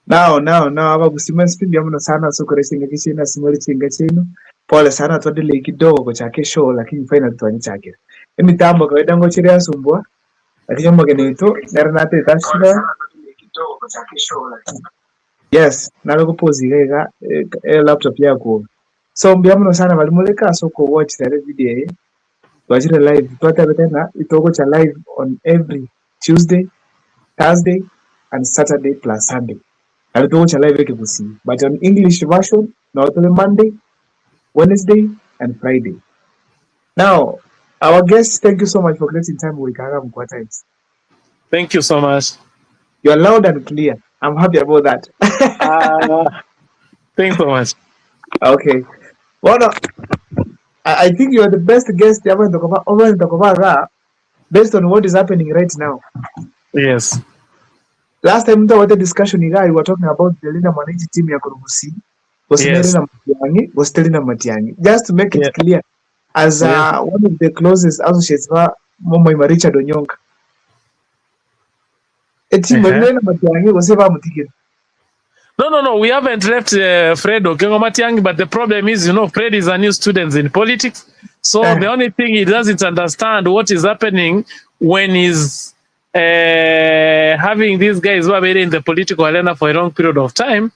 Now, now, now, abagusii mwensi mbuya mono sana ase okora chingaki chiaino ase more chinka chiaino. Pole sana twa delay kidogo gochaka eshow lakini finally twanyichakire. Emitambo kawaida ngochire yasumbua lakini omogeni oito nere natete asira. Yes, nare gopost iga iga eh, eh, laptop yakuoga. So mbuya mono sana bari moreka ase okowatch rero evideo eye. Twachire live twatebete ng'a itogocha live on every Tuesday, Thursday and Saturday plus Sunday. Nari togocha live ekegusii but on English version nabo tore Monday, Wednesday and Friday. Now our guest thank you so much for creating time goika iga Mkwa Times. Thank you so much. You are loud and clear. I'm happy about that. Thanks so much. Okay. Bono I think you are the best guest abanto koba abanto koba igaa based on what is happening right now. Yes. Last time ntwabwate discussion igaa you were talking about the Linda Mwananchi team ya korwa Gusii gose nere Yes. na Matiang'i gose teri na Matiang'i. Just to make it Yeah. clear as one of the closest associates ba Momoima Richard Onyonka. Etimu Ehe. nere na Matiang'i gose bamotigire. No. We haven't left Fred Okengo Matiang'i, but the problem is, you know, Fred is a new student in politics. So the only thing he doesn't understand what is happening when he's having these guys who have been in the political arena for a long period of time.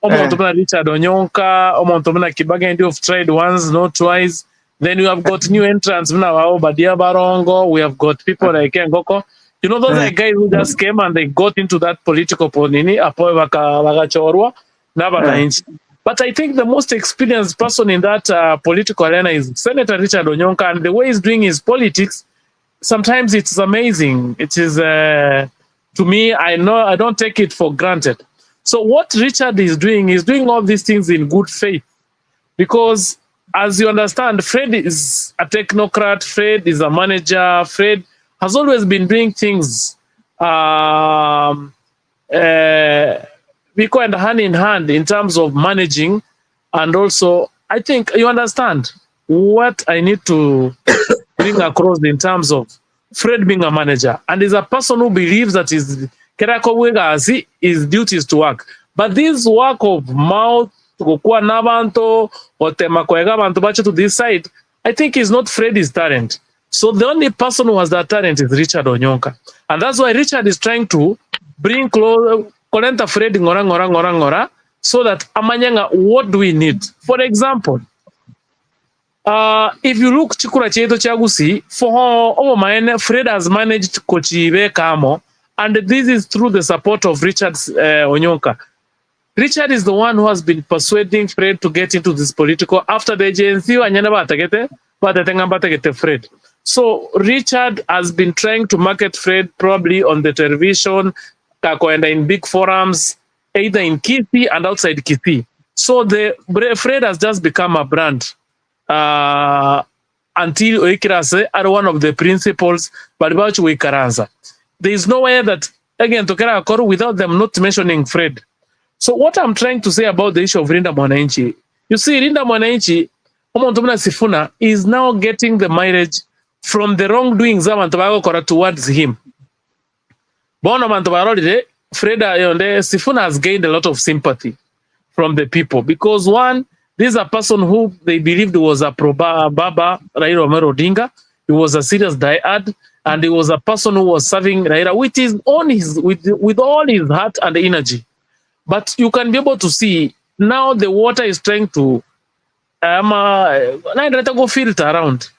Omonto buna Richard Onyonka, omonto buna Kibagendi who've tried once, not twice. Then we have got new entrants buna ba Obadia Barongo. We have got people like Engoko. You know, those are guys who just came and they got into that political ponini, apo wakachorwa na wananchi. But I think the most experienced person in that political arena is Senator Richard Onyonka, and the way he's doing his politics, sometimes it's amazing. It is, to me, I know I don't take it for granted. So what Richard is doing, he's doing all these things in good faith, because as you understand, Fred is a technocrat, Fred is a manager, Fred has always been doing things we go and hand in hand in terms of managing, and also I think you understand what I need to bring across in terms of Fred being a manager, and is a person who believes that his Kerako his duty is to work. But this work of mouth, gokwana nabanto, gotema kwega bantu bache to this side, I think is not Freddy's talent. So the only person who has that talent is Richard Onyonka. And that's why Richard is trying to bring close, korenta Fred ngora ngora ngora ngora, so that amanyanga, what do we need? For example, if you look chikura cheto cha Gusii, for over maene, Fred has managed kochibe kamo, and this is through the support of Richard Onyonka. Richard is the one who has been persuading Fred to get into this political after the agency wanyana batagete batatenga batagete Fred. So Richard has been trying to market Fred probably on the television, kakoenda in big forums, either in Kisii and outside Kisii. So the Fred has just become a brand. Until oikirase are one of the principals bari bachu wikaranza. There is nowhere that again tokera akoru without them not mentioning Fred. So what I'm trying to say about the issue of Linda Mwananchi, you see Linda Mwananchi, omuntu muna Sifuna is now getting the mileage from the wrongdoings abantu bagokora towards him. Bono bantu barorire Fred yonde Sifuna has gained a lot of sympathy from the people because one, this is a person who they believed was a pro Baba Raila Amolo Odinga. He was a serious diehard, and he was a person who was serving Raila with his own his with all his heart and energy. But you can be able to see now the water is trying to go filter around.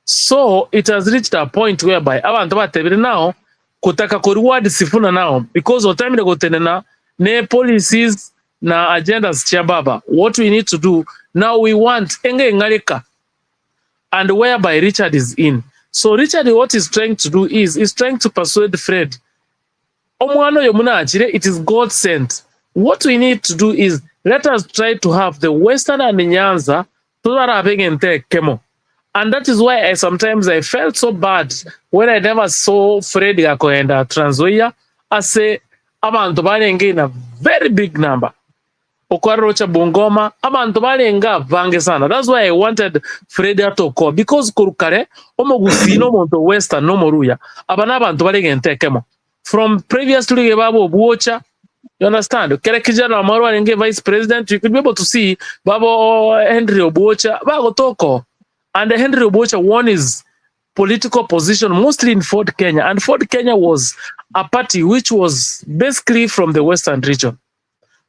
So it has reached a point whereby abantu batebire now kutaka ku reward Sifuna now because otamire gotenena ne policies na agendas cha baba. What we need to do now, we want enge ngaleka, and whereby Richard is in. So Richard, what he's trying to do is trying to persuade Fred. Omwana oyo munachire, it is God sent. What we need to do is let us try to have the Western and the Nyanza kemo. And that is why I sometimes I felt so bad when I never saw Fred gakoenda Trans Nzoia ase abantu barenge in a very big number. Okwarocha Bungoma abantu barenga vange sana. That's why I wanted Fred atoko because kurukare omogusii n'omonto Western n'omoruya aba n'abantu barenge ntekemo from previously babo bwocha You understand? Kere kijana wa Marwa arenge vice president, you could be able to see babo Henry Obuocha bagotoko. And Henry Obuocha won his political position mostly in Ford Kenya. And Ford Kenya was a party which was basically from the Western region.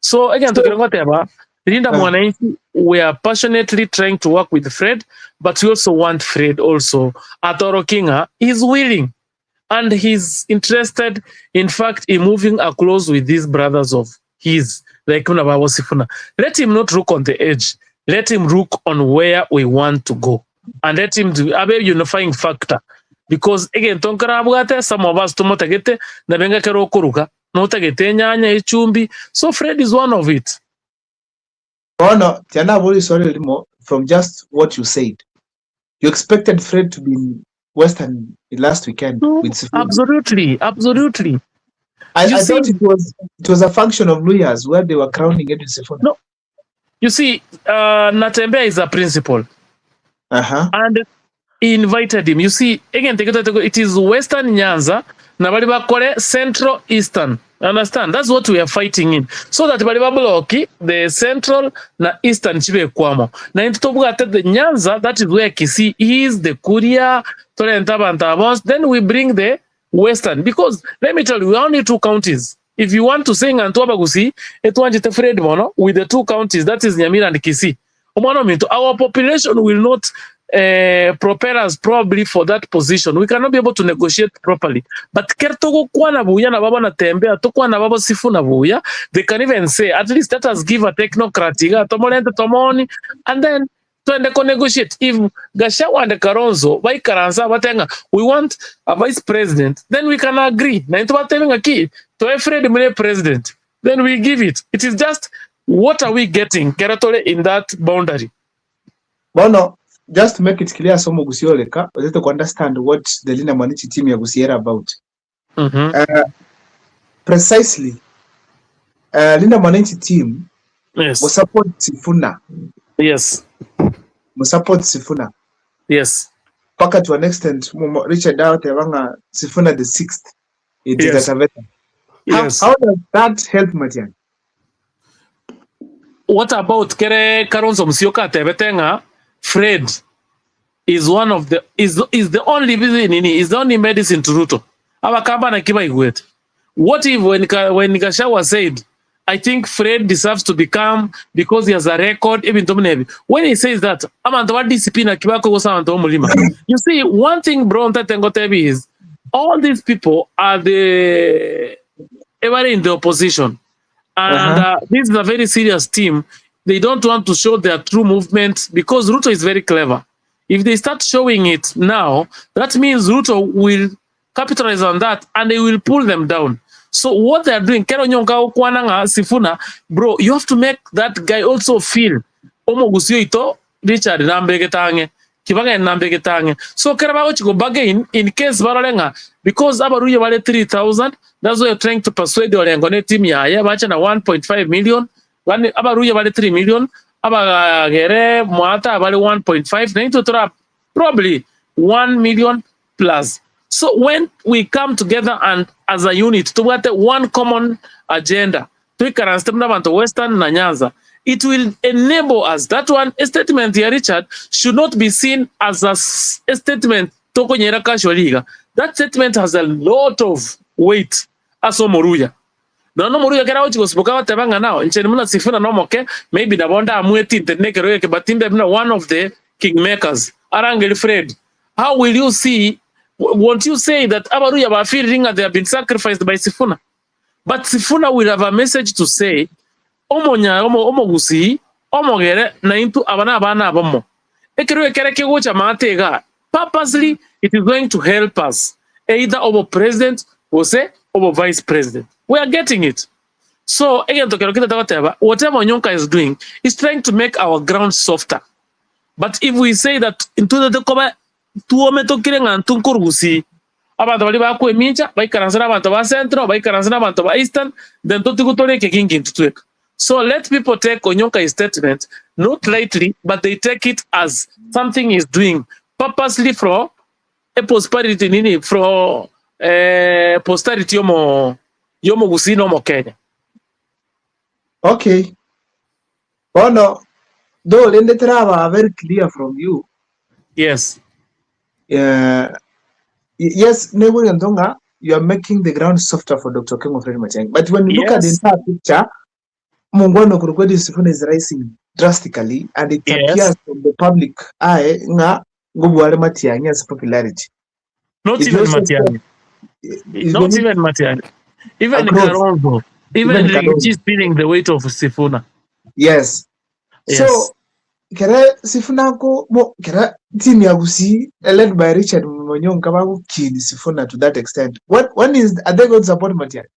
So again, So, tokere ngoteba, Linda Mwananchi, we are passionately trying to work with Fred, but we also want Fred also. Atoro Kinga is willing and he's interested, in fact, in moving across with these brothers of his, like Kuna Babo Sifuna. Let him not look on the edge. Let him look on where we want to go. And let him do a unifying factor. Because again, tonkarabwate, some of us tumotagete, na benga kero kuruka, notagete nyanya echumbi. So Fred is one of it. Bono, tiana bori sorry limo from just what you said. You expected Fred to be in Western last weekend No, with Sifuna. absolutely, absolutely. I, You I see, thought it was a function of lawyers where they were crowning Edwin Sifuna. no, you see, Natembea is a principal. And he invited him. You see, again, take it, it is Western Nyanza, na bali bakore Central Eastern. Understand? That's what we are fighting in. So that bali babloki the Central na Eastern chibe kwamo. Na into tobwate the Nyanza, that is where Kisii is, the Kuria, Torenta Bantabons. Then we bring the Western. Because let me tell you, we are only two counties. If you want to sing and Tuabagusi, etwanjite Fred Mono with the two counties, that is Nyamira and Kisii. Omwana ominto, our population will not propel us probably for that position. We cannot be able to negotiate properly. But ker togokwana buya na baba natembea tokwana baba sifuna buya, they can even say at least let us give a technocrat iga tomolente tomoni and then twende ko negotiate. If Gachagua and Kalonzo baikaransa batenga we want a vice president, then we can agree. Na into batenga ki to Fred mune president, then we give it. It is just what are we getting keratole in that boundary? Bono, just to make it clear somo gusioleka, to understand what the Linda Mwananchi team ya gusiera about. Precisely, Linda Mwananchi team Yes. will support Sifuna. Will support Sifuna. Paka to an extent, Richard out Wanga Sifuna the sixth. It is Taveta. How does that help Matiang'i? What about Kere Kalonzo Musyoka atebetenga Fred is one of the is the only nini is the only medicine to Ruto. Abakamba na kiba igwete. What if when Gachagua said, I think Fred deserves to become because he has a record, even Tomnevi. When he says that, abantu ba DCP na kibako gosa abantu mulima. You see, one thing bro Ntatengo is all these people are the ever in the opposition. And this is a very serious team. They don't want to show their true movement because Ruto is very clever. If they start showing it now, that means Ruto will capitalize on that and they will pull them down. So what they are doing, Kero Nyonga Okwananga Sifuna, bro, you have to make that guy also feel omo gusio ito Richard nambegetange kibaga nambegetange. So kera bago go bargain in case barolenga because abaruye bale 3000 that's why you're trying to persuade Orengo ne team yaye bacha na 1.5 million bani abaruye bale 3 million abagere mwata bale 1.5 na into tora probably 1 million plus. So when we come together and as a unit tubwate one common agenda twikaranste n'abantu Western na Nyanza, it will enable us. That one a statement here, Richard, should not be seen as a statement tokonyera casually. That statement has a lot of weight aso moruya nono moruya kera ochi gosiboka batebanga nao nche muna sifuna nomoke maybe nabonda amweti ntenekero yeke but imbe muna one of the kingmakers arangeli Fred. How will you see? Won't you say that abaruya ba feeling they have been sacrificed by Sifuna? But Sifuna will have a message to say omonya omo omogusi omogere na intu abana abana abamo ekero ekere kegocha matega purposely it is going to help us either obo president gose obo vice president. We are getting it. So again tokero kita whatever whatever Onyonka is doing is trying to make our ground softer. But if we say that into the koba tuome tokire nga ntunkurugusi abantu bali bakwemincha baikaransa n'abantu ba central baikaransa n'abantu ba eastern then totigutoleke kingi ntutweka. So let people take Onyonka's statement not lightly, but they take it as something is doing purposely for a prosperity nini for posterity yomo yomo gusii no mo Kenya. Okay. Bono, though rende teraba very clear from you, Yes. eh, yes, nebo egento ng'a you are making the ground softer for Dr. Okengo Fred Matiang'i. But when you look at the Yes. entire picture, Mungwano Kurukwedi Sifuna is rising drastically and it Yes. appears from the public eye ng'a ngobware Matiang'i as popularity. Not It even also Matiang'i. is Not when even Matiang'i. Even across, Kalonzo. Even even Riggy Kalonzo. is feeling the weight of Sifuna. Yes. Yes. So kere Sifuna ko mo kere team ya Gusii eh, led by Richard Monyonka bagukini Sifuna to that extent. What when is are they going to support Matiang'i?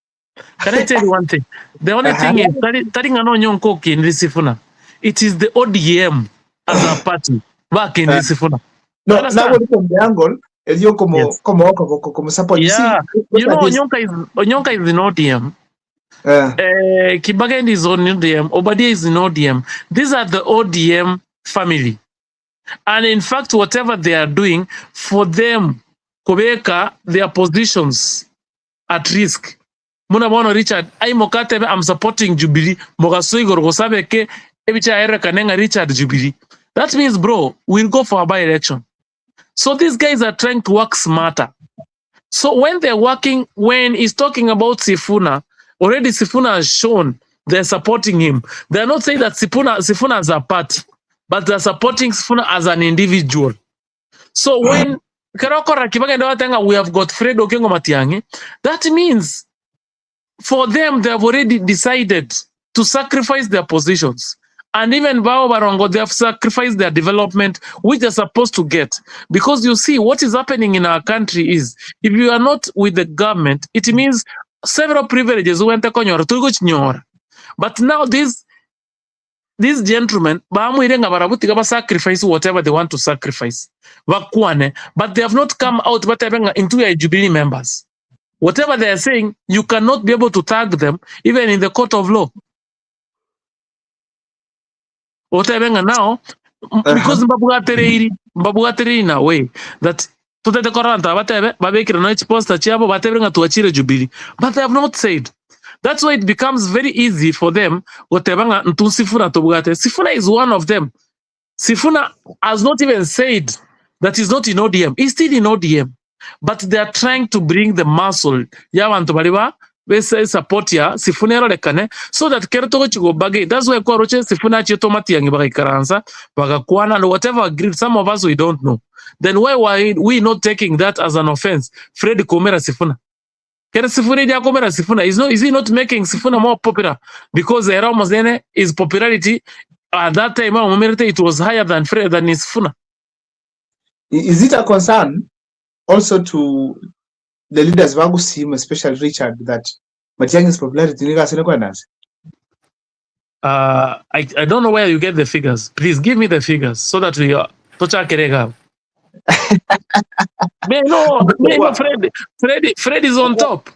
Can I tell you one thing? The only Uh-huh. thing is, tari tari ng'ano Onyonka okiniri Sifuna. It is the ODM as a party bakiniri Sifuna. No, now Understand? what from the angle is como Yes. como como como support. You see, Yeah. look You at know, this. Onyonka is in ODM. Kibagendi is on ODM. Obadia is in ODM. These are the ODM family. And in fact, whatever they are doing, for them, kubeka their positions at risk. Muna bono Richard, ai mokatebe, I'm supporting Jubilee. Mogaso igoro gosabeke, ebicha ere kanenga Richard Jubilee. That means, bro, we'll go for a by-election. So these guys are trying to work smarter. So when they're working, when he's talking about Sifuna, already Sifuna has shown they're supporting him. They're not saying that Sifuna as a party, but they're supporting Sifuna as an individual. So when Keroko Kibagende Watenga, we have got Fred Okengo Matiang'i, that means for them, they have already decided to sacrifice their positions. And even Bao Barongo, they have sacrificed their development, which they're supposed to get. Because you see, what is happening in our country is, if you are not with the government, it means several privileges went. But now these gentlemen, baamwire nga barabutiga ba sacrifice whatever they want to sacrifice. Bakwane, but they have not come out batebenga into a Jubilee members. Whatever they are saying, you cannot be able to tag them even in the court of law. Otebenga now, because mbabwatereiri in a way that totete koranta batebe babekire no poster chiabo batebe nga tuachire Jubilee. But they have not said. That's why it becomes very easy for them gotebanga ntu Sifuna tobwate. Sifuna is one of them. Sifuna has not even said that he's not in ODM. He's still in ODM. But they are trying to bring the muscle y'abantu bari ba bese support ya Sifuna erorekane so that kero togochigo bage. That's why kwaroche Sifuna achieto Matiang'i bagaikaransa bagakwana and whatever agreed. Some of us we don't know. Then why were we not taking that as an offense? Fred Kumera Sifuna. Kere Sifuna ija Kumera Sifuna. Is he not making Sifuna more popular? Because era Mozene his popularity at that time it was higher than Fred than Sifuna. Is it a concern also to the leaders Bagusim, especially Richard, that Matiang'i's popularity niga kwa nasi? I don't know where you get the figures. Please give me the figures so that we are tochakerega. Me no, me no, Fred, Fred, Fred is on top.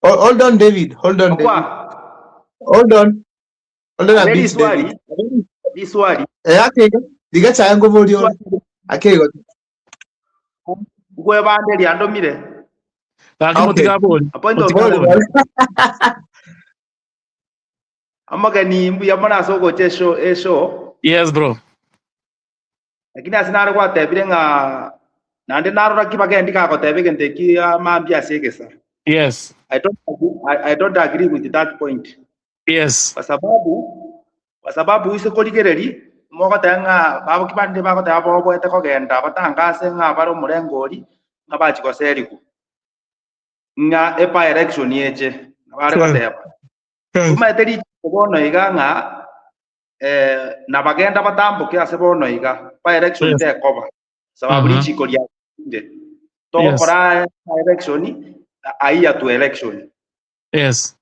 Hold on, David. Hold on, David. Hold on. Hold on a bit, swali. David. Swali. Eh, ake diga chango volio. Ake Gwe bande lyandomire. Laki Okay. motigaboli. A point of Motigaboli. order. Amagani mbuya mona soko chesho esho. Yes, bro. Lakini asinare gwatebire ng'a nande narora kibagendi gagoteba egento eki amambia ase egesa. Yes. I don't agree with that point. Yes. Kwa sababu ise korigereri mogoteba ng'a babo kibande bagoteba boboete kogenda batangase ng'a bare omorengori ng'a bachigoserigu ng'a epa election yeche bare goteba umaete richiko bono iga ng'a nabagenda batamboke ase bono iga pa election Yes. tekoba sababu richiko riainde togokora election aiya tu election. Yes.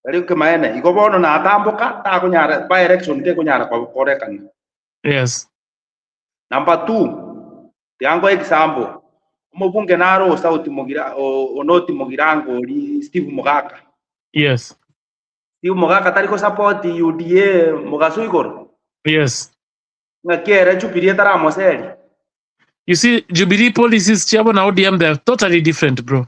Rĩu kĩmaene igo bono natamboka takunyara by election tekunyara korekana. Yes. Number 2 tiango example omobunge naro sauti mugira onoti mugirango ri Steve Mugaka. Yes. Steve Mugaka tari ko support UDA mugasu igoro. Yes. Ng'akiere Jubilee taramoseri. You see, Jubilee policies, Chiabo na ODM, they're totally different, bro.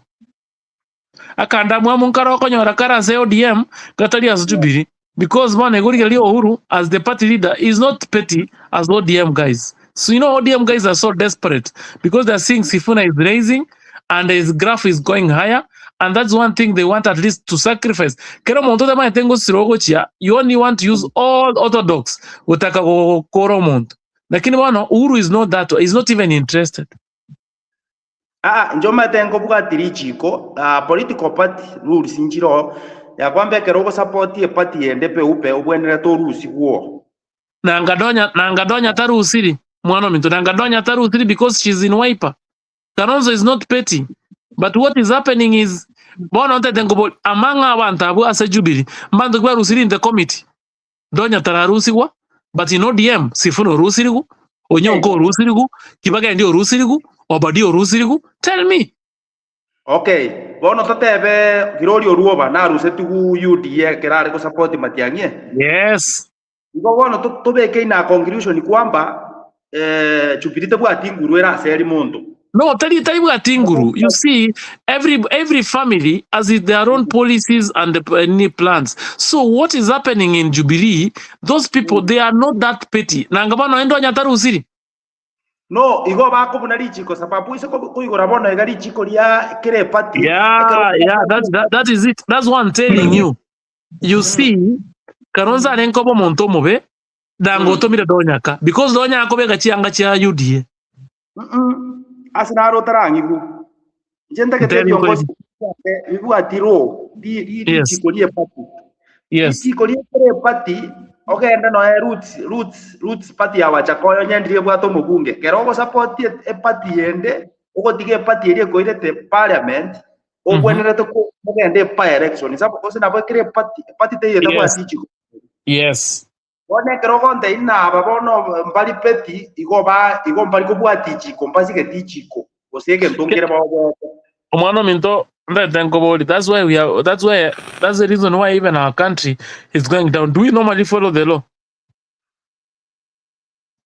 Akandamwamu nkare okonyora kare ase ODM gatari ase Jubilee because bono igo rigereria Uhuru as the party leader is not petty as ODM guys. So you know ODM guys are so desperate because they are seeing Sifuna is raising and his graph is going higher and that's one thing they want at least to sacrifice. Kero omonto otamanyete ngosira ogochia you only want to use all orthodox gotaka gokora omonto. Lakini bono Uhuru is not that is not even interested. Aa, inche omanyete nkobwati richiko, ah, political party rules nchire oo, ya kwamba ekero ogosupport eparty yende peupe obwenerete orusigwe oo. Nanga Donya Nanga Donya tarusiri mwana ominto Nanga Donya tarusiri because she's in Wiper. Kalonzo is not petty. But what is happening is bono ntete nkobo among abanto abwo ase Jubilee mbanto ki barusiri in the committee. Donya tararusigwa but in ODM Sifuna orusirigu, Onyonka orusirigu, Kibagendi orusirigu, Obadia orusirigu, tell me. Okay, bono totebe Kirori Oruoba narusetigwe UDA ekero are gosupport Matiang'i eh? Yes. Igo bono to- tobeke in a conclusion kwamba eh, Jubilee tebwati nguru ere ase eri monto. No, tari tari bwati nguru. You see, every family has it their own policies and the any plans. So what is happening in Jubilee? Those people they are not that petty. Nanga bono endo nyatarusiri. No, igo bakobuna richiko sababu ise ko- koigora bono iga richiko ria kera eparty ekero Yeah, that is it. That's what I'm telling you. You see, Kalonzo arenge koba omonto omobe nanga otomire Donyaka because Donya akobeka chianga chia UDA. Mm-mm. Ase naro otarang'igwa. Inche ntagete Ntebi ebiongozi nkweri. bibwati ro ri- ri- Yes. richiko rie party. Yes. Richiko rie kera eparty ogende noe roots roots roots party ya Wajakoya onyendirie ebwate omobunge. Kero ogosupport eparty yende ogotiga eparty eria ekoirete parliament obwenerete ko ogende by election. Sabo gose nabo ekere eparty party teiyo etabwati richiko. Yes. Bono ekero ogontebia ng'a aba bono mbari petty, igo ba igo mbari kobwatia ichiko, mbasigeti ichiko, gose egento nkere baoboete. Omwana ominto ndete nkobori that's why we are that's why that's the reason why even our country is going down. Do we normally follow the law?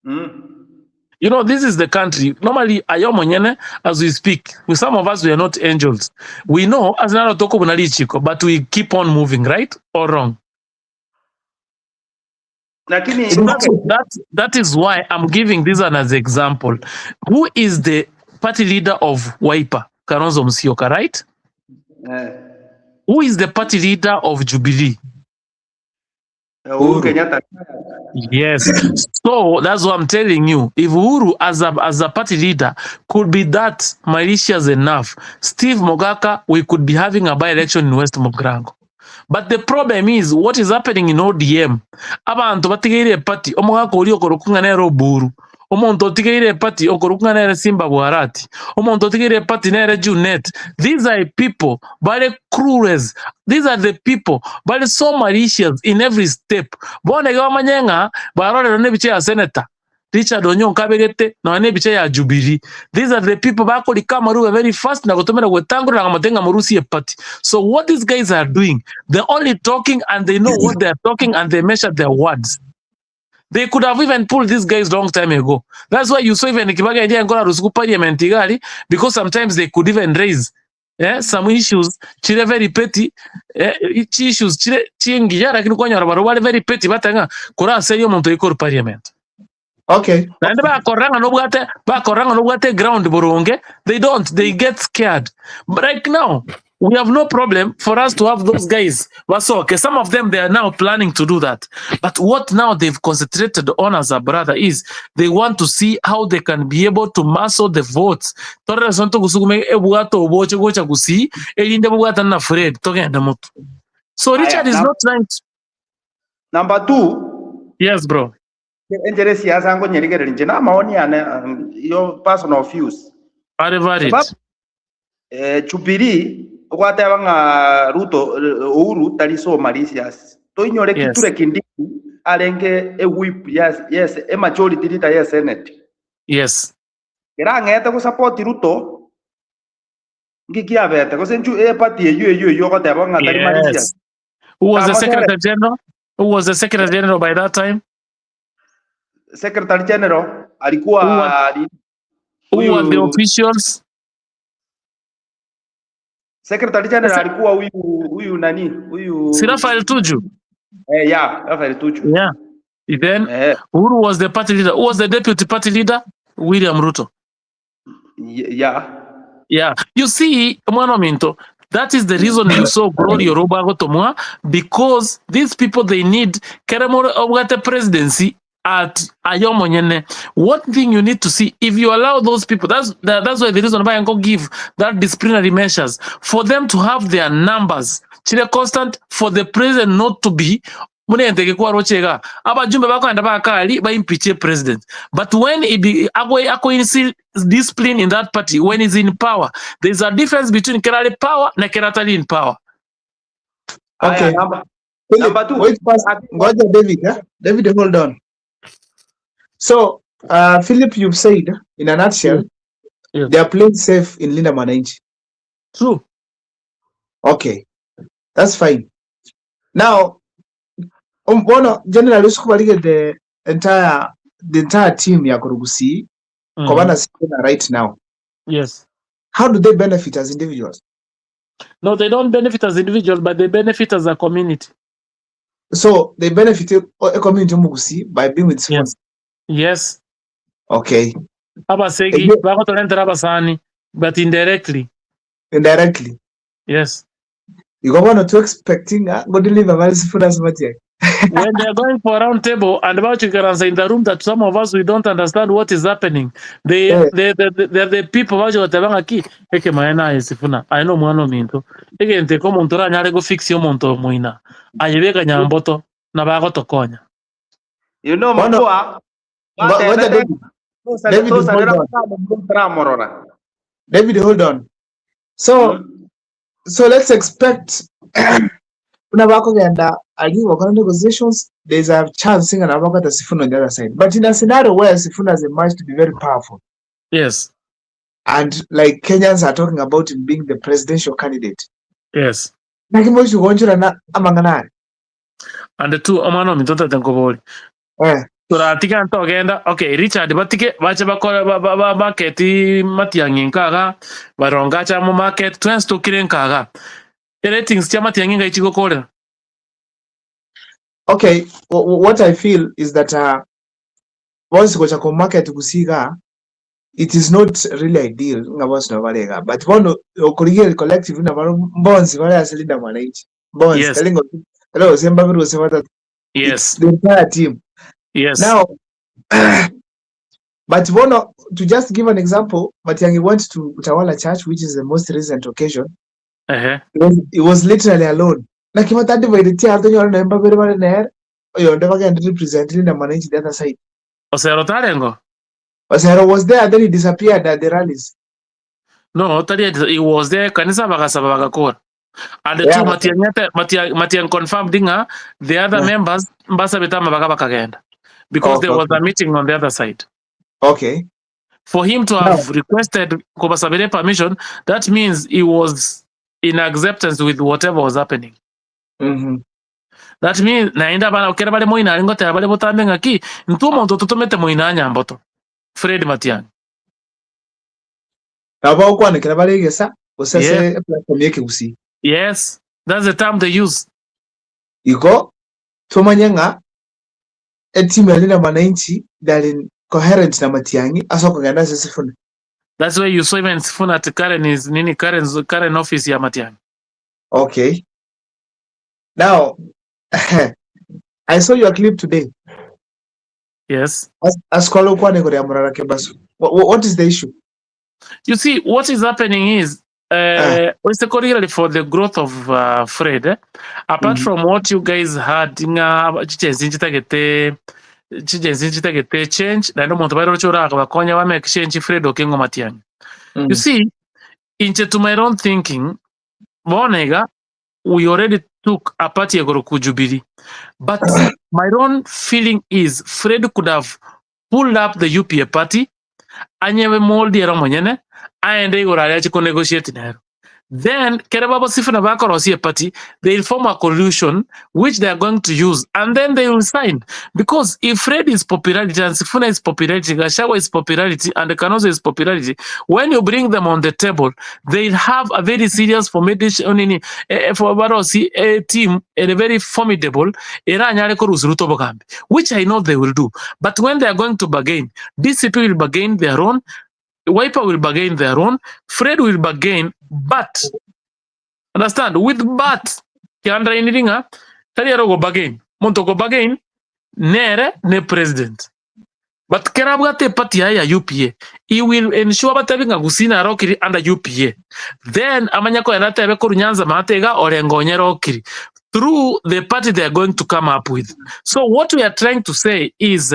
Mm. You know, this is the country. Normally, aye omonyene, as we speak, we, some of us, we are not angels. We know, as naro toko buna richiko, but we keep on moving, right or wrong? Lakini So that is why I'm giving this one as example. Who is the party leader of Wiper? Kalonzo Musyoka, right? Eh. Who is the party leader of Jubilee? Uhuru Kenyatta. Yes. So that's what I'm telling you. If Uhuru as a party leader could be that malicious enough, Steve Mogaka, we could be having a by-election in West Mugirango. But the problem is what is happening in ODM. Abantu batigeire party omogaka oria okorokwa nere Oburu. Omonto otigeire party okorokwa nere Simba Bwarati. Omonto otigeire party nere Junet. These are people very cruel. These are the people very so malicious in every step. Bono iga bamanye ng'a barorerwa nebicha ya senator Richard Onyonka abegete nonya nebicha ya Jubilee. These are the people bakorika amarube very fast na gotomera gwetangorera ng'a mote ng'a morusie party. So what these guys are doing, they're only talking and they know what they are talking and they measure their words. They could have even pulled these guys long time ago. That's why you saw even Kibaki India Ngola Rusuku parliament igari because sometimes they could even raise some issues chire very petty chi issues chire chingiya lakini kwanyora baro bari very petty batanga kurase yo muntu ikor parliament. Okay. Naende bakoranga nobwate bakoranga nobwate ground boronge they don't they get scared. But right now we have no problem for us to have those guys. Okay, some of them they are now planning to do that. But what now they've concentrated on as a brother is they want to see how they can be able to muscle the votes. Torre sonto kusukume ebwato oboche gocha kusi erinde bwata na Fred togenda moto. So Richard is not trying to Number 2. Yes bro. Enjere siasa ngo nyerigereri nje na maoni ane yo personal views. Very valid. Sababu, Jubilee ogwateba ng'a Ruto Uhuru tari so malicious. Toinyore Yes. Kithure Kindiki arenge e whip yes yes e majority leader yes Senate. Yes. Kerang'ete go support Ruto ngikiabete gose nchu e party eyu eyu eyu ogoteba ng'a tari malicious. Yes. Who was the Tamo secretary general? Who was the secretary general by that time? Secretary General alikuwa Who was, who were the huyu officials? Secretary General Ese- alikuwa huyu huyu nani? Huyu Si Raphael Tuju. Eh, yeah, Raphael Tuju. Yeah. Then Eh, Uhuru was the party leader. Who was the deputy party leader? William Ruto. yeah. Yeah. You see, Mwana Minto, that is the reason you saw Glory Yoruba gotomwa because these people they need Keremore obwate presidency at ayomonyene. One thing you need to see if you allow those people, that's why the reason why I go give that disciplinary measures for them to have their numbers chile constant for the president not to be munenteke kwarochega abajumbe bakwenda bakali baimpeach president but when it be ako ako instill discipline in that party when he's in power there's a difference between kerali power na keratali in power Aya, Okay. number Philip, number two. wait first. Ngoja David, eh? David, hold on. So, Philip, you've said in a nutshell, Yeah. they are playing safe in Linda Mwananchi. true Okay, that's fine. Now, Bono, generally, usikubalike the entire team ya Kurugusi, Kobana Sifuna right now. Yes. How do they benefit as individuals? No, they don't benefit as individuals, but they benefit as a community. So they benefit a community Mugusi by being with Sifuna. Yes. Okay, Abasegi, Ejo- bakotorentera abasani, but indirectly. Indirectly. Yes. You go on to expecting go deliver very Sifuna Smart. When they are going for a round table and about you can say in the room that some of us we don't understand what is happening. They they are the people baje batabanga ki eke maena esifuna. I know mwana minto. Eke nte ko muntu ranyare go fix yo muntu muina. Ayebeka nyamboto na bagotokonya. You know Bono, Mokua Ngoja David, David, hold on. Morora. David, hold on. So, so let's expect kuna bakogenda ali wakona negotiations, there's a chance nga nabakata Sifuna on the other side. But in a scenario where Sifuna has emerged to be very powerful and like Kenyans are talking about him being the presidential candidate. Nakimo chugonchora na amangana. And the two omwana ominto tate nkobori. Turatiga ntogenda okay Richard batike bache bakora ba, ba, ba, market Matiang'i nkaga baronga cha mu market twensi tukire nkaga ratings cha Matiang'i ngai chigokorera. Okay, what I feel is that once gocha ko market kusiga it is not really ideal nga bosi no balega but bono okurigere collective na baro mbonzi bari asilinda mwananchi mbonzi kalingo kalingo semba biru semba the entire team now. But bono to just give an example, Matiang'i went to Utawala Church, which is the most recent occasion. He was literally alone na kimata divide tia atonyo na mbabere bare ner oyonde bagenda represent Linda Mwananchi the other side. Osero tarengo. Osero was there, then he disappeared at the rallies. No, tari he was there kanisa bagasaba bagakora. And the two Matiang'i Matiang'i confirmed dinga the other members mbasabetama baga bakagenda because there was a meeting on the other side. For him to have requested Kobasabere permission, that means he was in acceptance with whatever was happening. That means naenda bana okera bale moina aringo te bale botambe ngaki ntu omonto tutomete moina nyamboto Fred Matiang'i. Nabo okwanekera baregesa gose platform yeke gusi. Yes, that's the term they use. Igo tumanye ng'a etimu ya Linda Mwananchi they are in coherent na Matiang'i ase okogenda ase Sifuna. That's why you saw even Sifuna at Karen is nini Karen office ya Matiang'i. Okay. Now I saw your clip today. As kwalo kwane kore amurara kebasu. What is the issue? You see, what is happening is particularly for the growth of Fred, eh? Apart from what you guys had nga chigenzi nchitagete chigenzi nchitagete change naende omonto baire roche bakonya ba make change Fred Okengo Matiang'i. You see, inche to my own thinking, bonega we already took a party egoro ku Jubilee. But my own feeling is Fred could have pulled up the UPA party anyewe moldi ero monyene aende igoro aria achiko negotiate nero. Then kere babo Sifuna bakorosia party, they will form a coalition which they are going to use and then they will sign. Because if Fred is popularity and Sifuna is popularity, Gachagua is popularity and Kalonzo is popularity, when you bring them on the table, they'll have a very serious formidation nini eh, for barosi a team and a very formidable eranyare korusi Ruto bogambi, which I know they will do. But when they are going to bargain, DCP will bargain their own, Wiper will bargain their own, Fred will bargain, but understand with but kiandra iniringa tari ero go bargain. Monto go bargain nere ne president. But kerabwate party ya UPA, he will ensure batebi nga gusina arokiri under UPA. Then amanya ko enatebe koru Nyanza matega orengo nyerokiri through the party they are going to come up with. So what we are trying to say is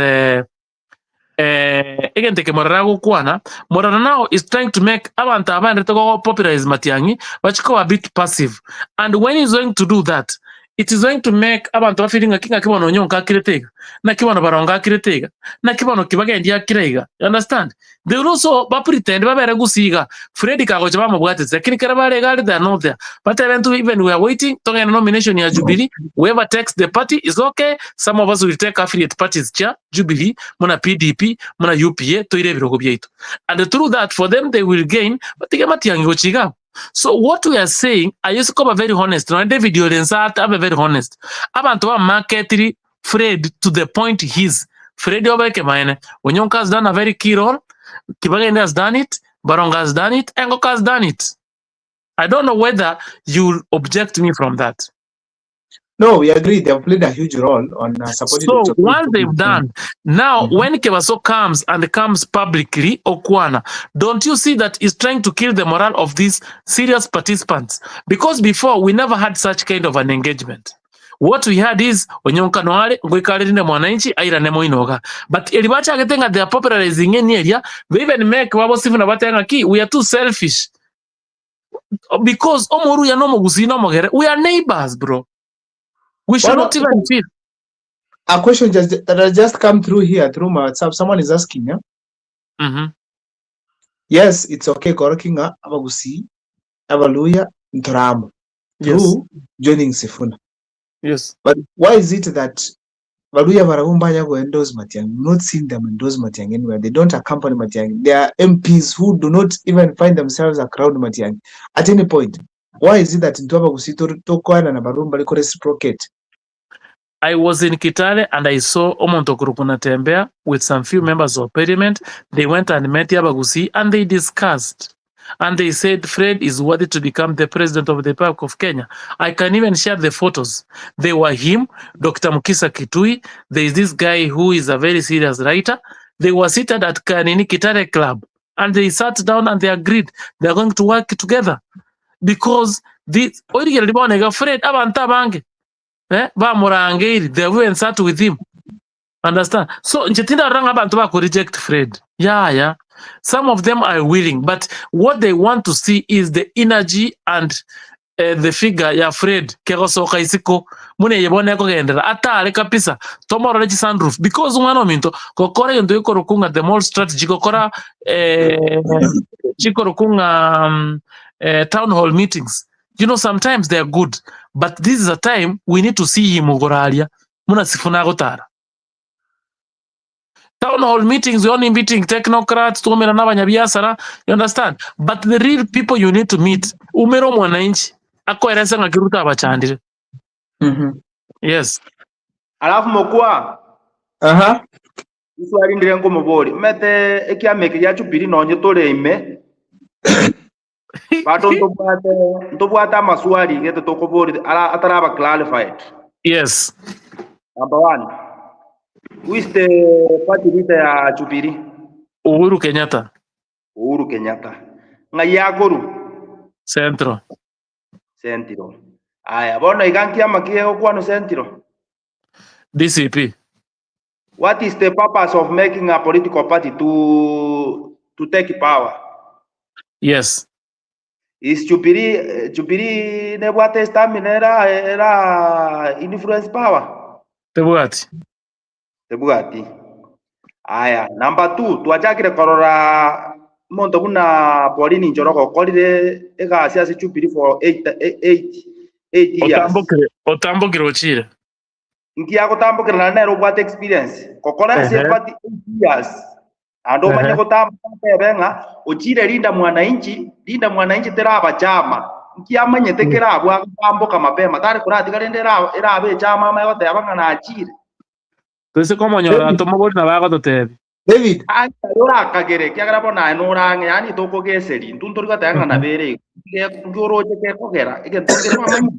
egento eke Morara agokwana, Morara now is trying to make abanto abaendete go popularize Matiang'i bachike a bit passive. And when he's going to do that, it is going to make abanto bafeeling ng'aki ng'aki bono onyonka akirete iga, naki bono barongo akirete iga, naki bono kibagendi akire iga. You understand? They will also bapretend babere gusiga Fred kagocha bamobwatete lakini kere bare gari they are not there. But even to even we are waiting tongena nomination ya Jubilee, whoever takes the party is okay. Some of us will take affiliate parties cha Jubilee, muna PDP, muna UPA toire ebirogo biaitu. And through that for them they will gain but Matiang'i gochiga. So what we are saying, I used to come very honest. No, David Orensa abe very honest. Abantu ba marketiri Fred to the point he's Fred obeke maene. Onyonka has done a very key role. Kibagende has done it. Baronga has done it. Engoka has done it. I don't know whether you object me from that. No, we agree. They have played a huge role on supporting So the once they've done, now when Kebaso comes and comes publicly, Okwana, don't you see that he's trying to kill the morale of these serious participants? Because before we never had such kind of an engagement. What we had is Onyonka noare ngoikarire mwananchi airane moinoga. But eribacha they are popularizing any area, they even make wabo sifuna batenga ki we are too selfish. Because omoru ya no mogusi no mogere, we are neighbors, bro. We should Well, not even feel. A question just that has just come through here through my WhatsApp. Someone is asking, yeah? Yes, it's okay. Korokinga abagusi abaluya ntoramo through joining Sifuna. But why is it that Baluya Baragumbanya go endorse Matiang'i? We've not seen them endorse Matiang'i anywhere. They don't accompany Matiang'i. There are MPs who do not even find themselves around Matiang'i at any point. Why is it that intwe abagusi tokwana na Barumba liko reciprocate? I was in Kitale and I saw Omonto Kurukuna with some few members of parliament. They went and met Abagusi and they discussed. And they said Fred is worthy to become the president of the Republic of Kenya. I can even share the photos. They were him, Dr. Mukisa Kitui. There is this guy who is a very serious writer. They were seated at Kanini Kitale Club and they sat down and they agreed they are going to work together because this Fred abantu abange bamurangeiri they even sat with him understand so nche ranga abantu bako reject Fred yeah some of them are willing but what they want to see is the energy and the figure ya Fred kegosoka isiko mune yebone kogendera atale kabisa tomorore sunroof because umwana ominto gokora egento gikorokunga the more strategy gokora chikorokunga town hall meetings. You know, sometimes they are good, but this is a time we need to see him ugoraria muna Sifuna gotara town hall meetings. We only meeting technocrats tuomera n'abanyabiasara, you understand? But the real people you need to meet, umero mwananchi akoeresa ng'akiruta abachandire. Yes. Alafu mokwa iswali ndire ngumubori mete ekiama eke gia Jubilee nonye tore ime bado ntobwate ntobwate amaswali gete tukubori ara ataraba clarified. Number one, who is the party leader ya Jubilee? Uhuru Kenyatta. Uhuru Kenyatta. Ng'ai yakoru? Central. Central. Aya, bono iga nkiama kiegokwanwa Central? DCP. What is the purpose of making a political party to take power? Yes. Is Jubilee nebwate stamina era influence power? Tebwati. Tebwati. Aya, number 2, twachakire korora Omonto buna Pauline Njoroge okorire egasi ase Jubilee for 8 years. Otambokire, otambokire ochire. Inki agotambokera naende nere obwate experience gokora ase eparty 8 years naende omanye gotamboka otebe ng'a ochire Linda Mwananchi, Linda Mwananchi teraba chama. Inki amanyete kera abwo agotamboka mapema tari koratiga rende erabe echama amanye goteba ng'a nachire. Toise komonyora tomobori nabo agototebia. David. Aye orakagere, ekiagera bono aye norang'e, yaani tokogeseri, intwe ntori goteba ng'a nabo ere igo. Nki oroche gekogera egento nkere kwamanyire?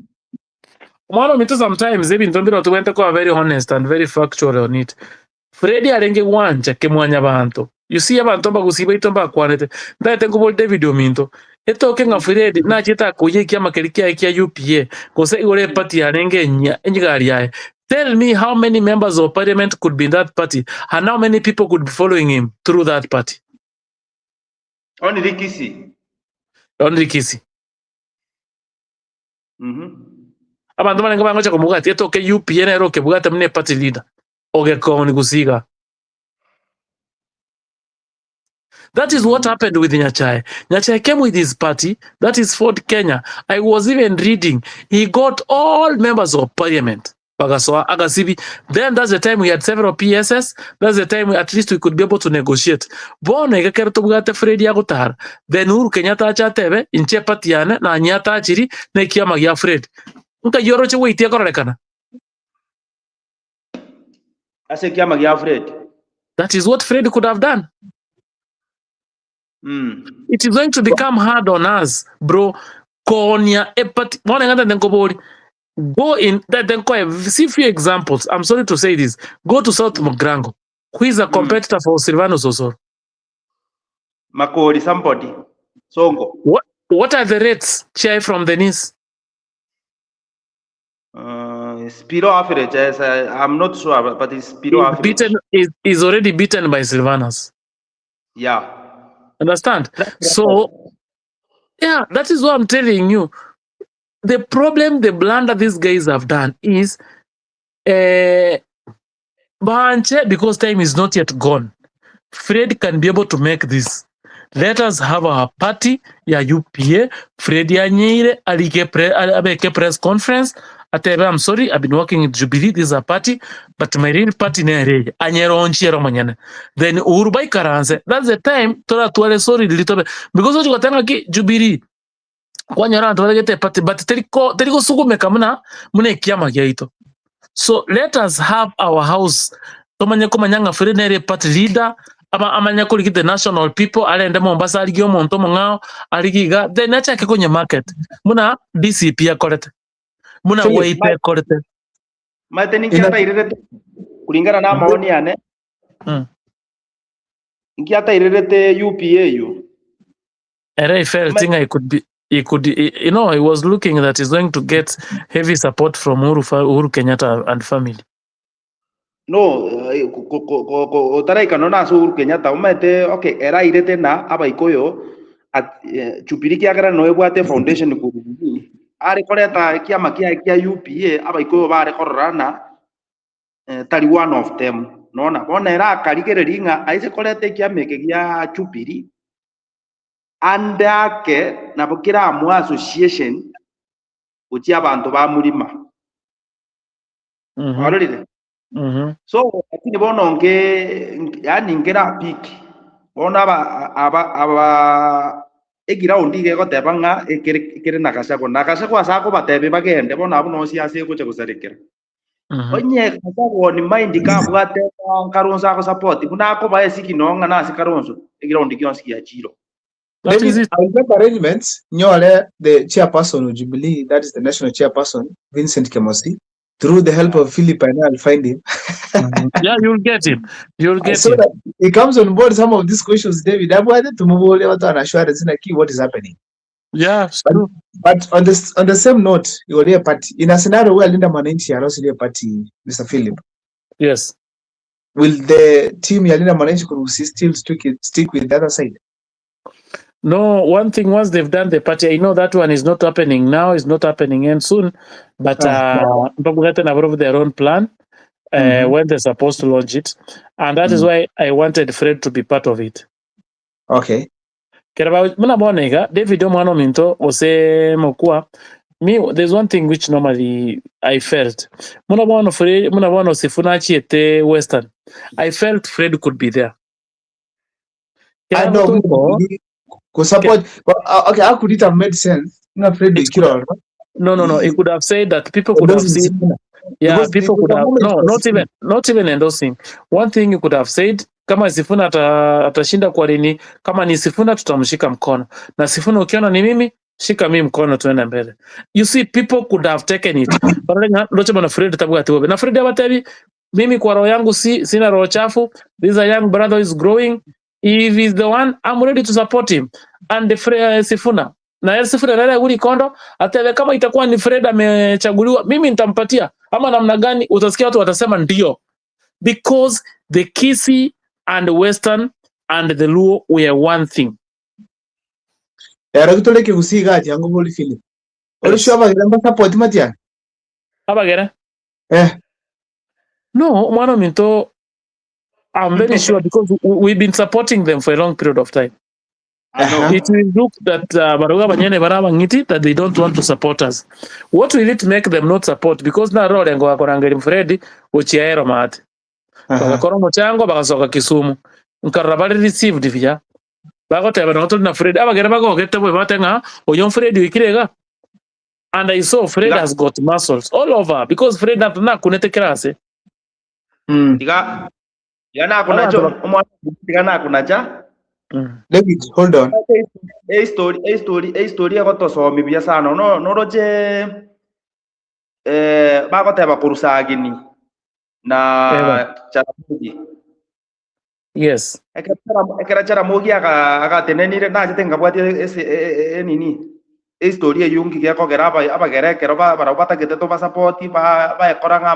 Omwana ominto sometimes ebinto mbire tobwenerete koba very honest and very factual on it. Fred arenge gwancha kemwanyabanto. You see abanto mbagusii baito mbakwanete. Ntagete nkobori David ominto, etoke ng'a Fred nachete akoyia ekiama keria kiaye kia UPA gose igoro eparty yarenge enyia enyigari yaye. Tell me how many members of parliament could be in that party and how many people could be following him through that party? Only Kisii. Only Kisii. Abanto barenge bangocha komobwatia etoke UPA nere okebwate buna eparty leader ogekoni gose iga. That is what happened with Nyachae. Nyachae came with his party, that is Ford Kenya. I was even reading, he got all members of parliament. Bagasoa agasibi. Then that's the time we had several PSS. That's the time at least we could be able to negotiate. Bono iga kero tobwate Fred agotara, then Uhuru Kenyatta ache atebe, inche eparty yane nanyetachiri na ekiama gia Fred. Nkai oroche goitia kororekana. Ase ekiama gia Fred. That is what Fred could have done. It is going to become hard on us, bro. Konya eparty. Bono iga ntete nkobori. Go in that then see few examples. I'm sorry to say this. Go to South Mugirango. Who is a competitor for Silvanus Osoro? Makori somebody. Songo. What are the rates? Chair from the knees. It's below average. Yes, I'm not sure, but it's below Is average. beaten is already beaten by Silvanus. Understand? So yeah, that is what I'm telling you. The problem, the blunder these guys have done is Banche, because time is not yet gone. Fred can be able to make this. Let us have our party ya UPA. Fred Yanyeire alike pre, abeke press conference. Atebe, I'm sorry, I've been working with Jubilee. This is a party, but my real party ne anyeronchiero manyane. Then Uhuru baikaranse. That's the time tora tuare sorry little bit because what ki Jubilee kwanyora abantu baregete party but teriko teriko sugumeka muna muna ekiama giaito. So let us have our house. Tomanye komanya ng'a Fred nere party leader aba amanye korigi the national people arende Mombasa arigi omonto omong'ao arigi iga then achake konya market muna DCP akorete muna Philip, Wiper ekorete. Maete ninki atairerete kulingana na maoni yane. Inki atairerete UPA yu. Ere he felt think I could be he could he, you know he was looking that he's going to get heavy support from Uhuru, Uhuru Kenyatta and family. No, otaraika no na Uhuru Kenyatta omete okay erairete na abaikoyo at Jubilee kiagera no ebwate foundation kurugini are koreta kiama kia kia UPA abaikoyo bare kororana tari one of them nona bona era akarigereria ng'a aise koreta ekiama eke gia Jubilee ande ake nabo keramu association gochia abanto ba murima. Warorire? So lakini bono nge yani ngera pick bono aba aba aba eground iga egoteba ng'a ekere ekere na Gachagua na Gachagua ase akobatebia bagende bono abwo nosi ase egocha gosarekera. Onye Gachagua on mind kabwate Kalonzo agosupport buna akoba esignal ng'a nase Kalonzo eground gionsi giachiro. That David, is it. I'll make arrangements. Nyore, the chairperson of Jubilee, that is the national chairperson, Vincent Kemosi, through the help of Philip, I know I'll find him. Yeah, you'll get him. You'll get So him. that he comes on board some of these questions, David. Abwade tumubole watu anashwara sina key what is happening. Yeah, it's But, true. but on the same note, you are a party in a scenario where Linda Mwananchi are also a party, Mr. Philip. Yes. Will the team ya Linda Mwananchi could still stick with the other side? No, one thing once they've done the party, I know that one is not happening now, it's not happening and soon, but Mbabugate have their own plan when they're supposed to launch it. And that is why I wanted Fred to be part of it. Okay. Kera ba buna bono iga David omwana ominto gose mokwa me there's one thing which normally I felt buna bono Fred buna bono Sifuna achiete Western I felt Fred could be there. I Kera know agotoko ko support but, okay how could it have made sense nga Fred it could Ikiroro no no no it could have said that people could have endorsing seen Sifuna yeah because people it was could a have moment no for not Sifuna even not even endorsing one thing you could have said kama Sifuna ata, atashinda kwa nini kama ni Sifuna tutamshika mkono na Sifuna ukiona ni mimi shika mimi mkono tuende mbele you see people could have taken it but ndoche bana Fred tabwa atibobe na Fred abatebi mimi kwa roho yangu si sina roho chafu this is a young brother who is growing if he's the one I'm ready to support him and the Fred, Sifuna na yeye Sifuna nare uri kondo atebe kama itakuwa ni Fred amechaguliwa mimi nitampatia ama namna gani utasikia watu watasema ndio because the Kisii and Western and the Luo were one thing Ero kitoleke gusiga ati ango boli Philip yes Orisho abagira mba support matia abagere eh no mwana minto I'm very sure because we've been supporting them for a long period of time I know. aha it will look that baruga banyene barabang'iti that they don't want to support us what will it make them not support because na rorengo bakorangeri Fred uchiaero mate aha bagakora omochango bagasoka Kisumu nkarora bari received via bagoteba no tuli na Fred abagere bagogete bwe batenga oyo Fred wikirega and I saw Fred Tiga has got muscles all over because Fred na kunete kirase tiga tiga nakunacho abantu ba omwana tiga nakunacha David hold on e story e story e story egotosomi buya sana no noroche eh bagoteba kurusagini na Eva Jaramogi yes ekera Jaramogi agatenenire nachete nkabwati ese enini estory eyungi gekogera abagere ekero barabwo batagete tobasapoti baekora ng'a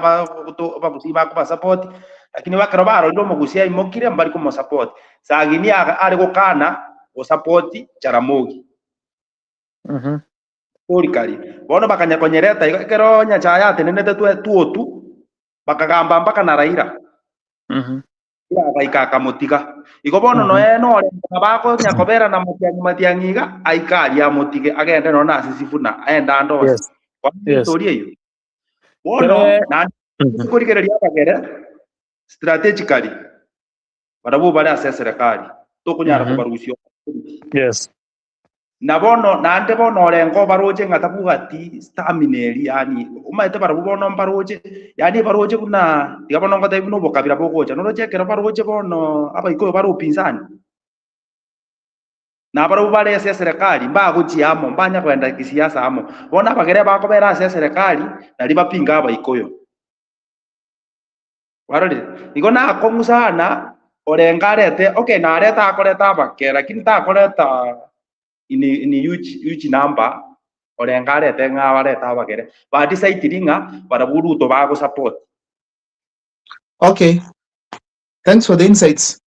abagusi bakobasapoti lakini bakero barorire omogusi aimokire mbari komosapoti Sagini are gokana gosapoti Jaramogi orikari bono bakanyakonyereta igo ekero Nyachae atenenete tuotu bakagamba mpaka na Raila agaika akamotiga igo bono noe norenga bakonya na matiang'i matiang'i iga aikaria amotige agende nonya ase Sifuna aende ande onsi story eyo bono Kere na korigereria abagere strategically barabwo bare ase eserekari tokonyara kobarusia na bono naende bono orengo baroche ng'a tabwati stamina eri yaani omanyete barabwo bono mbaroche yaani baroche buna tiga bono ngotebi buna obokabira bogocha noroche ekero baroche bono abaikoyo bare upinzani na barabwo bare ase eserekari mbagochia amo mbanya koenda kisiasa amo bono abagere bakobera ase eserekari nari bapinga abaikoyo warorire igo nakong'u sana orenga arete okay nareta akoreta abake lakini takoreta ini huge huge number orenga arete ng'a bareta abagere badecide ng'a barabwo Ruto bagosupport Okay thanks for the insights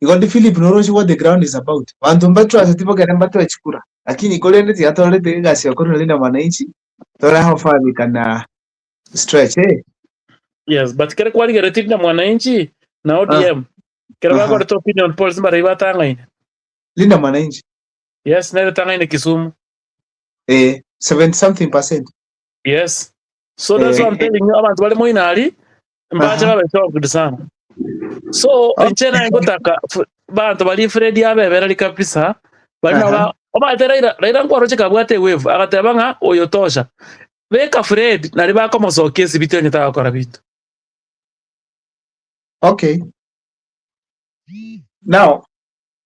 Igodi Philip norochi what the ground is about bantu mbatwase tibogere mbatwechikura lakini korende tigatorete egasi yakoro linda mwananchi tora how far we can stretch eh Yes, but kere kwarigereti na mwananchi na ODM kere bakorete opinion polls mbare batang'aine linda mwananchi yes nere tang'aine Kisumu eh 70 something percent yes so that's what I'm telling you abantu bari moinari mbache babe shocked sana so inche naye ngotaka bantu bari Fred abebereri kabisa bari naba omanyete Raila Raila nkwaroche kabwate wave agateba ng'a oyo tosha beka Fred nari bakomosokia esibiti onye tagokora binto Okay. Now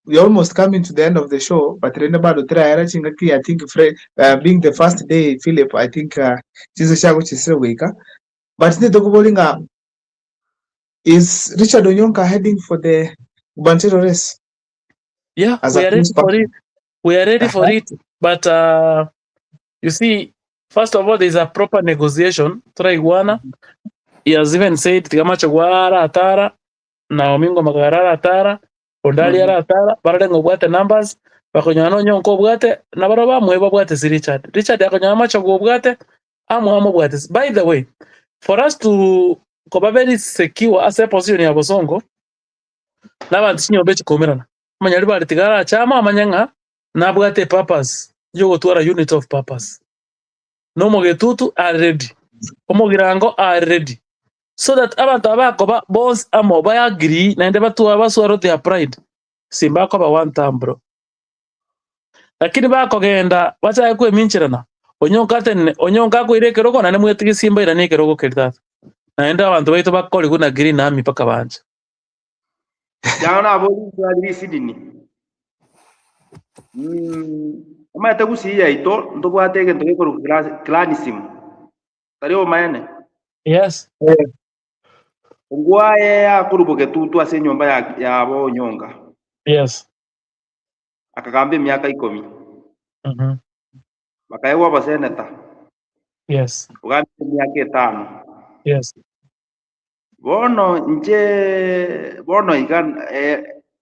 we're almost coming to the end of the show, but rende bado tiraera chingaki I think Fred, being the first day Philip I think chizo chako chisire wika but nitokubolinga is Richard Onyonka heading for the gubernatorial race Yeah, as we a are ready close for it. We are ready for it. But you see, first of all, there's a proper negotiation. Turaiguana. He has even said Tigamacho gwara atara, Naomi Magarara atara, Ondali ara atara, bararenga obwate numbers, bakonyana nonyonka obwate, na baro bamwe babwate si Richard. Richard akonyana macho obwate, amwe amobwate. By the way, for us to koba very secure as a position ya Bosongo, n'abantu chinyomba chikomerana. Amanyari bari tigara chama amanya ng'a Nabwate epurpose yogotwara unit of purpose. Na omogetutu are ready, omogirango are ready, so that abanto aba bakoba bonsi amo ba agree naende batwa baswallow their pride, simbakoba one term bro. Lakini bakogenda bachake kwemincherana, onyonka atenene, onyonka akoire ekerogo naende mwetige simba irane ekerogo keria tata. Naende abanto baito bakorigwe na green army mpaka banche. Yao nabori riswali risinini. Mm, omanyete gusii yaito ntobwate egento gekorokwa cla- clanism. Tari obomaene? Yes. Ongwae akorwa bogetutu ase enyomba ya yabo onyonga. Yes. Akagamba emiaka ikomi. Mhm. Bakaegwa oboseneta. Yes. Ogambire emiaka etano. Yes. Bono inche bono iga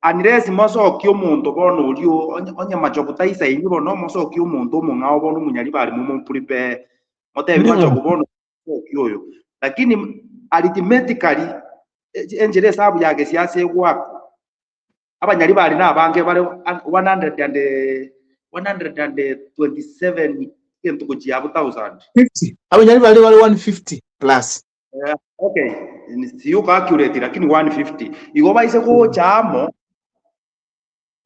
unless mosokie omonto bono oria onye onye machogu taisaini bono mosokie omonto omong'ao bono omonyaribari momoprepare motebi Ning'o? machogu bono mosokie oyo. Lakini arithmetically enchera esabu ya gesiasa egwakwa, abanyaribari nabange bare 100 and 127 gento gochia abwo thousand. 50 abanyaribari bare 150 plus. Eh, okay, siyuko accurate lakini 150 igo baise gocha amo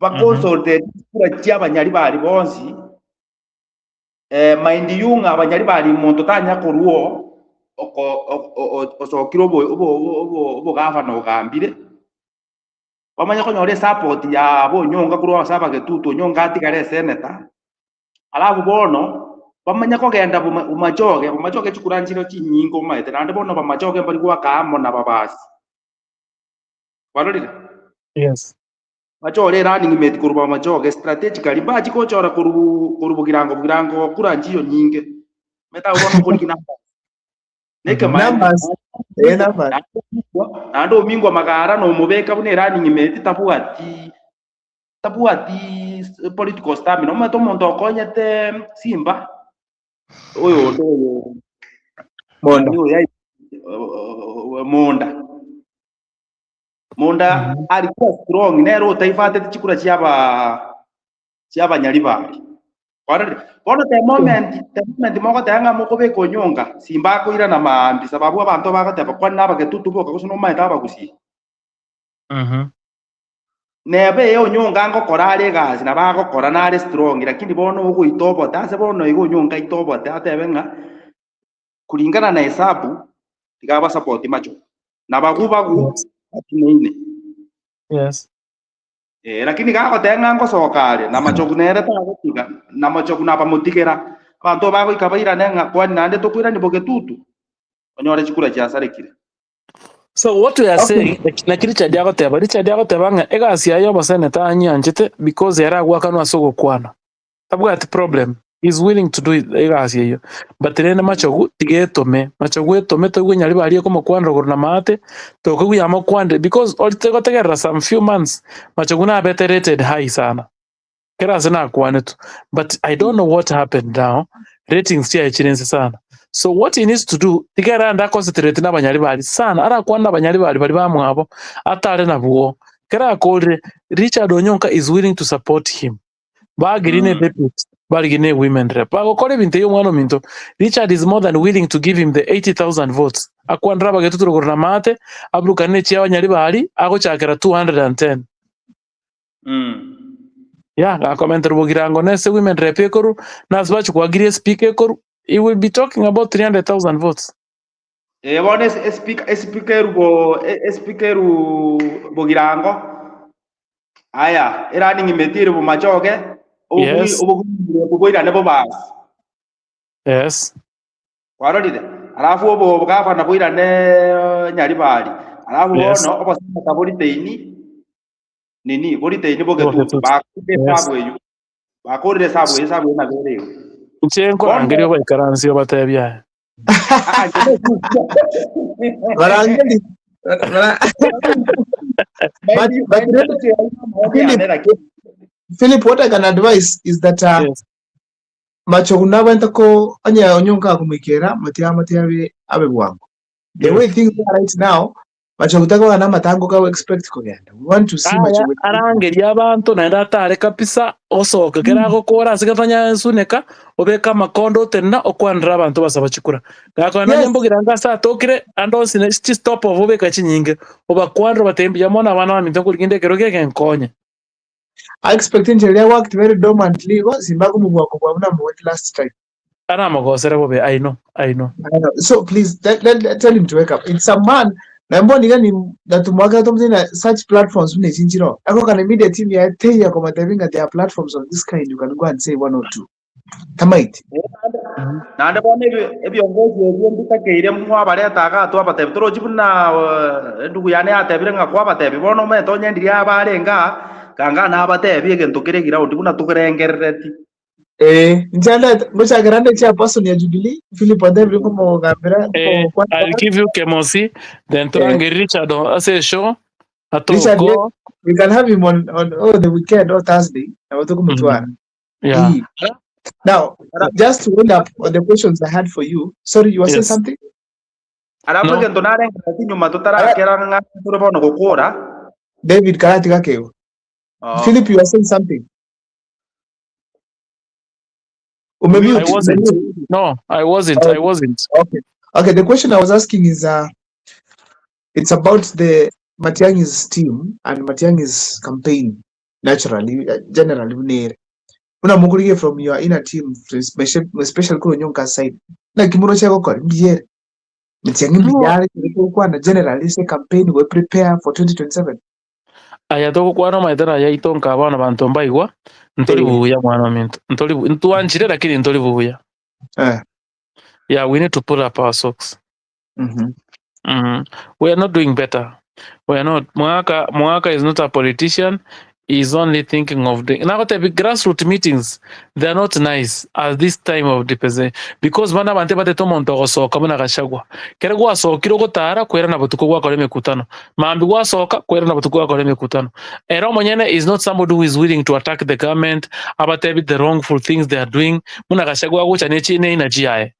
baconsolidate chikura chia abanyari bari bonsi eh, mind you ng'a abanyari bari monto tanya korwa oko osokire obo obo obo obogavana ogambire bamanye konyora esupport yabo onyonga korwa ase abagetutu onyonga atigare esenator Alafu bono bamanye kogenda bomachoge, bomachoge chikura nchire chinyinge omaete, naende bono bamachoge mbari goaka amo na babasi. Kwarorire? Yes. Bachore erunning mate korwa bamachoge strategically, mbachi gochora korwa korwa bogirango bogirango kura nchiyo nyinge. Omanyete abwo bono okorigi numbers. Nekemaene. Numbers. Eh, numbers. Naende omingwa magara nomobeka buna erunning mate tabwati tabwati political stamina. Omanyete omonto okonyete Simba, oyo onde oyo Monda. nani oyo ai- Monda. Monda alikuwa strong nere otaifateti chikura chiaba chiabanyaribari. Kwarorire? Bono the moment, the moment mogoteba ng'a mokobeka onyonga, Simba akoirana maambia sababu abanto bagoteba kwani nabagetutu boka gose nomaete abagusii. Neba eye onyonga ngokora are egasi nabo agokora nare strong lakini bono ogoita obote ase bono iga onyonga aite obote atebe ng'a kulingana na hesabu tiga abasapoti macho nabagu bagu Yes. batineine. Yes. Eh, lakini gagoteba ng'a ngosoka are na machogu nere tagotiga na machogu nabamotigera abanto bagoika bairane ng'a kwani naende tokoirani bogetutu onyore chikura chiasarekire. So what we are Okay. saying, naki Richard agoteba, Richard agoteba ng'a egasi yaye y'oboseneta anyianchete because ere agwakanwa ase ogokwana. Tabwati problem, he is willing to do it egasi eyio. But rende machogu tiga etome, machogu etome toigwe nyari baria ekomokwanera igoro na maate, tokoigwa yamokwanire because orite gotegerera some few months, machogu nabete rated high sana. Kera ase nakwanetwe but I don't know what happened now ratings chiaye chire inse sana so what he needs to do tiga ere ande aconcentrate na abanyaribari sana arakwane na abanyaribari baria bamwabo atare nabwo kera akorire Richard Onyonka is willing to support him bagiri ne deputy barigi ne women rep bagokora ebinto ebi omwana ominto Richard is more than willing to give him the 80,000 votes akwanere abagetutu rogoro na maate aburukane ne chia abanyaribari agochakera 210 Mm. Yeah, gakomentera obogirango nese women rep ekoru, nase bachi koagiria espeaker ekoru, he will be talking about 300,000 votes. Eh, bono es- espeaker espeaker erubo e- espeaker eru bogirango aya erunning mate ere bomachoge obobugi Yes. obobugi boirane bobasi Yes. Kwarorire? Alafu obo obogavana boirane Nyaribari alafu Yes. bono oboseneta boriteini nini boriteini bogetutu Bogetutu. bakorire Yes. esabu eywo bakorire esabu eywo esabu eywo nabo ere igo Inche bono nkorangeria obaikaransie obatebie aya. aa inche Barangeri. Bara- But, mind you but mind you inche ayo amaoni Philip, yane lakini Philip, what I can advise is that Yes. machogu nabwente ko onye onyonka akomoikera motiga motiga abe abe bwango. The Yes. way things are right now, Machogu takoba na amatango kago expect kogenda. We want to see Aya Machogu. arangeria abanto naende atare kabisa osoke kera agokora ase getanya ensuneka obeke amakondo otenena okwanere abanto basaba chikura. Gakora nonye Yes. mbogira anga ase atokire ande onsi ne chistop off obeka chinyinge obakwanere obatebie mbuya mono abana baminto nkorigia ekero geke nkonye. I expect inche riria worked very dormantly igo simba komobua kobua buna mogoeti last time. Aramogosere bobe I know, I know. I know. So please let, let, let, tell him to wake up. It's a man. Na mbona gani natumwaga tumzina such platforms mune chinchiro. Ako kana media team ya teya kwa matavinga there are platforms of this kind you can go and say one or two. Tamaiti. Naende bono ebiongozi ebio mbitakeire mwabareta iga twabatebi torochi buna endugu yane yatebire ng'a kwabatebi bono omanyete onye ndiria abarenge aa, kanga nabatebi egento kere eground buna togerengerereti. Eh, inche ndete ngochakera nde chairperson ya Jubilee Philip Otebire nkomogambera Eh, nkomokwanera I'll give you Kemosi, then eh, torangerie Richard ase eshow, Richard atoko. we can have him on, on oh, the weekend or Thursday nabo tokomotwara Yeah. Eh. Now, just to end up on the questions I had for you. Sorry, you were saying Yes. something? Alafu No. egento narengereti nyuma totarakera ng'a tore bono gokora. David Karati Gakeo. Oh. Philip, you were saying something. I Umemute. wasn't. No, I wasn't. I Oh, wasn't. okay. Okay, the question I was asking is it's about the Matiang'i's team and Matiang'i's campaign naturally, generally unere. Una mukurige from your inner team, especially kuro nyonka side. Na kimuro chako kore mbiere. Matiang'i No. mbiyare kwana generally say campaign we prepare for 2027. Aya togokwana omanyete naye aito nka abana banto mbaigwa ntori Eh. buya mwana ominto ntori ntwanchire lakini ntori buya. Eh. Yeah, we need to pull up our socks. We are not doing better. We are not. Mwaka Mwaka is not a politician. He's only thinking of the now the grassroots meetings. They are not nice at this time of the president because bana bante batete omonto ogosoka buna Gachagua. Kere gwasokire ogotara kwerana botuko gwakora emekutano. Mambi gwasoka kwerana botuko gwakora emekutano. Ere omonyene is not somebody who is willing to attack the government abatebi the wrongful things they are doing. Buna Gachagua agocha ne ne energy yaye.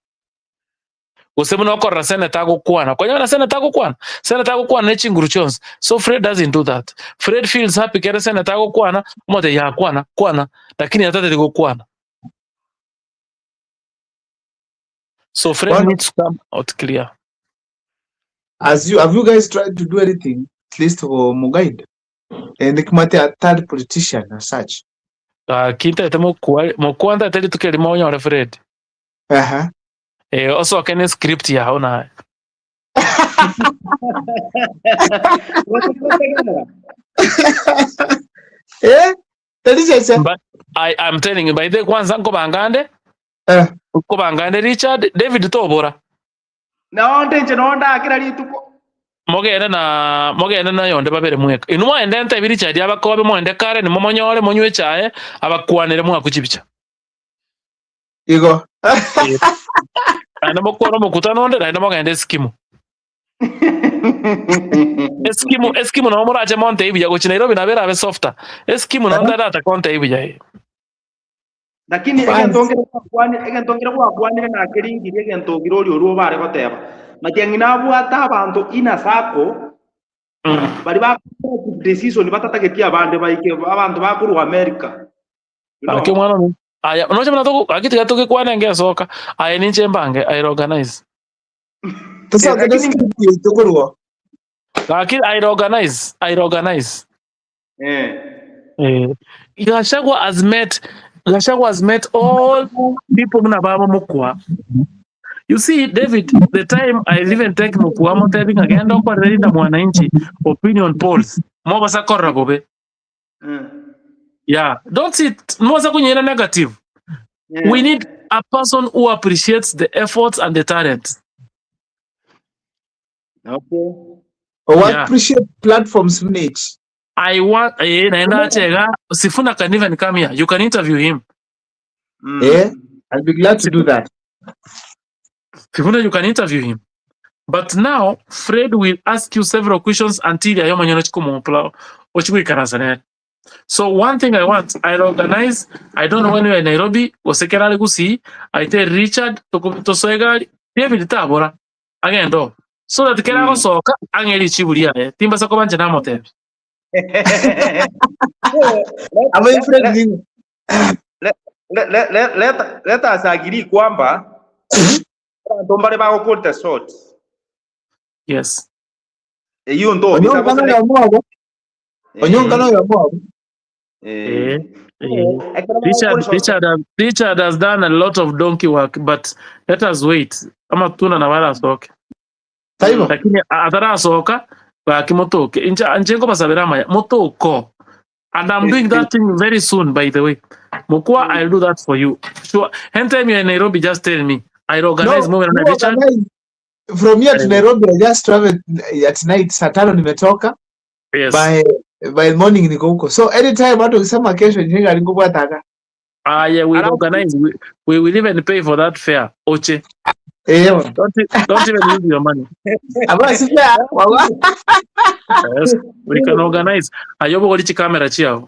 Gose buna okorora senator agokwana. Kwanyora na senator agokwana. Senator agokwana ne chinguru chionsi. So Fred doesn't do that. Fred feels happy kere senator agokwana, omote yakwana, kwana, lakini atatete gokwana. So Fred One, needs to come out clear. as you have you guys tried to do anything at least for Mugaid and the a third politician as such? Gaki ntaete mokwa mokwa ntaete rituko erimo onyore Fred. Eh, osoke ne script yao naye. Eh? Talisese. But I am telling you by the kwanza nkobangande Eh. nkobangande Richard David tobora. Naonde inche nondakera rituko. Mogende na mogende na yonde babere mweka. Inwe mwaende ntebi Richard abakobe mwende kare nimomonyore monywe echae abakwanere mwakuchibicha. Igo. Eh. Naende mokore omokutano onde naende mogende Eskimo. Eskimo Eskimo nabo morache montebi buya gochia Nairobi nabo erabe softer. Eskimo nabo ntarata kontebi buya eh. Lakini Fans. egento nkere gwakwanire egento nkere gwakwanire nakeringire egento nkire oria orwo bare goteba. Matiang'i nabwate abanto inner circle bari ba decision batatageti abande baike abanto bakorwa America. You know? Ake omwana ominto. Aya, noche buna togo gaki tiga togekwana ngesoka. Aye ninche mbange, I'll organize. Tosoke Lakini script yaito korwa. Gaki I'll organize, I'll organize. eh. Eh, Gachagua has met Gachagua has met all people buna babo mokwa. You see, David, the time I even take mokwa motebi ng'a genda okorere Linda Mwananchi opinion polls. Mobasa korora bobe. Yeah, don't see it. Mobasa kunyera negative. We need a person who appreciates the efforts and the talent. Okay. Or Yeah. appreciate platforms mnech. I want eh naenda achega Sifuna can even come here. You can interview him. Eh? I'll be glad to do that. Sifuna, you can interview him. But now Fred will ask you several questions until ayo manyano chikumupla ochikuikaransa nere. So one thing I want, I'll organize, I don't know when we are in Nairobi, gosekera ari gusii, I tell Richard, tosoegari, David tabora, agendo. So that kera agosoka ang'e richibu riaye. Timbasa koba inche namotebia. Aba friend ning'o? Let us agree kwamba abanto mbare bagokorta short. Yes. Eyio ntobisa Onyonka gose noyo omwabo. Onyonka noyo omwabo. Eh, eh. Richard, Richard, Richard has done a lot of donkey work, but let us wait. Amatunda nabo arasoke. Taibo. Lakini atarasoka gaki motoke. Inche inche nkobasabera amaya motoko. And I'm doing that thing very soon, by the way. Mokua, I'll do that for you. Sure. Anytime you're in Nairobi, just tell me. I'll organize No, move na you Richard. organize. From here to Eh. Nairobi, I just travel at night. Saa tano nimetoka. Yes. By morning niko huko. So anytime watu ukisema kesho jinga alikubwataka. Ah, yeah, we'll Alafu- organize. We will even pay for that fare. Oche. Eh. Don't even use your money. Aba sija wawa. Yes. We can organize. Ayobo gori chikamera chiao.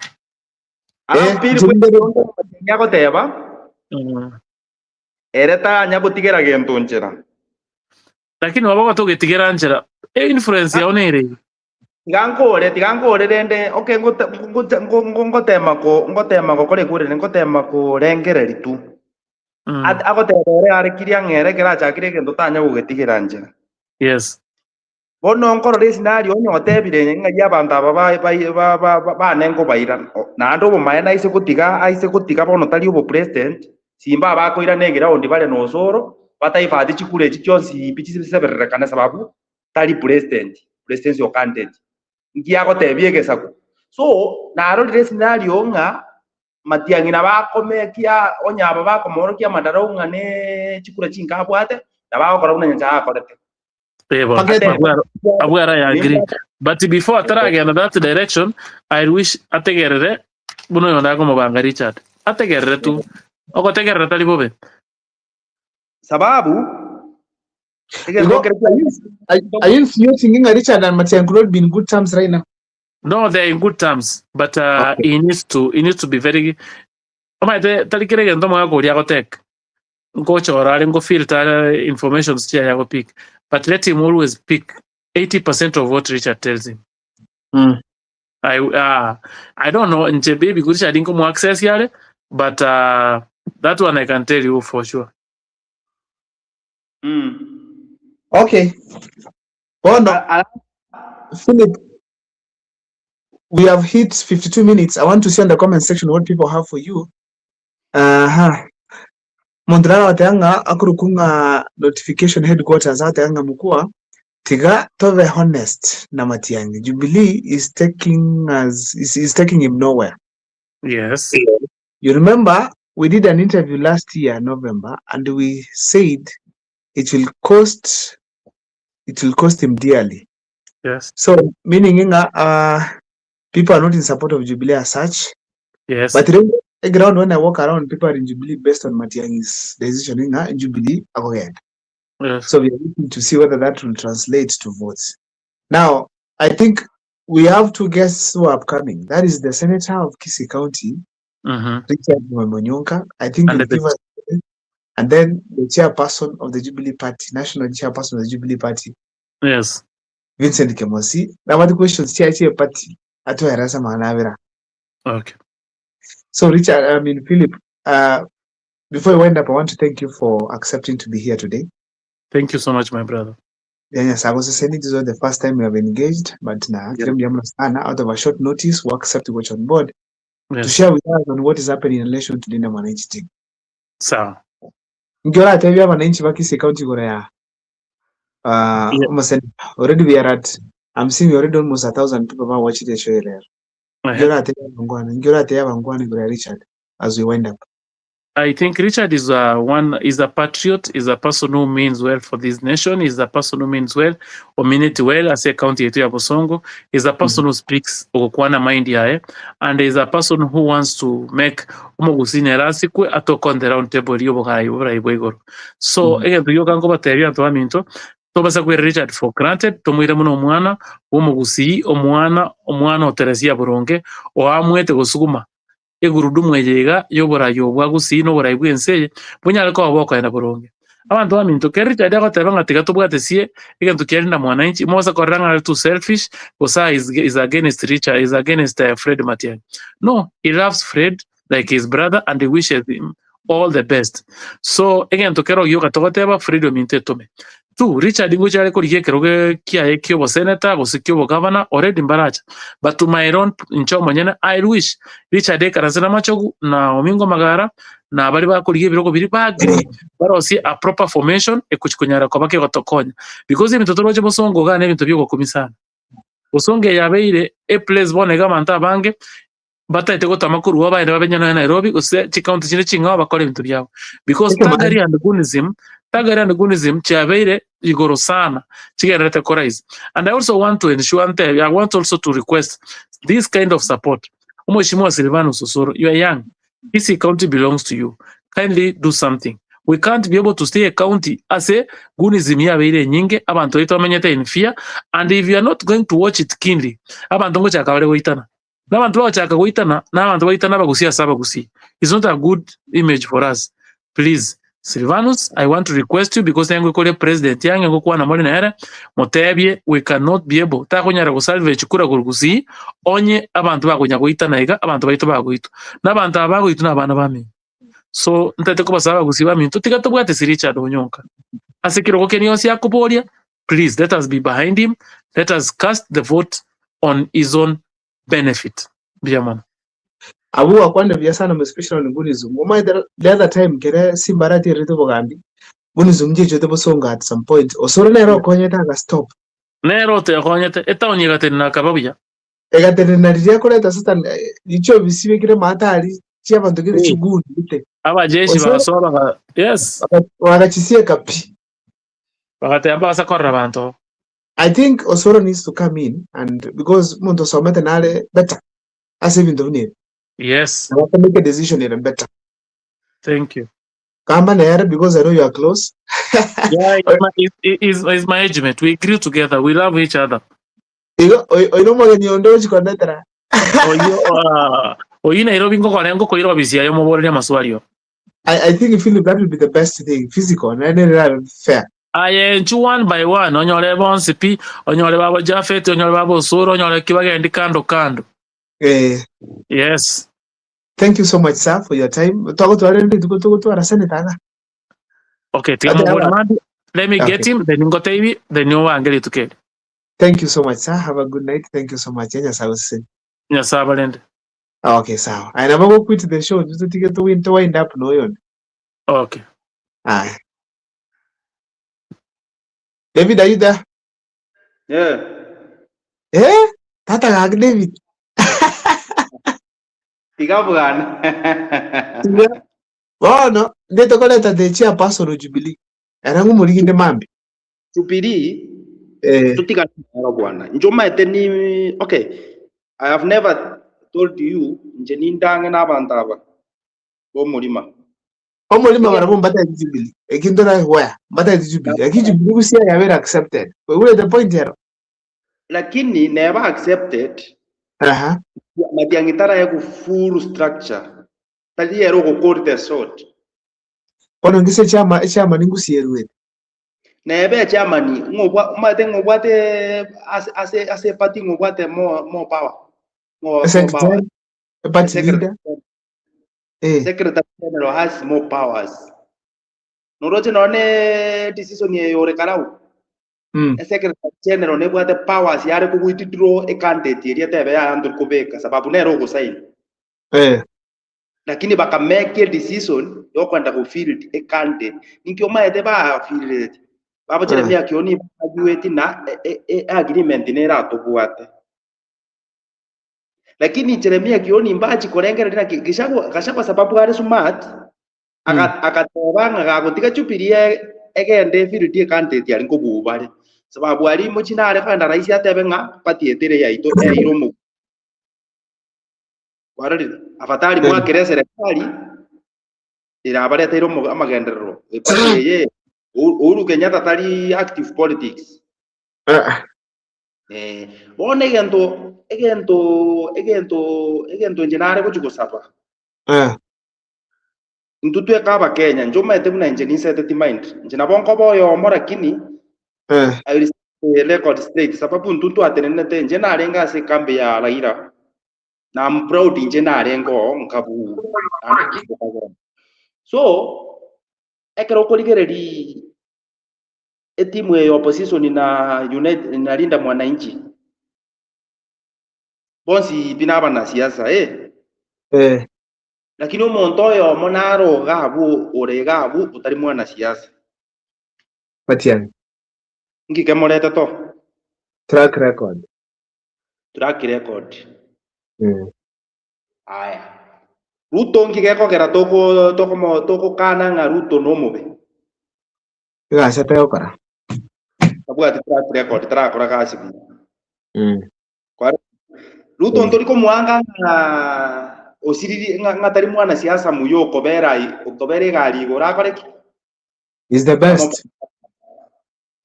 Alafu Eh, pili jumbe- agoteba ere tanya gotigera gento nchera. Lakini waba togetigera nchera. E influence yao nere. Tiga nkore, tiga nkore rende, okay, ngotema ko ngotema gokora ekurene, ngotema korengereri tu. Agoteba ere are kiria ng'ere ekero achakire egento tanya gogetigera nchera. Yes. Bono nkorora escenario onye otebire ng'ai abanto aba bane nkobaira. Naende obomaene aise gotiga, aise gotiga bono tari obopresident, simba abakoirana eground bare na osoro, bataifati chikura echi chionsi pi chisebererekane sababu tari president, presidential candidate. Nki agotebia egesaku. So, narorire escenario ng'a Matiang'i nabo akomekia onye aba bakomorokia amadarau ng'a ne chikura chinke abwate, nabo agokora buna Nyasae akorete. Eh, bono. Packet. Abwo aro I agree. But before ataragenda that direction, I wish ategerere buna oyonde akomobanga Richard. Ategerere tu. Ogotegerera tari bobe. Sababu egento Igo, kere are you insinuating ng'a Richard and Matiang'i could not be in good terms right now? No, they're in good terms, but Okay. he needs to be very omanyete tari kera egento omogaka oria agoteka nkochora are ngofilter are information chiaye agopick but let him always pick 80% of what Richard tells him. I don't know nche baby Richard nkomu access yare but that one I can tell you for sure. Okay. Bono, Philip, we have hit 52 minutes. I want to see in the comment section what people have for you. Mondrara wateanga akurukunga notification headquarters ateanga mukua tiga tobe honest na Matiang'i. Jubilee is taking us is taking him nowhere. You remember we did an interview last year, November, and we said it will cost him dearly. So meaning people are not in support of Jubilee as such. But the ground when I walk around, people are in Jubilee based on Matiang'i's decision in Jubilee. Again. So we are looking to see whether that will translate to votes. Now, I think we have two guests who are upcoming. That is the senator of Kisii County, Richard Onyonka. I think And he'll the give us, and then the chairperson of the Jubilee Party, national chairperson of the Jubilee Party, Vincent Kemosi. Now, what the questions chair chair party? Atuherasa Manavira. So, Richard, I mean, Philip, before we wind up, I want to thank you for accepting to be here today. Thank you so much, my brother. Yes, I was saying this is not the first time we have engaged, but na yeah. sana out of a short notice, we accept to watch on board to share with us on what is happening in relation to Linda Mwananchi team. Sawa. Ngiora atebia wananchi wa Kisii County gora ya almost already we are at I'm seeing already almost 1,000 people are watching the show here. Ngiora atebia bangwana, ngiora atebia bangwana gora ya Richard as we wind up. I think Richard is a one is a patriot, is a person who means well for this nation, is a person who means well, ominate well as a county yetu ya Bosongo, is a person who speaks okukwana mind yaye, and is a person who wants to make omogusii erasikwe atoke on the round table yobogai oborai bwa igoro. So egento gioka nkobatebia abanto baminto tobasa kwera Richard for granted tomoire muno omwana bw'omogusii omwana omwana oteresia boronge oamwete gosuguma egurudumu eye iga y'oborai obwa gusii na oborai bwa ense eye bonyare koba bokoenda boronge. Abanto baminto, keri Richard agoteba ng'a tiga tobwate sie egento kia Linda Mwananchi, mosa korora ng'a are too selfish, gose is, is against Richard, is against Fred Matiang'i. No, he loves Fred like his brother and he wishes him all the best. So egento kero gioka togoteba Fred ominto etome. Two, Richard ngocha are korigia ekerogo kiaye kioboseneta gose kiobogavana already mbaracha. But to my own inche omonyene I wish Richard ekaranse namachogu na Omingo Magara na baria bakorigia ebirogo biria ba agree barosie a proper formation ekochi konyara koba kegotokonya. Because ebinto toroche bosongo igaa na ebinto biogokumia sana. Bosongo eye yabeire a place bono iga abanto abange bataete gotama korwa oo baende babenye nonya Nairobi gose chicounty chinde ching'ao bakore ebinto biabo. Because Ekemani. thuggery and goonism, thuggery and goonism chiabeire igoro sana chigendererete korise. And I also want to ensure ntebi I want also to request this kind of support. Omweshimiwa Silvanus Osoro, you are young, Kisii county belongs to you, kindly do something. We can't be able to stay a county ase goonism yabeire enyinge, abanto baito bamenyete in fear, and if you are not going to watch it keenly, abanto ngochaka bare goitana. Na abanto bagochaka goitana, na abanto baitana abagusii ase abagusii. It's not a good image for us. Please, Silvanus, I want to request you because naye ngoikore president yange ngokwana more nere, motebie we cannot be able, takonyara go salvage kura korwa gusii, onye abanto bakonya goitana iga, abanto baito bagoitwa. Na abanto aba bagoitwa na abana bamino. So, ntagete kobasaba abagusii baminto, tiga tobwate si Richard Onyonka. Ase ekerogo keria gionsi akoboria, please let us be behind him, let us cast the vote on his own benefit. Mbuya mono. Abwo gwakwanire buya sana especially on Goonism. Omanyete the other time kere Simba aratererete obogambi, Goonism nchiachete bosongo at some point. Osoro nere okonyete aga stop. Nere otekonyete, etaoni egatenena akaba buya. Egatenena riria koreta Satan richo bisibekire maate aria chiabanto gete chigundi gete. Abajeshi Osoro bagasoa baga yes. Bagachisieka pi. Bagateba mbabasa korora abanto. I think Osoro needs to come in and because omonto osomete nare better ase ebinto buna ebi. Nabo aka make a decision ere better. Thank you. Kamba nere because I know you are close. Yeah, he's my, he's, he's my age mate. We grew together. We love each other. Igo oino omogeni onde ochi kondetera. Oyio ah, oyio Nairobi ngokore ngokoira obisi yaye omoborerie amaswali oo. I think Philip that will be the best thing physical naende nere fair. Aye inchuo one by one, onyore bonsi pi, onyore babo Jafeti, onyore babo Osoro, onyore ki bagendi kando kando. Eh. Yes. Thank you so much sir for your time. Twagotwara rende rituko togotwara senator iga. Okay, tiga Ate mobori aba- mambia. Let me get Okay. him, then ngotebi, then obange rituko eri. Thank you so much sir. Have a good night. Thank you so much. Eh, Nyasaye agosesenie. Nyasaye abarende. Okay, sawa. Aye nabo go quit the show. Totige to wind to wind up no yonde. Okay. Aye. David, are you there? Yeah. Eh? Tata gaki David. Tiga bwana. Tiga. Bono ndete koreta the chairperson o Jubilee. Era ng'omoriginde mambi. Jubilee Eh. tutigane nero bwana. Inche omanyete ni okay. I have never told you inche nindang'e na abanto aba b'omorima. Omorima barabwo mbataeti Jubilee. Eki ntoraigwea mbataeti Jubilee. Eki Jubilee gusii yabere accepted. Oigure the point ero? Lakini neba accepted Aha. Matiang'i tarae go full structure. Tari ere ogokori the sort. Bono ngise echiama echiama ningusie eruete. Nebe echairman ng'obwa omanyete ng'obwate ase ase ase eparty ng'obwate more more power. More, more power. Secretary, party Secretary, leader. Eh. Secretary General has more powers. Noroche nonye decision eye ore karau. Secretary General nebwate powers yare ko withdraw e candidate eria tebe yaya ntori kobeka sababu nere ogosaini. Lakini baka make a decision yokwenda go field a candidate. Ninki omaete ba field. Babo Jeremia Kioni bajueti na e, e, agreement neratobwate. Lakini Jeremia Kioni mbachi korengereria naki Gachagua Gachagua sababu are smart aga agateba ng'a gagotiga Jubilee egende efield ecandidate aria nkobua bare. Sababu aria imochi nare kogenda rahisi atebe ng'a party eye tere yaito eire omoguo. Kwarorire? Afadhali mwakere eserekari erabareteire omo amagenderero. Eparty eye Uhuru Kenyatta tari active politics. Eh, bono egento egento egento egento inche nare gochi gosaba. Intwe tweka Abakenya, inche omanyete buna inche ninseteti mind, inche nabo nkoba oyomo lakini Eh. I will set the record straight sababu intwe ntwatenenete, inche narenge ase ekambi ya Raila na I'm proud inche narenge oo nkabu naende nkagenda. So, ekero okorigereria etimu eye ya opposition na United na Linda Mwananchi, bonsi pi nabanasiasa eh. Eh. Lakini omonto oyomo nare iga abwo ore iga abwo otari mwanasiasa. Matiang'i. Nki kemorete to? Track record. Track record. Mm. Aya. Ruto nki gekogera toko tokomo togokana ng'a Ruto nomobe? Egasi ategokora. Tabwati track record, tarakora gasi buya. Mm. Kware Ruto Mm. ntori komoanga ng'a osiriri ng'a ng'a tari mwanasiasa muya okobera okobera egari igoro akore ki? Is the best.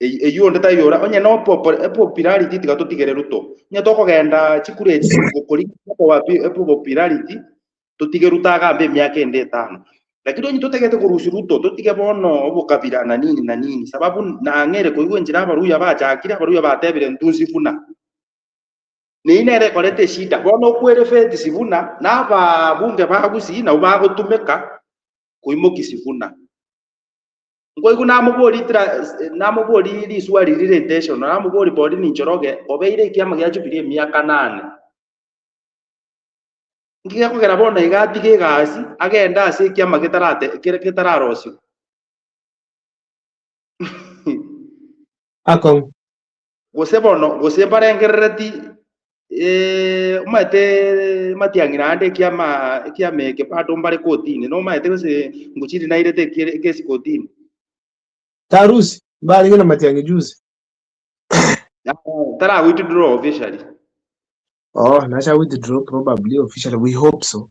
Eyio onde taiyo ora onye no popularity tiga totigere Ruto. Onye tokogenda chikura echi gokorigia popularity totige Ruto agambe emiaka ende etano. Lakini onye totagete korusia Ruto totige bono obokabira na nini na nini sababu nang'ere koigwa enchera abaruya bachakire abaruya batebire intwe Sifuna. Neyio nere ekoreta eshida. Bono okwere faith Sifuna na ababunge ba Gusii nabwo bagotumeka koimokia Sifuna. Nkoigwa namoborie tira namoborie riswali rire intentional, namoborie Pauline Njoroge obeire ekiama gia Jubilee emiaka nane. Nki gekogera bono iga atige egasi agende ase ekiama getarate kere getararosiwa? Akong'u. Gose bono gose mbarengerereti eh, omanyete matiang'i naende ekiama ekiama eke bado mbare kotini, nomanyete gose ngochiri nairete ekere ekesi kotini. Tarusi, mbarenge na matiang'i juzi. Tara withdraw officially. Oh, nacha withdraw probably officially. We hope so.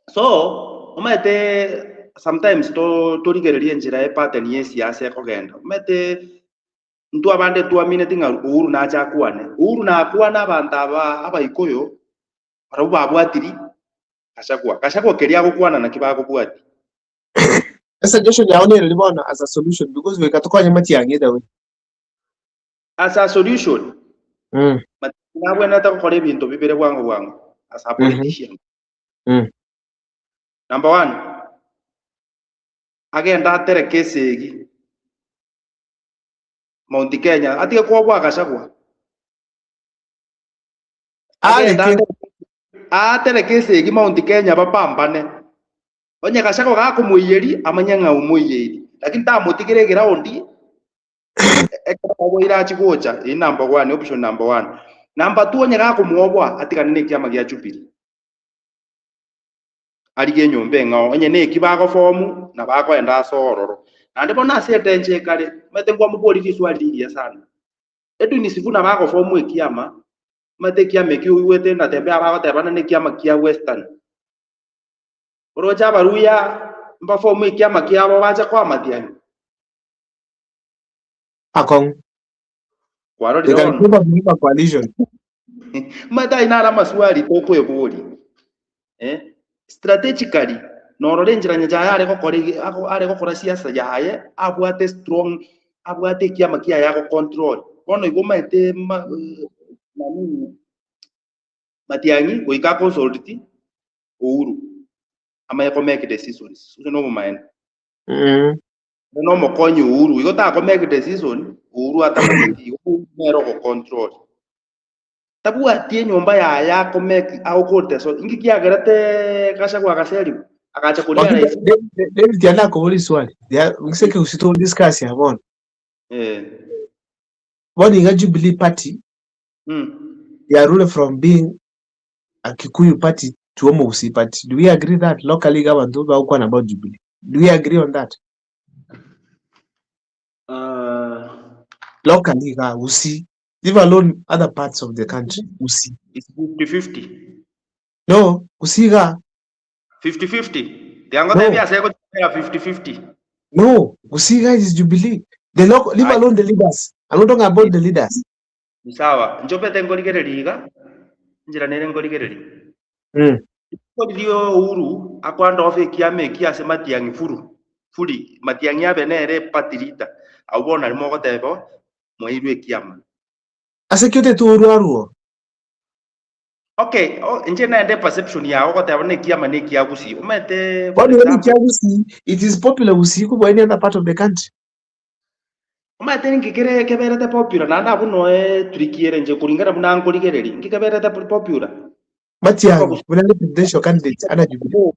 So, omanyete sometimes to torigererie enchera epattern ya esiasa ekogenda. Omanyete intwe abande twamineti ng'a Uhuru nache akwane. Uhuru nakwana abanto aba abaikoyo, barabwo babwatiri Gachagua. Gachagua keria agokwana naki bagobwatia. A suggestion yao nereri bono as a solution because goika tokonye matiang'i either way. As a solution, Mm. Matiang'i nabwenerete gokora ebinto bibere bwango bwango as a politician. Number one, agende atereke esegi Mount Kenya, atige koboa Gachagua. Agende Areke. atereke esegi Mount Kenya bapambane. Onye Gachagua gakomoiyeria, amanye ng'a omoiyeiri. Lakini tamotigere eground ekero oboire achie gocha, eyio number one, option number one. Number two onye gakomwoboa, atigane na ekiama gia Jubilee. Arigie enyomba eng'ao, onye na eki bagofomu, nabo akoenda ase ororo. Naende bono ase etenche ekare, omanyete nkwamoboria riswali rigiya sana. Edwin Sifuna bagofomu ekiama, omanyete ekiama ekio oigwete Natembeya bagotebana na ekiama kia Western. Oroche Abaluya mbafomu ekiama kiabo bache koa amatiang'i. Akong'u. Kwarorire They can bono? probably have a coalition. Omanyete ayio naro amaswali tokweboria. Eh? Strategically, norora enchera Nyasaye are gokora ege- ago- are gokora siasa yaye, abwate strong, abwate ekiama kiaye agocontrol. Bono igo omanyete ma- eh, nani, Matiang'i goika aconsult Uhuru, amanye ko make decisions. Oyo nobomaene. Ere nomokonyi Uhuru, igo tako make decision, Uhuru atamanyeti, igo Uhuru nere ogocontrol. Tabwati enyomba yaye ako make agokorete so, inki kiagerete Gachagua agaserigwa? Agacha Wakida, korealize David tianda akobora iswali. Ya ngise kegusii to discuss ya bono. eh, Bono iga Jubilee Party yarure from being a Kikuyu party to Omogusii party. Do we agree that locally iga abanto bagokwana about Jubilee? Do we agree on that? Locally iga Gusii, leave alone other parts of the country, Gusii. It's 50-50. No, Gusii iga 50-50. Tiangotebia no, ase egochakera 50-50. no, Gusii iga is Jubilee. The local, leave Aye. alone the leaders. I'm not talking about the leaders. Sawa, nchobete nkorigereria iga, enchera nere nkorigereria. Riria Uhuru akoanda off ekiama eki ase Matiang'i furu furi Matiang'i abe nere party leader abwo bono nario mogoteba mwairwe ekiama. Ase ki otete Uhuru arwo? Okay, o, inche naende perception yao ogoteba buna ekiama ne ekia Gusii. Omanyete for Bono igo example, nekia Gusii, it is popular Gusii kobua any other part of the country. Omanyete ninki kere keberete popular naende abwo noe tricky ere inche kuringana buna nkorigereria, inki keberete popular? Matiang'i Abagusii buna are presidential candidate ana Jubilee.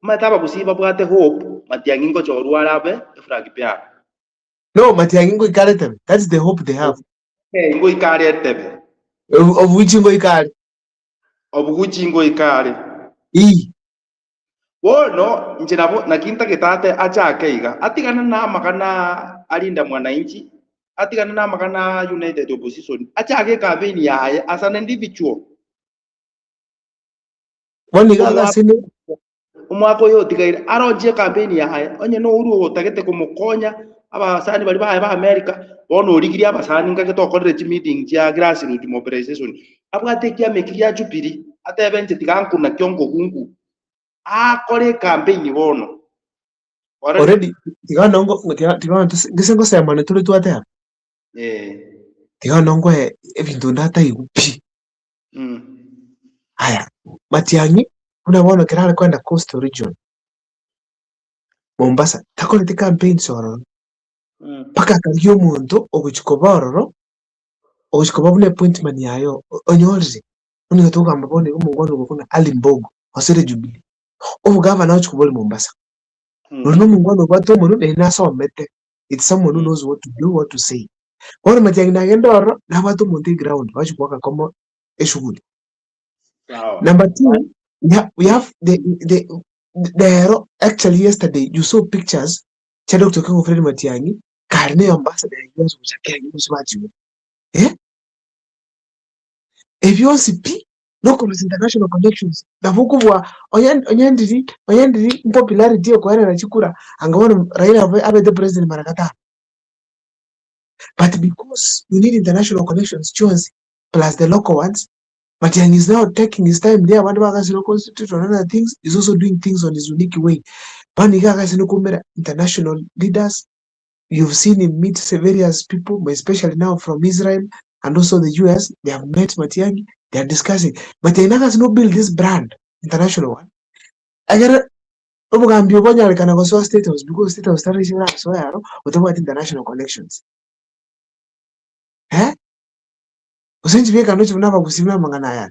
Omanyete abagusii babwate hope Matiang'i ngochorwa are abe eflag bearer. No, Matiang'i ngoika are etebe. That's the hope they have. Okay, ngoika are etebe. Of which ngoika are. Of which ngoika are. Ii. Bono inche nabo naki ntagete ate achake iga, atigane na amang'ana a Linda Mwananchi, atigane na amang'ana a United Opposition, achake ecampaign yaye as an individual. Bono iga agasene Omwaka oyo otigaire aronchie ecampaign yaye, onye na Uhuru otagete komokonya abasani baria baye ba America, bono origirie abasani ngake tokorire chimeeting chia grassroot mobilization, abwate ekiama eki gia Jubilee, atebe inche tiga nkunakio nkogungu, akore ecampaign bono. Ororire? Already tiga nongo tiga tiga gese ngosemane tore twateba. Eh. Tiga nongoe ebinto ndataigwe pi. Mm. Aya, Matiang'i buna bono kero are kogenda Coastal Region, Mombasa, takoreti campaigns ororo, Mm. mpaka akarigia omonto ogochia koba ororo, ogochia koba buna appointment yaye onyorire. Bono igo tokogamba bono iga omongwana oyo buna Ali Mbogo, osire Jubilee. Obogavana ogochia koba ore Mombasa. Mm. Ori na omongwana obwate omonwe naende nasomete, it's someone who Mm. knows what to do, what to say. Bono Matiang'i nagende ororo, nabwate omonto eground, bachia goaka komo eshughuli. Sawa. Number two, we have the rero actually yesterday you saw pictures chia Dr. Okengo Fred Matiang'i kare ne ambassador ya US gocha Kenya mosubati oyo. Eh? Ebionsi pi nokorwa international connections nabo okobua onye onye ndiri onye ndiri popularity ekoerera chikura anga bono Raila abe abete president mara gatano. But because you need international connections chionsi plus the local ones, Matiang'i is now taking his time there abande bagasire concentrate on other things, he's also doing things on his unique way. Bono iga agasire koumera international leaders, you've seen him meet various people, especially now from Israel and also the US, they have met Matiang'i, they are discussing. Matiang'i nagasi no build this brand, international one. Egere obogambi obo bonyarekana gosoa State House because State House tari ase orasoe aro otabwati international connections. Eh? Gose inche bieka ndoche buna abagusii buna amang'ana aya.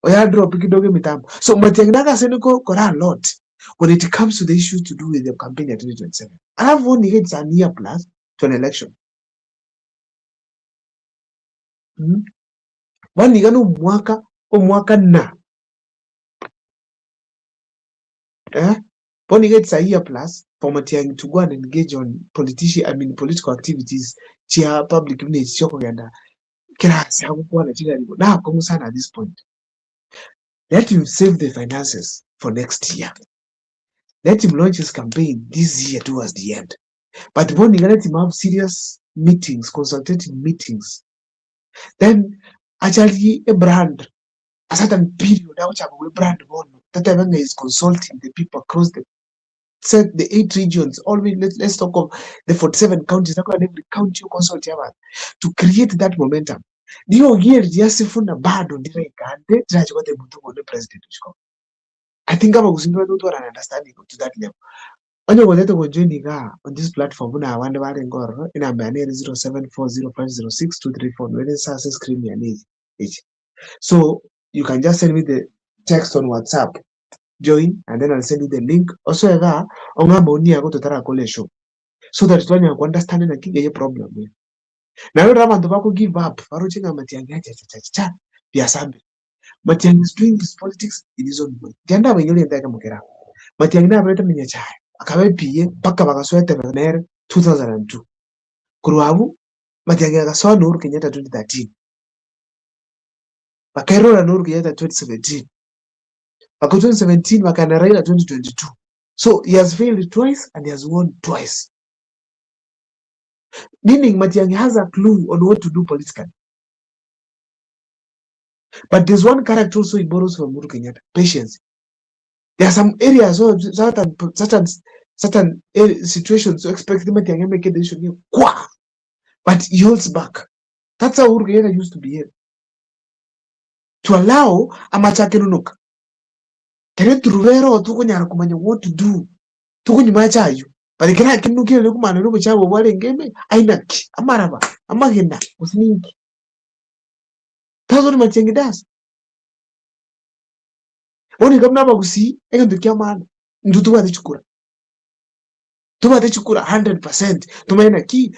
Oya drop kidogo emitambo. So Matiang'i nagase niko kora a lot when it comes to the issues to do with the campaign ya 2027. Alafu bono iga it's an year plus to an election. Mm. Bono iga na omwaka omwaka na eh? Bono iga it's a year plus for Matiang'i to go and engage on politician, I mean political activities chia public buna echi chiokogenda kera ase agokwana chigari nakong'u sana at this point. Let him save the finances for next year. Let him launch his campaign this year towards the end. But bono iga let him have serious meetings, consultative meetings. Then acharie a brand a certain period agochaka gwe brand bono tatebe ng'a is consulting the people across the set the eight regions all we, let's talk of the 47 counties akora every county consult abantu to create that momentum riogi eri ria Sifuna bado ndiraikande ndirache gotebia omonto ng'a one president ochiko I think abagusii mbabete gotwara an understanding to that level onye gotete gojoin igaa on this platform buna abande barenge ororo enamba yane ere 0740506234 nore nse ase screen yane eye eche So you can just send me the text on WhatsApp, join, and then I'll send you the link. Osoe igaa, ong'e amaoni yago totarakora eshow. So that twanyara ku understand naki eye problem ere. Naende rero abanto bako give up, baroche ng'a Matiang'i acha acha acha acha, biasambire. Matiang'i is doing his politics in his own way. Tiga ndabainyore egento ekemo kere abwo. Matiang'i naberete Nyachae, akaba ePA mpaka bagasoa etebe nere 2002. Korwa abwo, Matiang'i agasoa na Uhuru Kenyatta 2013. Bakairora na Uhuru Kenyatta 2017. Baka 2017 bakana Raila 2022. So he has failed twice and he has won twice. Meaning Matiang'i has a clue on what to do politically. But there's one character also he borrows from Uhuru Kenyatta, patience. There are some areas or certain certain certain situations to expect him to make a decision here. Kwa! But he holds back. That's how Uhuru Kenyatta used to behave. To allow amache akenunuka. Kere turubere oo tokonyara komanya what to do. Tokonywa mache aywo. But ekero akenunukire riria komana nobochafu obwo arenge ime, aina ki? Amaraba, amagena, gose ninki? That's what Matiang'i does. Bono iga buna abagusii, egento kia maana, intwe tobwate chikura, tobwate chikura 100%, tomanye naki,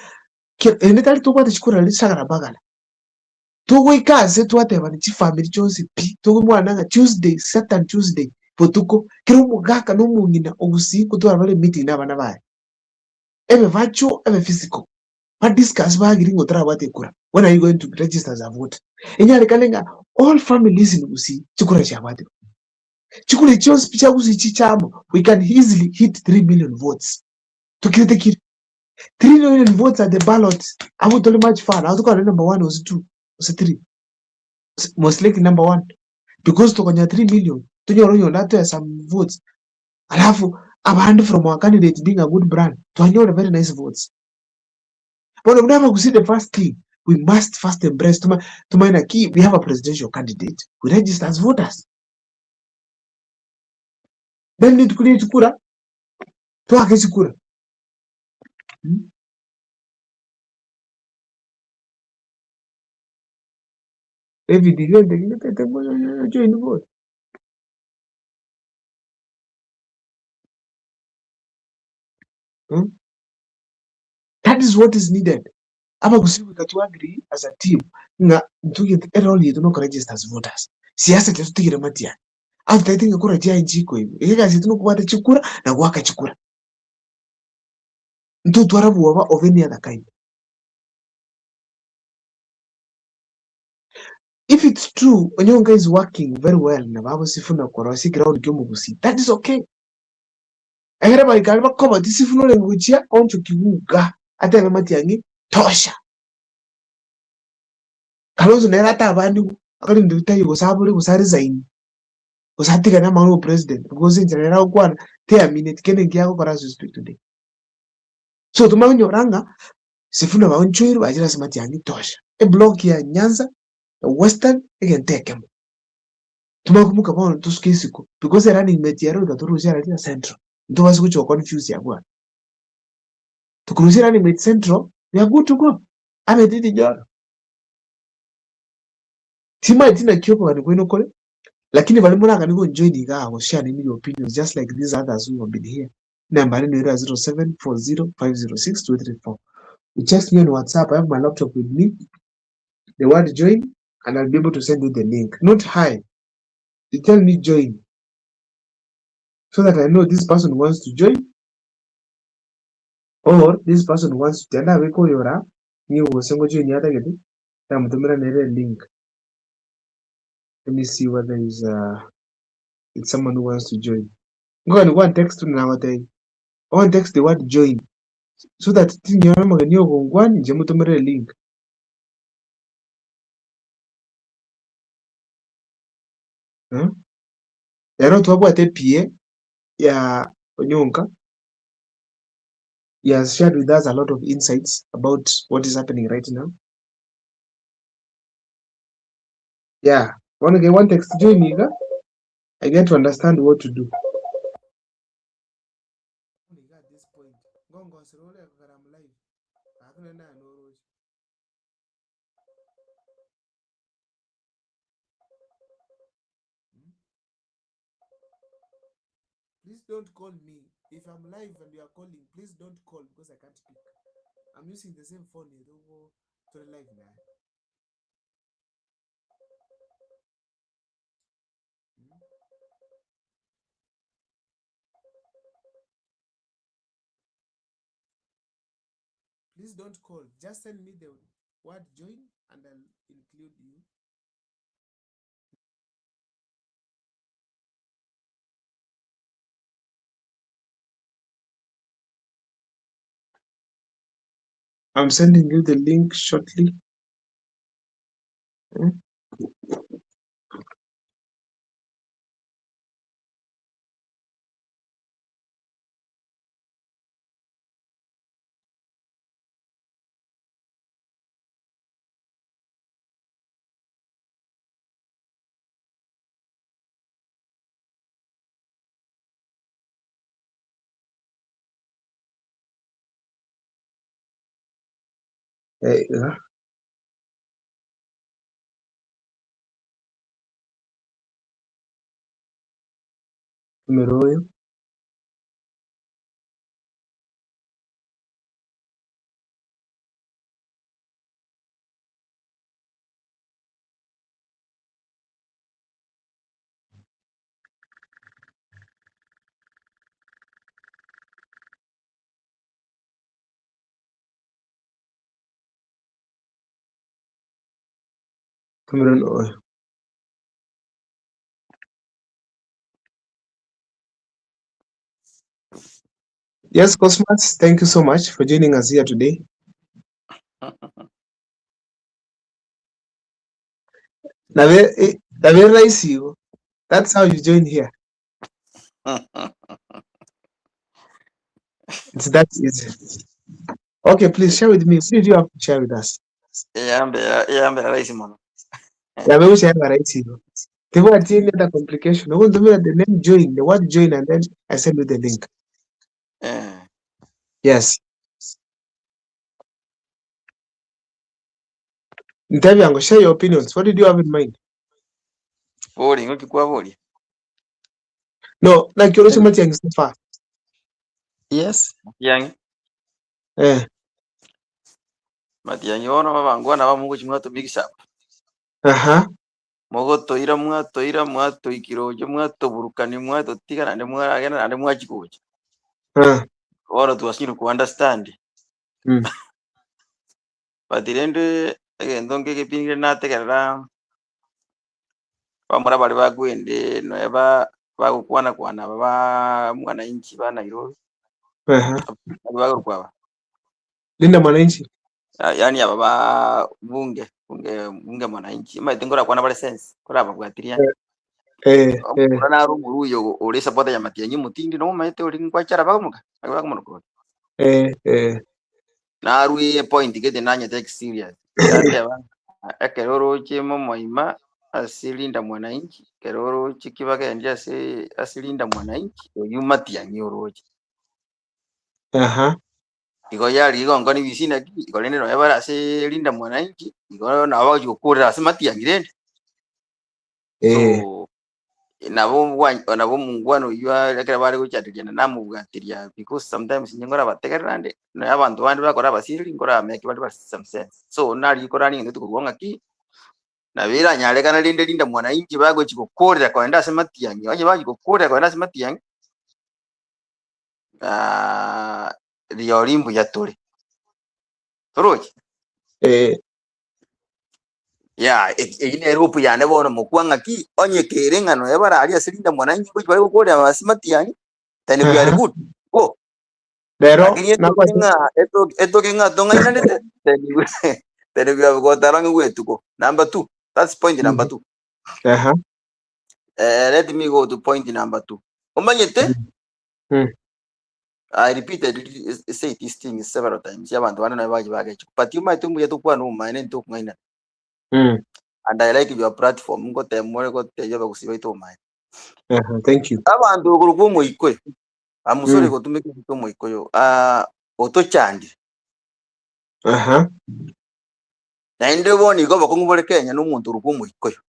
ki ende tari tobwate chikura risagara bagara. Togoika ase twatebana chifamiri chionsi pi, tokoigwana ng'a Tuesday, Saturn Tuesday, botuko, kera omogaka na omong'ina ogusii nkotwara bare emeeting na abana baye, ebe virtual ebe physical, ba discuss ba agree ng'a otarabwate ekura, when are you going to register as a voter? Enyarekane ng'a all families in Gusii chikura chiabwatirwe. Chikura echi chionsi pi chia Gusii chiche amo, we can easily hit 3 million votes. Tokirete kire. 3 million votes at the ballot, abwo tore much far, nabo tokonyora number one gose two gose three, most likely number one, because tokonyora 3 million, tonyore oyonde atoe some votes, alafu abande from our candidate being a good brand, twanyore very nice votes. Bono buna abagusii the first thing we must first embrace toma tomanye naki we have a presidential candidate, we register as voters. Then rituko rie chikura, toake chikura mh. David gento ekio getaete join vote. Mh. That is what is needed. Abagusii goika to agree as a team ng'a intwe gento erole yaito nokoregister as voters. Siasa tiatotigire matiang'i. Atotaete ng'a kura chiaye nchikoigwa. Iga egasi yaito nokobwata chikura na goaka chikura. Ntotwara bwoba of any other kind. If it's true Onyonka is working very well na babo Sifuna korosia eground kia omogusii, that is okay. Ekero baika aria bakoba tisifuna orenge gochia onchoki guga atebe matiang'i tosha. Kalonzo nere atabanigwe akarinde ritaiyo gose abore gose aresign gose atigane amang'ana ya obopresident because enchera nere agokwana teamineti kende nki agokora as we speak today. So tomanye konyora ng'a Sifuna baonchoirwe bachire ase matiang'i tosha. Eblock ya Nyanza, Western egento ekemo. Tomanye koimoka bono tosuke isiko because erunning mate ero goika torusie araria central ntobase gochia goconfuse abwo aa. Tokorusia running mate central we are good to go abe Ndindi Nyoro. Timanyeti naki okogania kwaino kore lakini baria moraganie gonjoin igaa goshare nainwe your opinions just like these others who have been here enamba yane nero ya 0740506234 you text me on WhatsApp I have my laptop with me the word join and I'll be able to send you the link. Not hi. You tell me join so that I know this person wants to join or this person wants to tenda abikoyora nigo gose ngojoin atagete namutomera nere link. Let me see whether is it's someone who wants to join. Ngogani go and text nagotebi. Go and text the word join so that tinyora omogeni ogongwani inche motomere link. Rero twabwate PA ya Onyonka, he has shared with us a lot of insights about what is happening right now. Yeah, bono ke one text join iga, I get to understand what to do. At this point, ngongosera ore ekogera I'm live. Gaki naende aye noroche. Please don't call me. If I'm live and you are calling, please don't call because I can't pick. I'm using the same phone here. Don't go to the live now. Please don't call. Just send me the word join and I'll include you. I'm sending you the link shortly. Hmm? Eh, iga. Ntomere oyo. Ntomere oyo. Yes, Cosmas, thank you so much for joining us here today. Nabe eh, nabe rahisi igo. That's how you join here. It's that easy. Okay, please share with me. What did you have to share with us? Eyambera eyambera rahisi mono. Yabe gushare rahisi igo. Tibwati any other complication. Ogontumira the name join, the word join, and then I send you the link. Eh. Yes. Ntebi yango, share your opinions. What did you have in mind? Bori ng'oki kwaboria? No, naki oroche Matiang'i so far. Yes. Matiang'i. Eh. Matiang'i bono babangwana bamogochi mwato mix up. Aha. Mogotoira mwatoira mwatoikira ocho mwatoburukani mwatotiga naende mwaragenda naende mwachi gocha. Ah. Bono twasinyire ku understand. Mm. But rende egento nkegepingire nategerera bamura baria bakwende nonya ba bagokwana kwana aba ba mwananchi ba Nairobi. Aha. Abwo bagokwa aba. Linda mwananchi. Ah, yaani aba ba bunge bunge bunge mwananchi omanyete nkorakwana bare sense korababwatirie Eh, eh, eh. omomura naro omoruya ore supporter ya Matiang'i omotindi nomanyete ori nkwachara bagomoka bagomonokora Eh, eh. Narue epoint gete nanyete serious nateba ng'a ekero oroche momoima ase Linda Mwananchi, ekero oroche kibagendi ase ase Linda Mwananchi, oyio Matiang'i oroche. Aha. Igo yari igo nkoni bisi naki, igo rende nonye bare ase Linda Mwananchi, igo nabo bagochi gokorera ase Matiang'i rende. Eh. So nabo obwa nabo omongwana oyio ekero bare gochadiliana namobwatiria because sometimes inche nkorabategerera ande, nonya abanto bande bakora abasiri nkoramake bare ba some sense. So nari korania egento tokorwa ng'aki, nabo eranyarekane rende rinda mwananchi bagochi gokorera kogenda ase matiang'i, onye bagochi gokorera kogenda ase matiang'i, rirorio mbuya tore. Torochi? Eh. Yeah, eyio nere hope yane bono mokwa ng'aki, onye kere ng'a nonya bare aria ase rinda mwananchi ngochi bare gokorera ase matiang'i, then we are Aha. good. Go. Rero Lakini etoke nakwate ng'a etoke etoke ng'a tong'ainanete, then we then we have got a long way to go. Number two, that's point number Mhm. two. Aha. Eh, let me go to point number two. Omanyete, Mm. I repeatedly say this thing several times abantu bande nabo bache bagechwa but omanyete mbuya tokwana obomaene ntokong'ainana Mm. and I like your platform ngotema ore gotebia abagusii baito obomaene. Aha, thank you. Abanto okorokwa omoikoyo amusore Mm. gotumeka ebinto omoikoyo ah, otochandire Aha. naende bono igo obokong'u bore Kenya na omonto orokwa omoikoyo.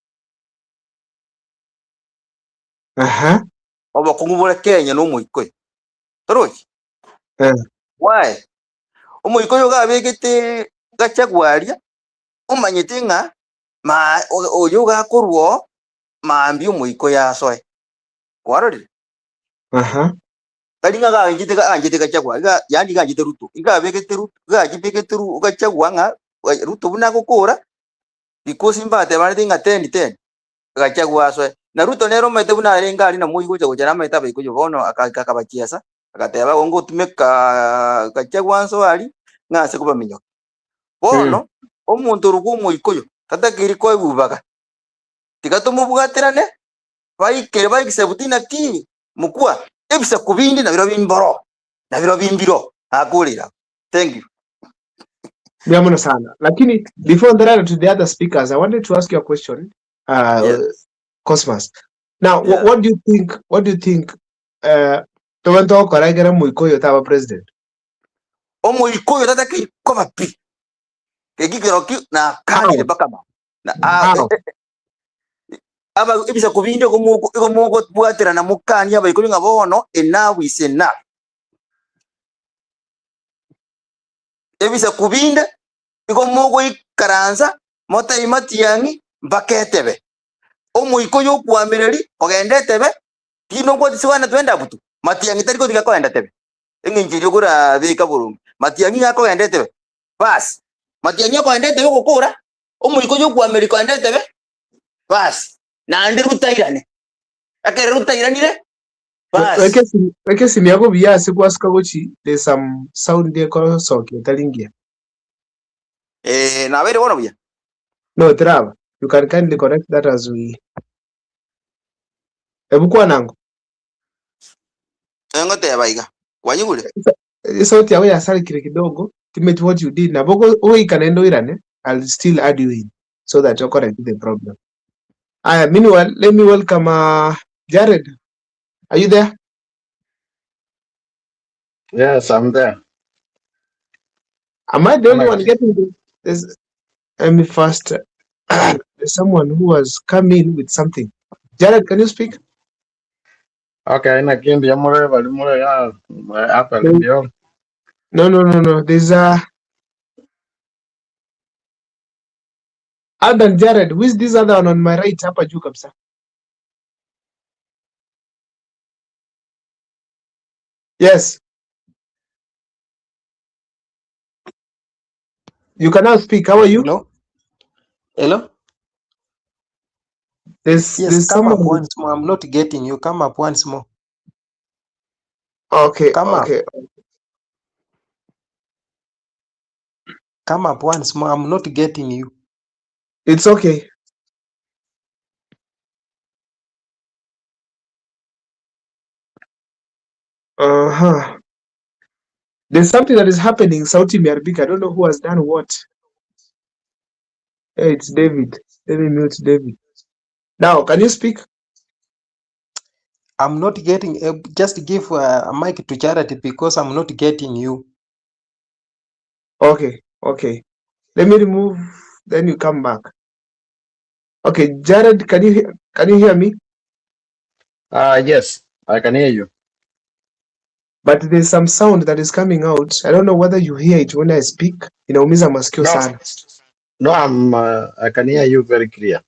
Aha. Obokong'u bore Kenya na omoikoyo. Torochi? Eh. Why? Omoikoyo iga abegete Gachagua aria, omanyete ng'a ma oyo iga akorwa oo, mambia omoikoyo asoe. Kwarorire? Aha. Tari ng'a ganchete ganchete Gachagua, iga yaani ganchete Ruto. Iga abegete Ruto, iga achibegete Ru Gachagua ng'a Ruto buna agokora, because mbatebanete ng'a ten ten. Gachagua asoe. Na Ruto nere omanyete buna arenge aria na Moi gocha gocha namanyete abaikuyu bono akaika akabachiesa, agateba igo ngotumeka Gachagua nsoe aria, ng'a ase kobaminyokia. Bono, omonto orokwa omoikuyu, tatakeiri koegwa ibaga, tiga tomobwaterane, baikere ba accept naki mokwa, ebisaku binde nabirobio mboro, nabirobio mbiro, nakorire abwo. Thank you. Mbuya mono sana. Lakini before ndarare to the other speakers, I wanted to ask you a question, Yes. Cosmas. Now, Yeah. what do you think, what do you think, togento togokora ekero omoika oyo taba president? Omoika oyo tatakeiri koba pi. Eki keroki nakanire How? mpaka ma na a- How? aba ebisaku binde igo moko igo mogobwaterana mokanie abaikori ng'a bono enough is enough. Ebisaku binde igo mogoikaransa motebie matiang'i mpaka etebe. Omoika oyo okoamereri kogenda etebe, tinokwa tisiwana twende abutu, matiang'i tari gotiga kogenda tebe. Eng'encho eria okorabeka boronge, matiang'i iga akogenda etebe, bas, matiang'i akogenda etebe ogokora, omoika oyo okoamereri kogenda etebe, bas, naende rutairane. Ekero rutairanire, bas. Weka esimu weka esimu yako buya ase gwasuka gochi there's some sound ekosokia etari ngiya. Eh, nabeire bono buya. No teraba. You can kindly correct that as we Ebu kwanango. Engoteba iga. Kwanyigure? Esauti yao yasarikire kidogo timeti what you did nabo ogoika naende oirane I'll still add you in so that you correct the problem. Aya, meanwhile, let me welcome Jared. Are you there? Yes, I'm there. Am I the only Ana one getting this? There's, let me first. There's someone who has come in with something. Jared, can you speak? Okay, na kindi ya mure bali mure ya hapa No, ndio. no, no, no. no. There's Alban Jared. Who is this other one on my right? Hapa juu kabisa. Yes, you can now speak. How are you? Hello? Hello? There's Yes, there's come up someone. once more. I'm not getting you. Come up once more. Okay, Come up. okay. Come up once more. I'm not getting you. It's okay. Uh-huh. There's something that is happening. Sauti imeharibika. I don't know who has done what. Hey, it's David. Let me mute David. Now, can you speak? I'm not getting. Just give a mic to Charity because I'm not getting you. Okay, okay. Let me remove. Then you come back. Okay, Jared, can you hear me? Yes, I can hear you. But there's some sound that is coming out. I don't know whether you hear it when I speak. Inaumiza masikio No, sana. no, I'm I can hear you very clear.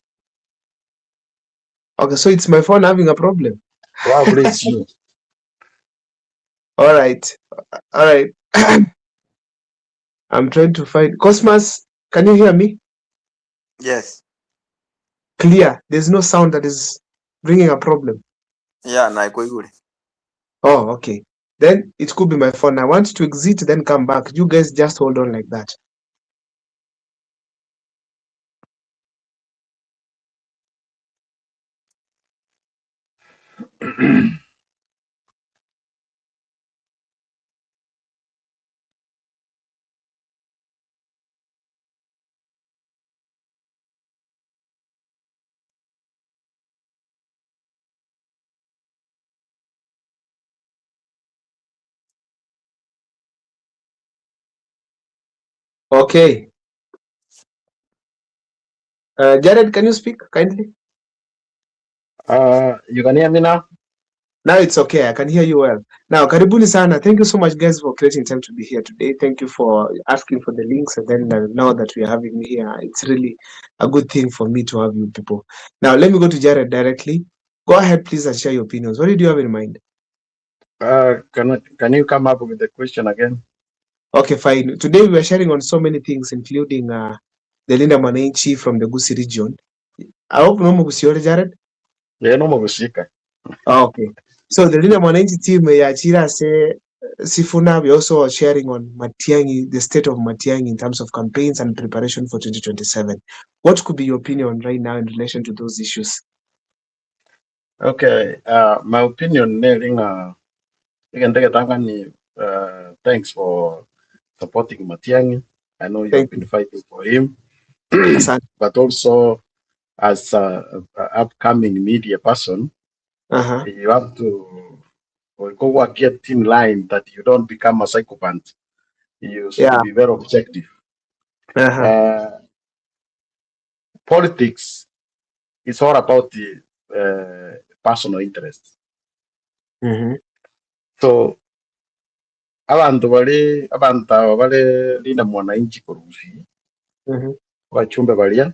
Okay, so it's my phone having a problem. Probably it's you. All right, all right. I'm trying to find Cosmas. Can you hear me? Yes. Clear. There's no sound that is bringing a problem. Yeah, naikoigure. Oh, okay. Then it could be my phone. I want to exit, then come back. You guys just hold on like that. Okay. Jared, can you speak kindly? You can hear me now? Now it's okay. I can hear you well. Now, karibuni sana. Thank you so much, guys, for creating time to be here today. Thank you for asking for the links. And then now that we are having you here, it's really a good thing for me to have you people. Now, let me go to Jared directly. Go ahead, please, and share your opinions. What did you have in mind? Can you come up with the question again? Okay, fine. Today we are sharing on so many things, including the Linda Mwananchi from the Gusii region. I hope no Mugusiore, Jared. Yeah, no more Oh, okay. So the Linda Mwananchi team, ya Chira say Sifuna, we also are sharing on Matiang'i, the state of Matiang'i in terms of campaigns and preparation for 2027. What could be your opinion right now in relation to those issues? Okay, my opinion, Nelinga, you can take it Tangani, thanks for supporting Matiang'i. I know you've Thank been you. fighting for him, Asante. but also as a upcoming media person, you have to go get in line that you don't become a psychopath. You should be very objective. Aha. Politics is all about the personal interests. So abanto bare abanto aba bare Linda Mwananchi korwa Gusii, abachumbe baria,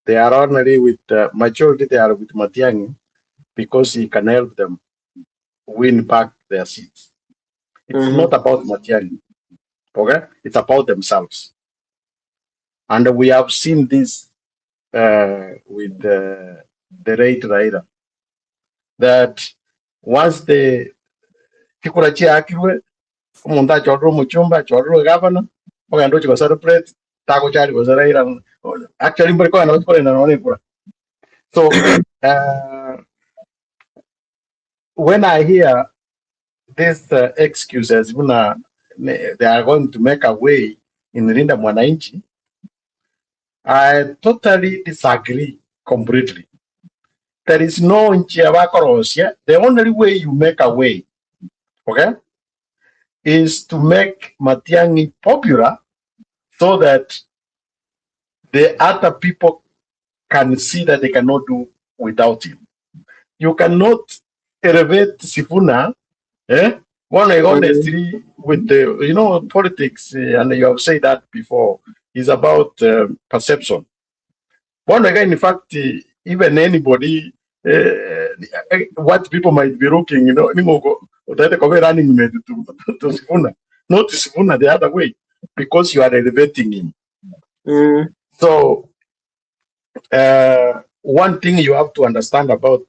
they are only with the majority, they are with Matiang'i because he can help them win back their seats. It's not about Matiang'i, okay? It's about themselves. And we have seen this with the late Raila, that once the chikura chiakirwe, omonto achorire omochumba, achorire egavana, ogenda ochia go celebrate, tagochari gose Raila, actually mbare kogenda gochia korenda nonye na ekura. So when I hear these excuses buna they are going to make a way in Linda Mwananchi, I totally disagree completely. There is no njia bakorosia. The only way you make a way, okay, is to make Matiang'i popular so that the other people can see that they cannot do without him. You cannot elevate Sifuna, eh? One, honestly, with the politics, and you have said that before, is about perception. One again, in fact, even anybody, what people might be looking, ningo utaete kwa running mate to Sifuna, not Sifuna the other way, because you are elevating him. So, one thing you have to understand about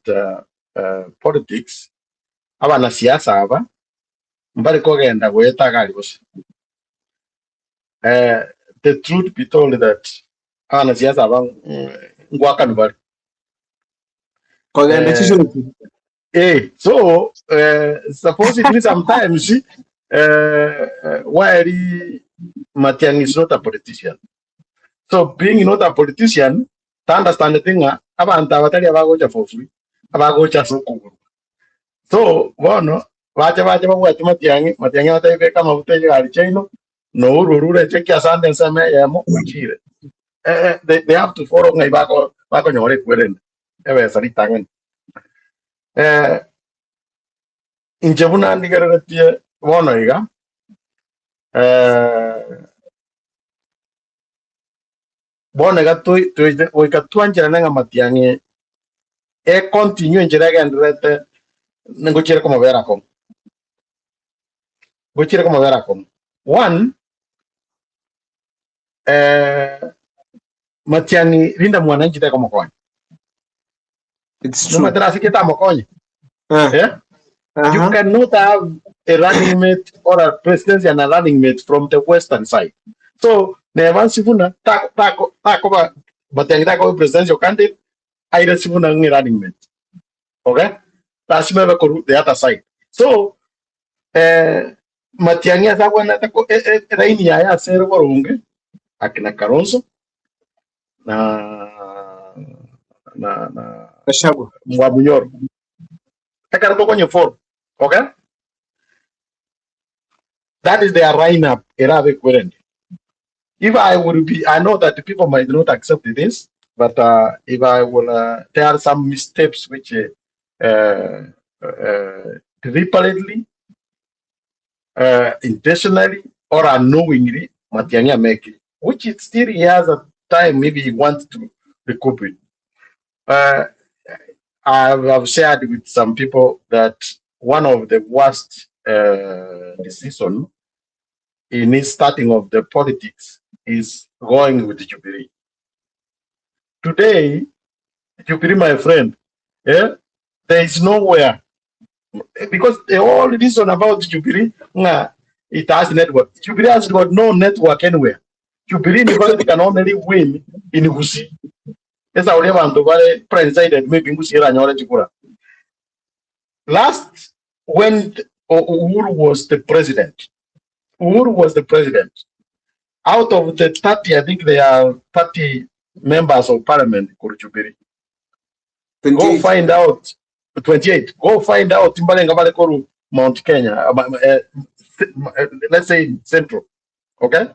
politics, abanasiasa aba mbari kogenda gweta gari gose. The truth be told that abanasiasa aba ngwakanu bari. Kogenda chishoti. So supposedly sometimes while Matiang'i is not a politician. So being not a politician, to understand the thing, abantu abatari abagocha for free, abagocha sokuguru. So bono bacha bacha babwate Matiang'i, Matiang'i abatebeka amafuta egari chiaino, no ururure cheki asande ensemo eyemo ochire. They have to follow ng'ai bako bakonyora ekwerende ebesa ritang'ani. Inche buna ndigereretie bono iga, bono iga goika twancherane ng'a Matiang'i e continue enchera egendererete ngochiere komobera kong'u. Ngochiere komobera kong'u. One, Matiang'i Linda Mwananchi tekomokonya. It's true. Nomatera ase ketamokonya. Eh? You cannot have a running mate or a presidency and a running mate from the western side. So neba Sifuna tako tako tako ba Matiang'i tako presidential candidate aire Sifuna ngi running mate. Okay? Lazima ibe koru the other side. So Matiang'i asagwenete ko line yaye asere boronge akina Kalonzo na Gachagua. Mwamunyoro. Ekero tokonye four. Okay? That is their lineup erabe kwerende. If I would be, I know that the people might not accept this, but if I will, there are some missteps which deliberately, intentionally, or unknowingly, Matiang'i make, which it still he has a time, maybe he wants to recoup it. I have shared with some people that one of the worst decision in his starting of the politics is going with Jubilee. Today, Jubilee, my friend, there is nowhere because the whole reason about Jubilee, nah, it has network. Jubilee has got no network anywhere. Jubilee University can only win in Gusii. Esa ulia bantu bale presided maybe Gusii era nyore chikura. Last when Uhuru was the president, Uhuru was the president. Out of the 30, I think there are 30 members of parliament kuru Jubilee. Go 28. find out 28. Go find out Mbalenga bale koru Mount Kenya. Let's say in Central. Okay?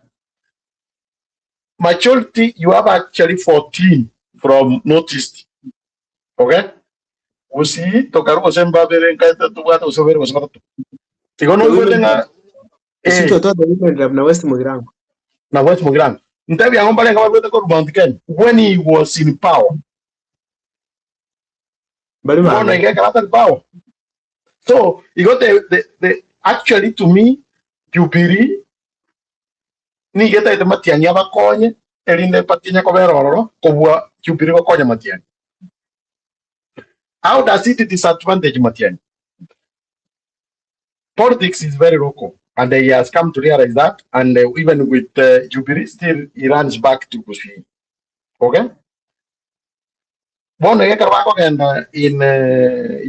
Majority, you have actually 14 from Northeast. Okay? Gusii tokarwa gose mbabere nkaete tobwate gose babere gose batato. Igo noigwete ng'a Gusii eh, twatwate women rep na West Mugirango. na West Mugirango. Ntebi ang'o mbarenge barwete korwa Mount Kenya when he was in power. Mbari Bono bange. iga ekero atari power. So igo the actually to me Jubilee nigo etaete Matiang'i abakonye erinde batinye kobera ororo kobua Jubilee gokonya Matiang'i. How does it disadvantage Matiang'i? Politics is very local and he has come to realize that and even with Jubilee still he runs back to Gusii. Okay? Bono ekero bakogenda in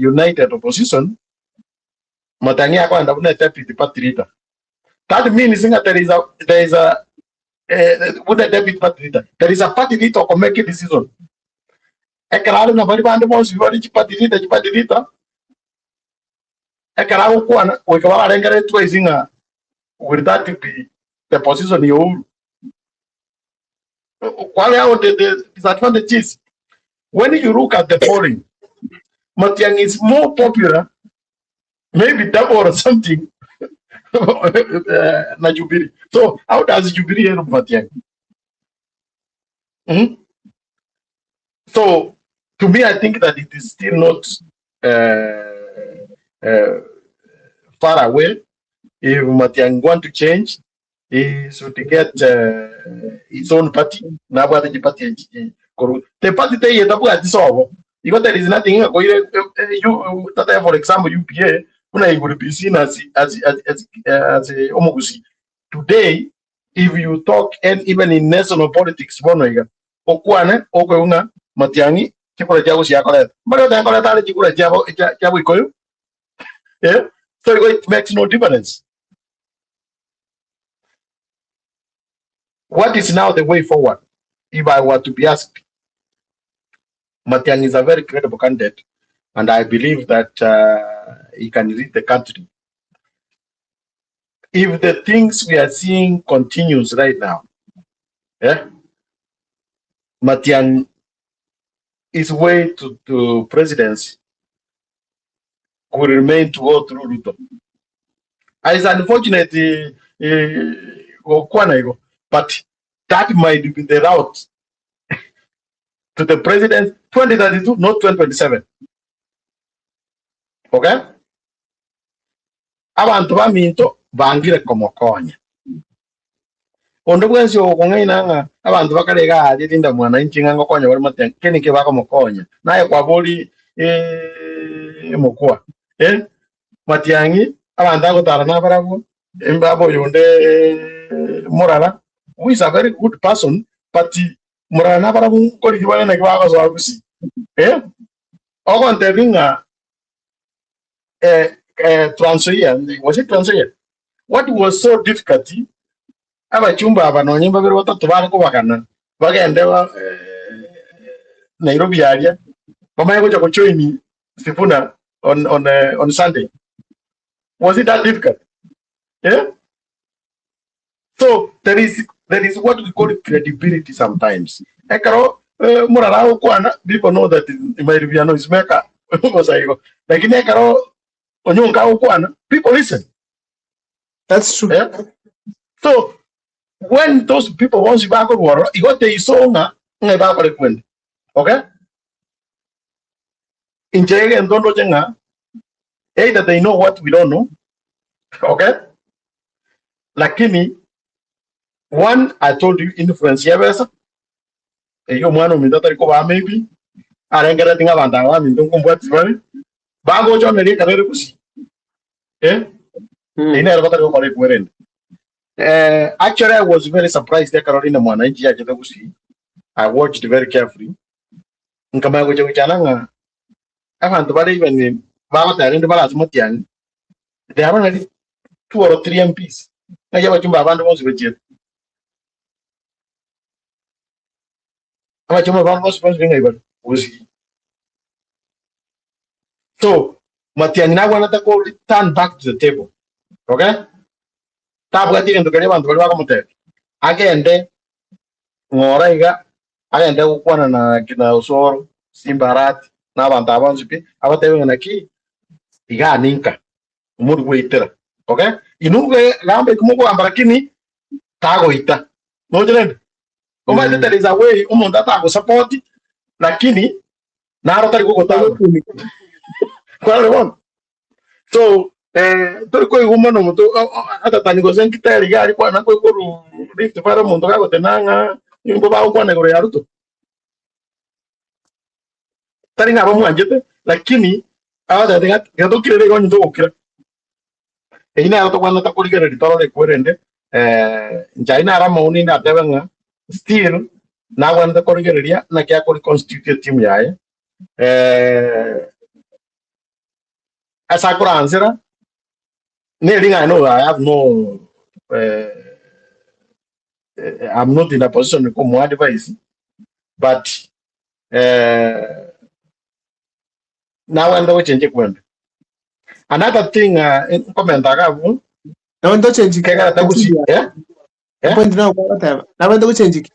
united opposition, Matiang'i akoenda buna deputy party leader. That means ng'a there is a there is a buna deputy party leader, there is a party leader oko make a decision. Ekero are na baria bande bonsi bare chiparty leader chiparty leader, ekero agokwana goika bararengererie twice ng'a will that be the position ya Uhuru? Kware how the disadvantage is when you look at the polling, Matiang'i is more popular, maybe double or something, na Jubilee. So how does Jubilee help Matiang'i? Mm? So to me, I think that it is still not far away. If Matiang'i want to change, he should get his own party. Nabwate chipati echi koru. The party teiye tabwati sobo. Igo there is nothing koire you tata for example UPA una he would be seen as omogusi. Today if you talk and even in national politics bono iga okwane okoigwa ng'a Matiang'i chikura chia gusii akoreta. Mbare otebe nkoreta are chikura chiabo chia Gikuyu eh so igo it makes no difference. What is now the way forward? If I were to be asked, Matiang'i is a very credible candidate, and I believe that he can lead the country. If the things we are seeing continues right now, yeah, Matiang'i his way to presidency will remain to go through Ruto. It's unfortunate gokwana igo, but that might be the route to the president 2032, not 2027. Okay? Abanto baminto bangire komokonya. Onde bwensi ogokong'aina ng'a abanto bakare iga aaria Linda Mwananchi ng'a ngokonya bare Matiang'i, eke nikio bakomokonya. Naye kwabori mokwa eh, Matiang'i abanto agotara nabarabwo, embaba oyonde Morara, who is a very good person, but Morara nabarabwo nkorigia bare naki bagosoa gusii eh, ogontebia ng'a Trans Nzoia, was it Trans Nzoia? What was so difficult abachumba aba nonye mbabere batato bare kobagana bagende ba, Nairobi aria bamanye gocha gojoin Sifuna on Sunday. Was it that difficult? Yeah? So there is what we call credibility sometimes. Ekero morara agokwana people know that it might be a noise maker. Gose igo. Lakini ekero onyonka agokwana people listen. That's true. Yeah? So when those people once bakorwara igo teisonga ng'a bakore kwende. Okay? Inche egento ndoche ng'a either they know what we don't know. Okay? Lakini one I told you influence yebesa eyo omwana ominto atari kobaa maybe arengereti ng'a abanto aba baminto nkombwati bare bagochoneria ekero ere gusii eh Eyio nero batari gokora ekwerende. Actually I was very surprised ekero rinde mwananchi yachete gusii I watched very carefully nkamanya gocha gochana ng'a abanto bare even bagoteba rende bare ase Matiang'i they are only two or three MPs ng'aki abachumba abande bonsi bachiete abachumba abande bonsi bonsi ng'ai bare gusii so Matiang'i nabwanete ko return back to the table okay. Tabwati egento keria abanto baria bakomotebia. Agende ng'ora iga, agende gokwana na kina Osoro, Simba Arati, na abanto aba bonsi pi, abatebie ng'a naki, igaa ninka, omori gweitera. Okay? Inwe gamba eki mokogamba lakini tagoita. Noche rende? Omanyete there is a way omonto atagosupport lakini naro tari gogotanga. Kwarora bono? So eh, tori koigwa mono omonto atatani gose nkitari iga aria kwana koigwa Rift Valley omonto gagotena ng'a nigo bagokwana igoro ya Ruto. Tari ng'a bamwanchete lakini abatebete ng'a tiga tokire iga onye togokira. Eyio nero tobwenerete korigereria torore ekwerende eh, inche ayio naro amaoni ndatebe ng'a still nabwenerete korigereria naki akoriconstitute etimu yaye eh, ase akoransera neri ng'a no I have no eh, eh, I'm not in a position komoa advice but eh, nabwenerete gochenja ekwembe. Another thing uh, nkomenta iga abwo Nabwenerete gochenji kegera tagusi eh? Eh? Point nabo gwagoteba. Nabwenerete gochenji ki?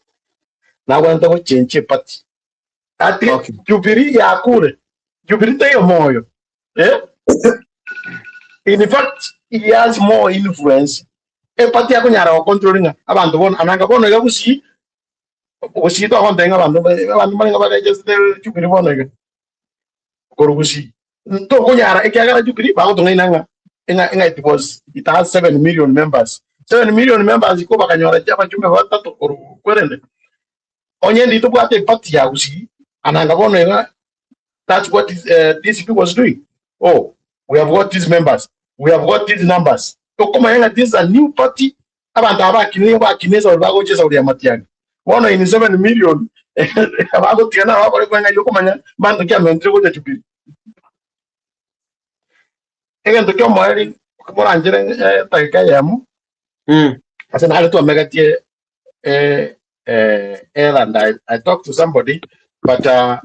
Nabwenerete gochenji eparty. Ati Okay. Jubilee yakure. Jubilee teiyo moyo. Eh? In fact, he has more influence. Eparty akonyara gocontrol ng'a abanto bono ananga bono iga gusii gusii twagontebia ng'a abanto abanto mbarenge barechesete Jubilee bono iga. Korwa gusii. Ntokonyara ekiagera Jubilee bagotong'aina ng'a ng'a ng'a it was it has 7 million members. 7 million members ko bakanyora abachumbe batato korwa kwerende. Onye ndi tobwate eparty ya Gusii ananga bono iga that's what is, uh, DCP was doing. Oh, we have got these members, we have got these numbers. Tokomanya ng'a this is a new party abanto aba bakine bakine esauri bagocha esauri ya Matiang'i. Bono in 7 million bagotiga nabo bakore kweng'aria okomanya mbanto ki amentire gocha Jubilee. Egento kia omoerio moranchere eh, edageka eyemo Mm. ase nare twamegetie eh, eh, and I, I talked to somebody but uh,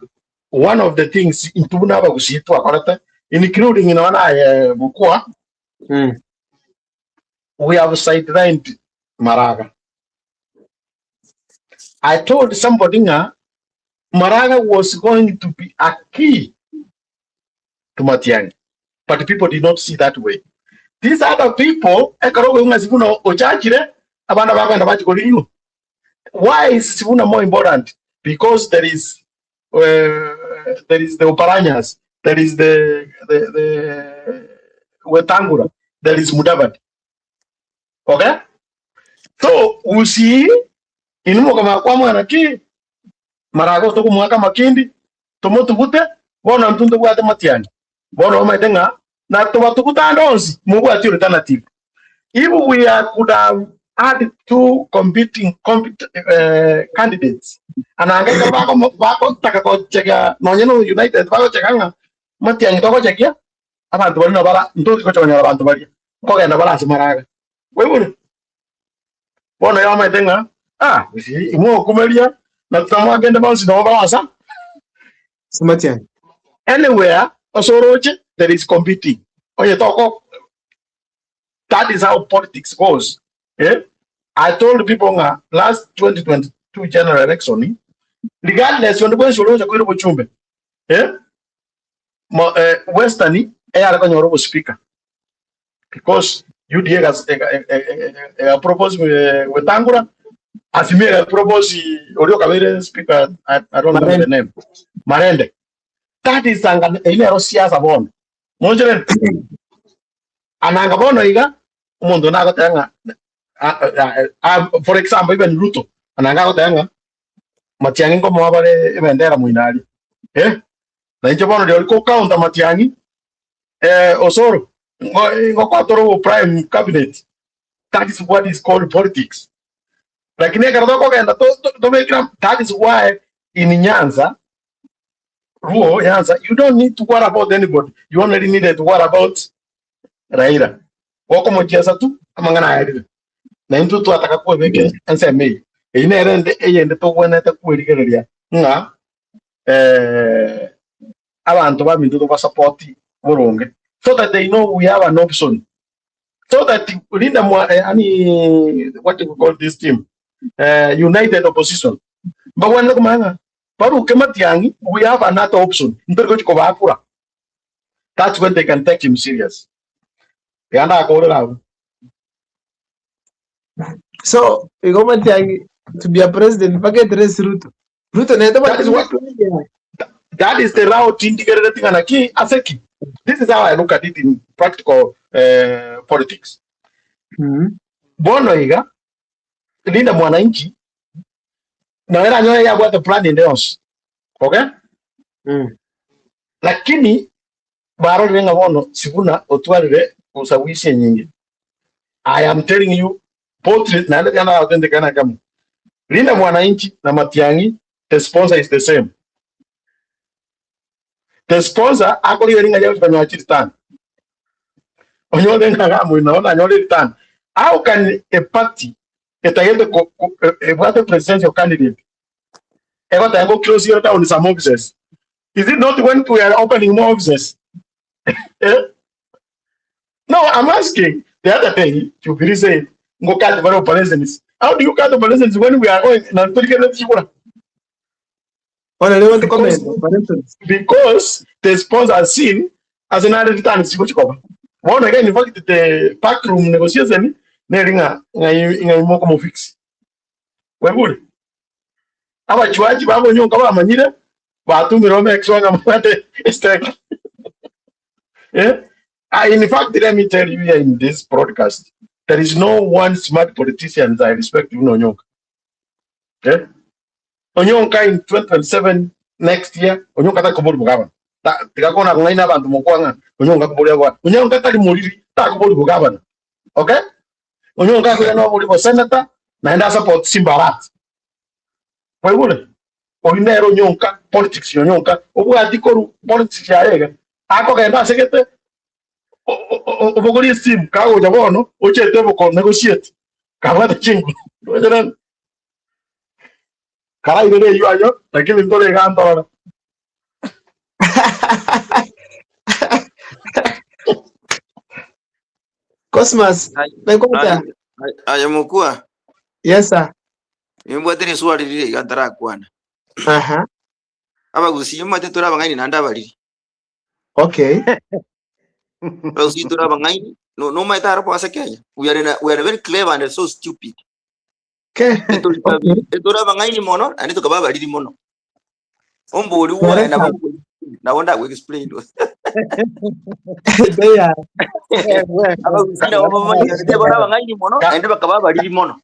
one of the things intwe buna abagusii twakorete including nonya naye mokwa Mm. we have sidelined Maraga. I told somebody nga Maraga was going to be a key to Matiang'i but people did not see that way. These other people ekero okoigwa ng'a Sifuna ochachire abana bagenda bachi korinywa. Why is Sifuna more important? Because there is uh, there is the Oparanyas, there is the the, the Wetangula, there is Mudavadi. Okay? So usi inwe mokama kwa mwana ki marago tokomwaka makindi tomotugute bono intwe ntobwate matiang'i bono omanyete ng'a na tobatuguta ande onsi mobwati alternative if we are could have had two competing compet, uh, candidates anange ekero bako bakotaka gochega nonye no united bagochega ng'a matiang'i togochekia abanto baria nabara ntoki gocha konyora abanto baria nkogenda bare ase maraga kwaigure Bono yamanyete ng'a ah, gose imwokumeria na tamwakende bonsi nabo barasa. Simatian. Anywhere ase oroche there is competing. Onye toko that is how politics goes. Eh? I told people ng'a last 2022 general election regardless onde bwensi ore ocha koira obochumbe eh? Mo, eh, Western eyare konyora obospeaker because UDA ega, ega, ega, ega, ega propose eh, Wetangula Azimio ega propose oria okabeire speaker I, I don't remember the name Marende that is anga eyio nero siasa bono monchere ananga bono iga omonto nagoteba ng'a ah, ah, ah, for example even Ruto ananga agoteba ng'a Matiang'i nkomoa bare ebendera moino aria eh na inche bono rirorio ko counter Matiang'i eh, Osoro ngokotore obo prime cabinet that is what is called politics lakini ekero tokogenda tobekera that is why in Nyanza Luo Nyanza you don't need to worry about anybody you only needed to worry about Raila gokomochiesa tu amang'ana ayarire na intwe twataka kwebeka ensemo eye eyio nere ende eyende togwenerete kwerigereria ng'a eh, abanto baminto tobasapoti boronge so that they know we have an option. So that Linda mwa, eh, ani what do you call this team? Eh, United Opposition. Mbagwanire komanya ng'a baruke Matiang'i, we have another option. Ntori gochi kobakura. That's when they can take him serious. Iga ndakorera abwo. So igo Matiang'i to be a president mpaka eteresi Ruto. Ruto nere That is tobwate what plan yaye. that is the route indigerereti ng'a naki ase ki. This is how I look at it in practical politics. Bono iga Linda Mwananchi naye eranyore yabwate plan ende yonsi. Okay? Lakini barorire ng'a bono Sifuna otwarire ushawishi enyinge. I am telling you both naende tiga nagotente kana kamo. Linda Mwananchi na Matiang'i the sponsor is the same. The sponsor akorigia ring'a ria gochia return. Onyore ng'a gamoina bono anyore return. How can a party etagete ko, ko, ebwate presidential candidate egotaka go close your down some offices? Is it not when we are opening more offices? Eh? No, I'm asking. The other day, Jubilee said, go cut the operations. How do you cut operations when we are going? Na tulikele chikula? Ona leo want to Because, comment operations. because the sponsor has seen as an added return chiko chikoba. One again, in fact, the back room negotiation, neringa nga imoko mo fix. Webule. Abachuaji babo nyonka bamanyire batumire omexwa nga mwate stake. Eh? In fact, let me tell you here in this broadcast, there is no one smart politician I respect you know Onyonka. Eh? Onyonka in 2027 next year, Onyonka takobori bugabana. Ta tikakona kungaina abantu mokwanga, Onyonka kubori bwa. Onyonka tali moriri, takobori bugabana. Okay? Onyonka kuya no bori bo senator na enda support Simbarat. Kwa Oinero Onyonka politics Onyonka obwati koru politics yaega akogenda asegete obogorie simu kagocha bono ochete boko negotiate kabwate chingu Rogerani karairere eyo ayo lakini ntore iga ntorora. Cosmas, nakwata. Aye mokua. Yes sir. Nimbwate riswali rire iga ntarakwana. Aha. Abagusii omanyete tore abang'aini naende abariri. Okay. Abagusii tore abang'aini no nomanyete aro ase Kenya. We are in a, we are very clever and so stupid. Okay. Etori Okay. etore abang'aini mono naende tokaba abariri mono. Ombori bwaye Nareka. nabo nabo ndago explain. They are. Abagusii nabo bamanyete bare abang'aini mono naende bakaba abariri mono.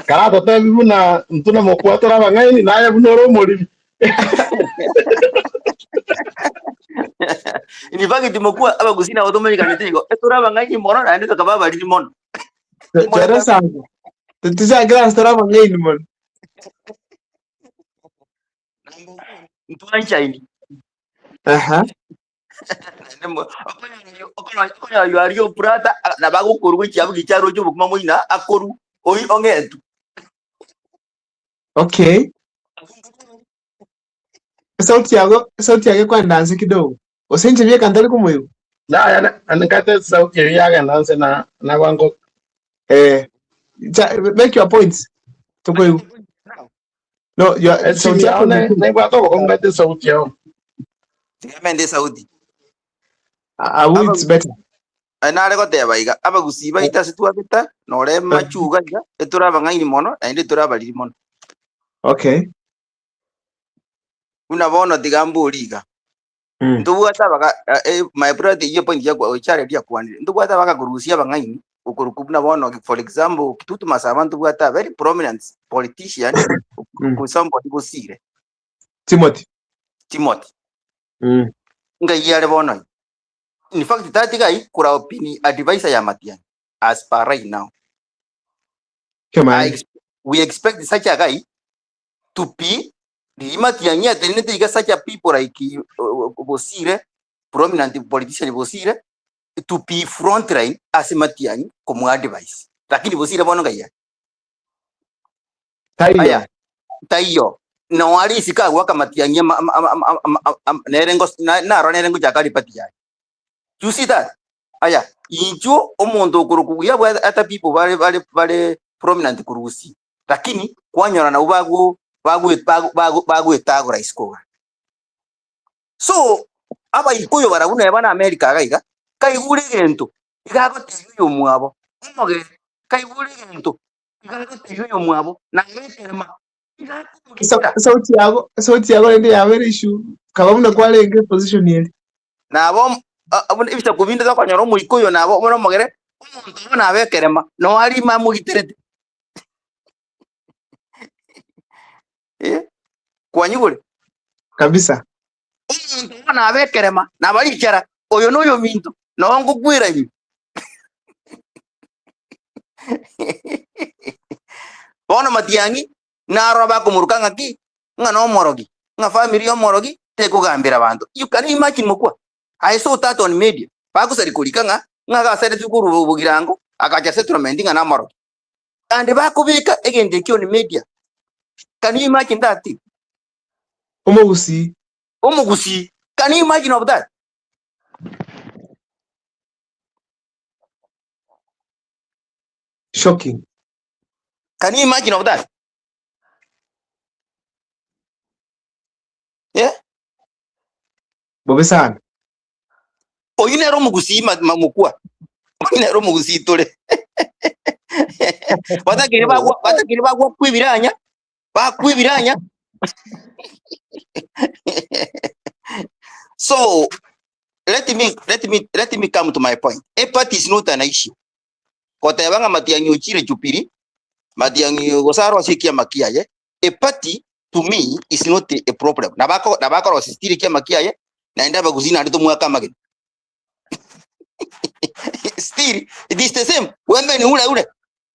Karatotebi buna ntuna mokwa tore abang'aini naye buna ore omoriri. In fact mokwa abagusii nabo tomanyekanete igo etore abang'aini mono naende tokaba abariri mono. Chora sango. Tutishagira stora abang'aini mono. Ntwanchaini. Aha. Okonyoyo aria oburata nabagokorwa echiabo gicharoche obokima moina akoru oi ong'entu. Okay. Sauti yako sauti yake kwa ndansi kidogo. Osenche bie kantari kumuyu. Naya anikate sauti eyo yagenda nse na na gwango Eh, make your points. Tukuyu. No, your esimu sauti yao yako ne ni ne bwata obokongate sauti yao. Tigamende sauti. Awu it's better. Nare goteba iga abagusii baito ase twabeta nore machuga iga etore abang'aini mono naende etore abariri mono. Okay. Buna bono tiga mbori iga. Ntobwate abaga my brother eyio point yakwa ochareria akwanire. Ntobwate abagakorusia abang'aini okoruku buna bono for example Kitutu Masaba ntobwate a very prominent politician somebody Bosire Timothy. Timothy. Ngai are bono. In fact tatigai kura opini advisor ya Matiang'i as per right now. Come on. We expect such a guy to be the Matiang'i atenete iga such a people like Bosire prominent politician Bosire to be front line as Matiang'i komu advice. Lakini Bosire bono ngai Taiyo. Aya taiyo no ari sika gwaka Matiang'i nerengo naro nerengo jakari pati yaye. You see that? Aya. Inchuo omonto okorokwa buya bwa ata people bare bare bare prominent korwa Gusii, lakini kwanyora nabwo bago bago bago bago bagoetagora isiko iga. So, abaikuyu barabwo neba na America iga iga, kaigure egento, iga agotebia oyomwabo, omogeni, kaigure egento, iga agotebia oyomwabo, naye ekerema, iga akomogitera. Sauti yago sauti yago rende yabere issue kaba buna kwarenge position eri. Nabo buna ebisaku binde tokonyora omoikuyu nabo buna omogere, omonto obo nabe ekerema, noo arime amogiterete. Eh, kwanyigure? Kabisa. Omonto obo nabe ekerema, naba richara, oyo noyominto, noo ngokwera ime. Bono Matiang'i narora bakomoruka ng'aki? Ng'a nomorogi, ng'a family y'omorogi tekogambera abanto. You can imagine mokwa. I saw that on media. Bagosari korika ng'a ng'a gasaretwe korwa bogirango agacha settlement ng'a namorogi. And bakobeka egento ekio on media. Can you imagine that thing? Omogusii. Omogusii. Can you imagine of that? Shocking. Can you imagine of that? Yeah? Bobe sana. Oyio nere omogusii ma- ma- mokwa. Oyio nere omogusii tore. Batakiri bagwa batakiri bagwa kwibiranya, bakwibiranya. So let me let me let me come to my point. A party is not an issue. Goteba ng'a Matiang'i ochire Jubilee, Matiang'i gose arosie ekiama kiaye, a party to me is not a problem. Nabako nabakorosia still ekiama kiaye, naende abagusii naende tomwake amagena. Still it is the same. Wembe ni ule ule.